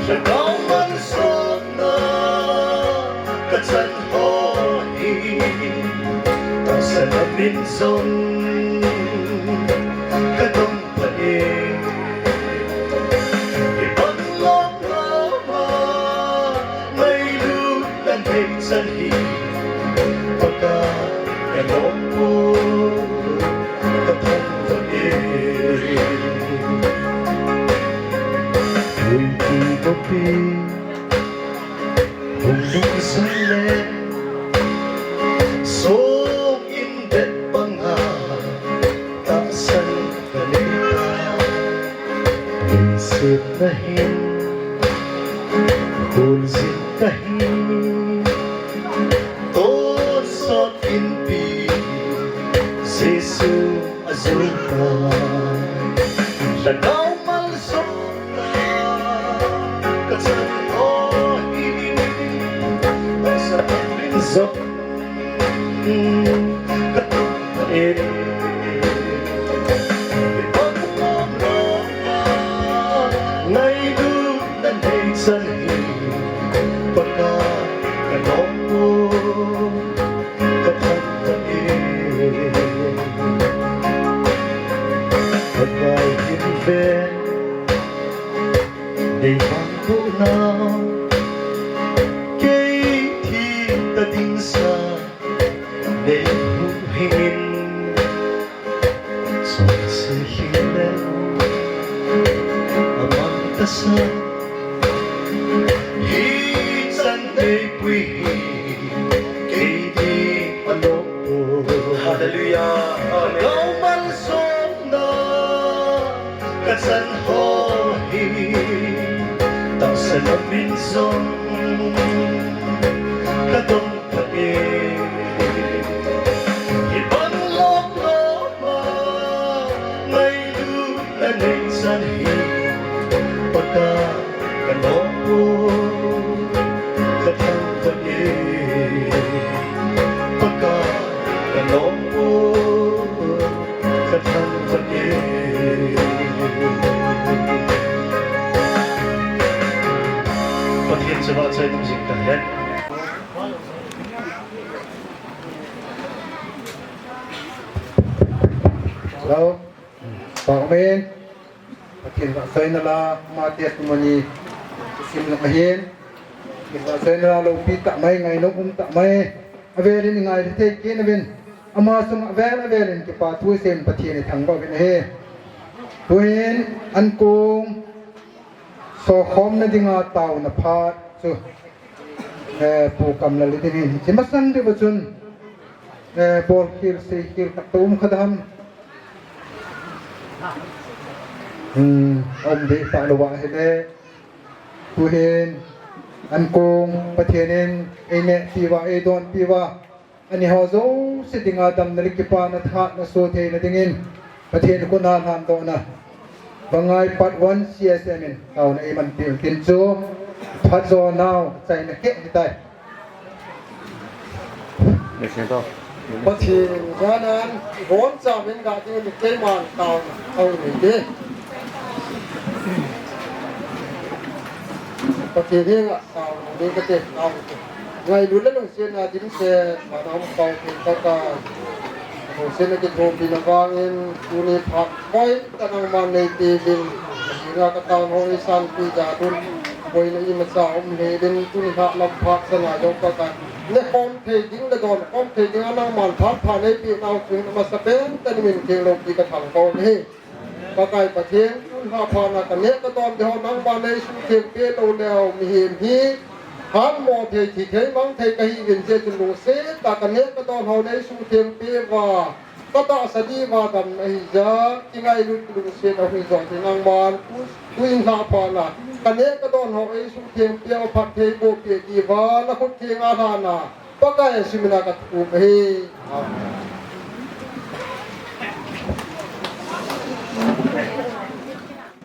Lhagao malsomna ka chan ho hi, Min jong ka dong pha e, i pan lom lom a, ngailut na nei chan hi, Pakai ka lom pha, ka thang pha e. Ui ti ko pi. Hung lung sang le, song in det banga, tahsan ka nei ta. Leiset na hin, khul jin ka hi, tonsot in pi, Jesu. Azuta Lhagao malsomna kachan ho hi, kachan min jong katup in, ipang mong mong a, ngailutna nei chan hi, Pakai ka nom poi. Ka thangvah e. Pakai hin ven, nei vangbohna, kei thi ta ding sa, nei huhhing in. Chonse lhinglel a mang tasa, hichan neipui hi kei ding anom poi. Hallelujah. Amen. Lhagao malsomna kachan ho hi, tahsan a min jong kadong Hibang lom lom a, ngailutna nei chan hi, Pakai ka nom poi, ka thangvah e. Pakai ka nom poi, ka thangvah e. Pathen chu vahchoi ding jing tahen. Hello. Amen. Pathen vahchoina la, ama testimony sim lang ahin. Pathen vahchoina la, loupi tah mai, ngainom um tah mai. Avelin ngai thei kit nauvin. Ama sung avel avelin kipa thu sem Pathen ithangvah uvin ahi. Tuhin ankong sokhomna dinga taona phat chu, eh, Pu Kamlal in, hiche masang diuva chun, eh, bolkhel seikhel khat toh um kha ding ham. Hmm, um deh talou ahile. Tuhin ankong Pathen in einehpeh uva, eidonpeh uva. Ani ho jouse dinga damna le kipana thahatna soh theina dingin Pathen khut a lhandohna Vangai Part One C S M in taona eimanpeh u tin chu phatjo nau chaina keh hitai. Pathen janan ibonchauvin ga dingin keiman taona aum e. Pathen henga taona ding kate, taona te. Ngailut le lungsetna dimset, mana um pau thei Pakai. Lungsetna kithopina vangin, tuni phat hoitah nangman neipeuvin. Pathen a kataona ho neisanpeh jal un. Boina imacha um hel in, tuni lhah lam phat chana jong Pakai. Nekhom thei ding le donkhom thei dinga nangman phat pha neipeh nau chun amasapen tah in min theng loupi kathangvah u ahi. Pakai Pathen, tun lhah phat a kaneh kadon ding ho nangman neisuhtheng peh lou leu mihem hi hatmo thei, thi thei, mang thei kahiuvin, hijeh chun lungset tah a kaneh kadon ho neisuhtheng peh uva, katahsa diuva damna ahijeh, kingailut kilungset ahuijo thei nangman, tu, tuin lhah phat a kaneh kadon ho eisuhtheng peh uva phattheiboh peh diuva nakhut thenga lhana Pakai Jesu mina kathum ahi. Amen.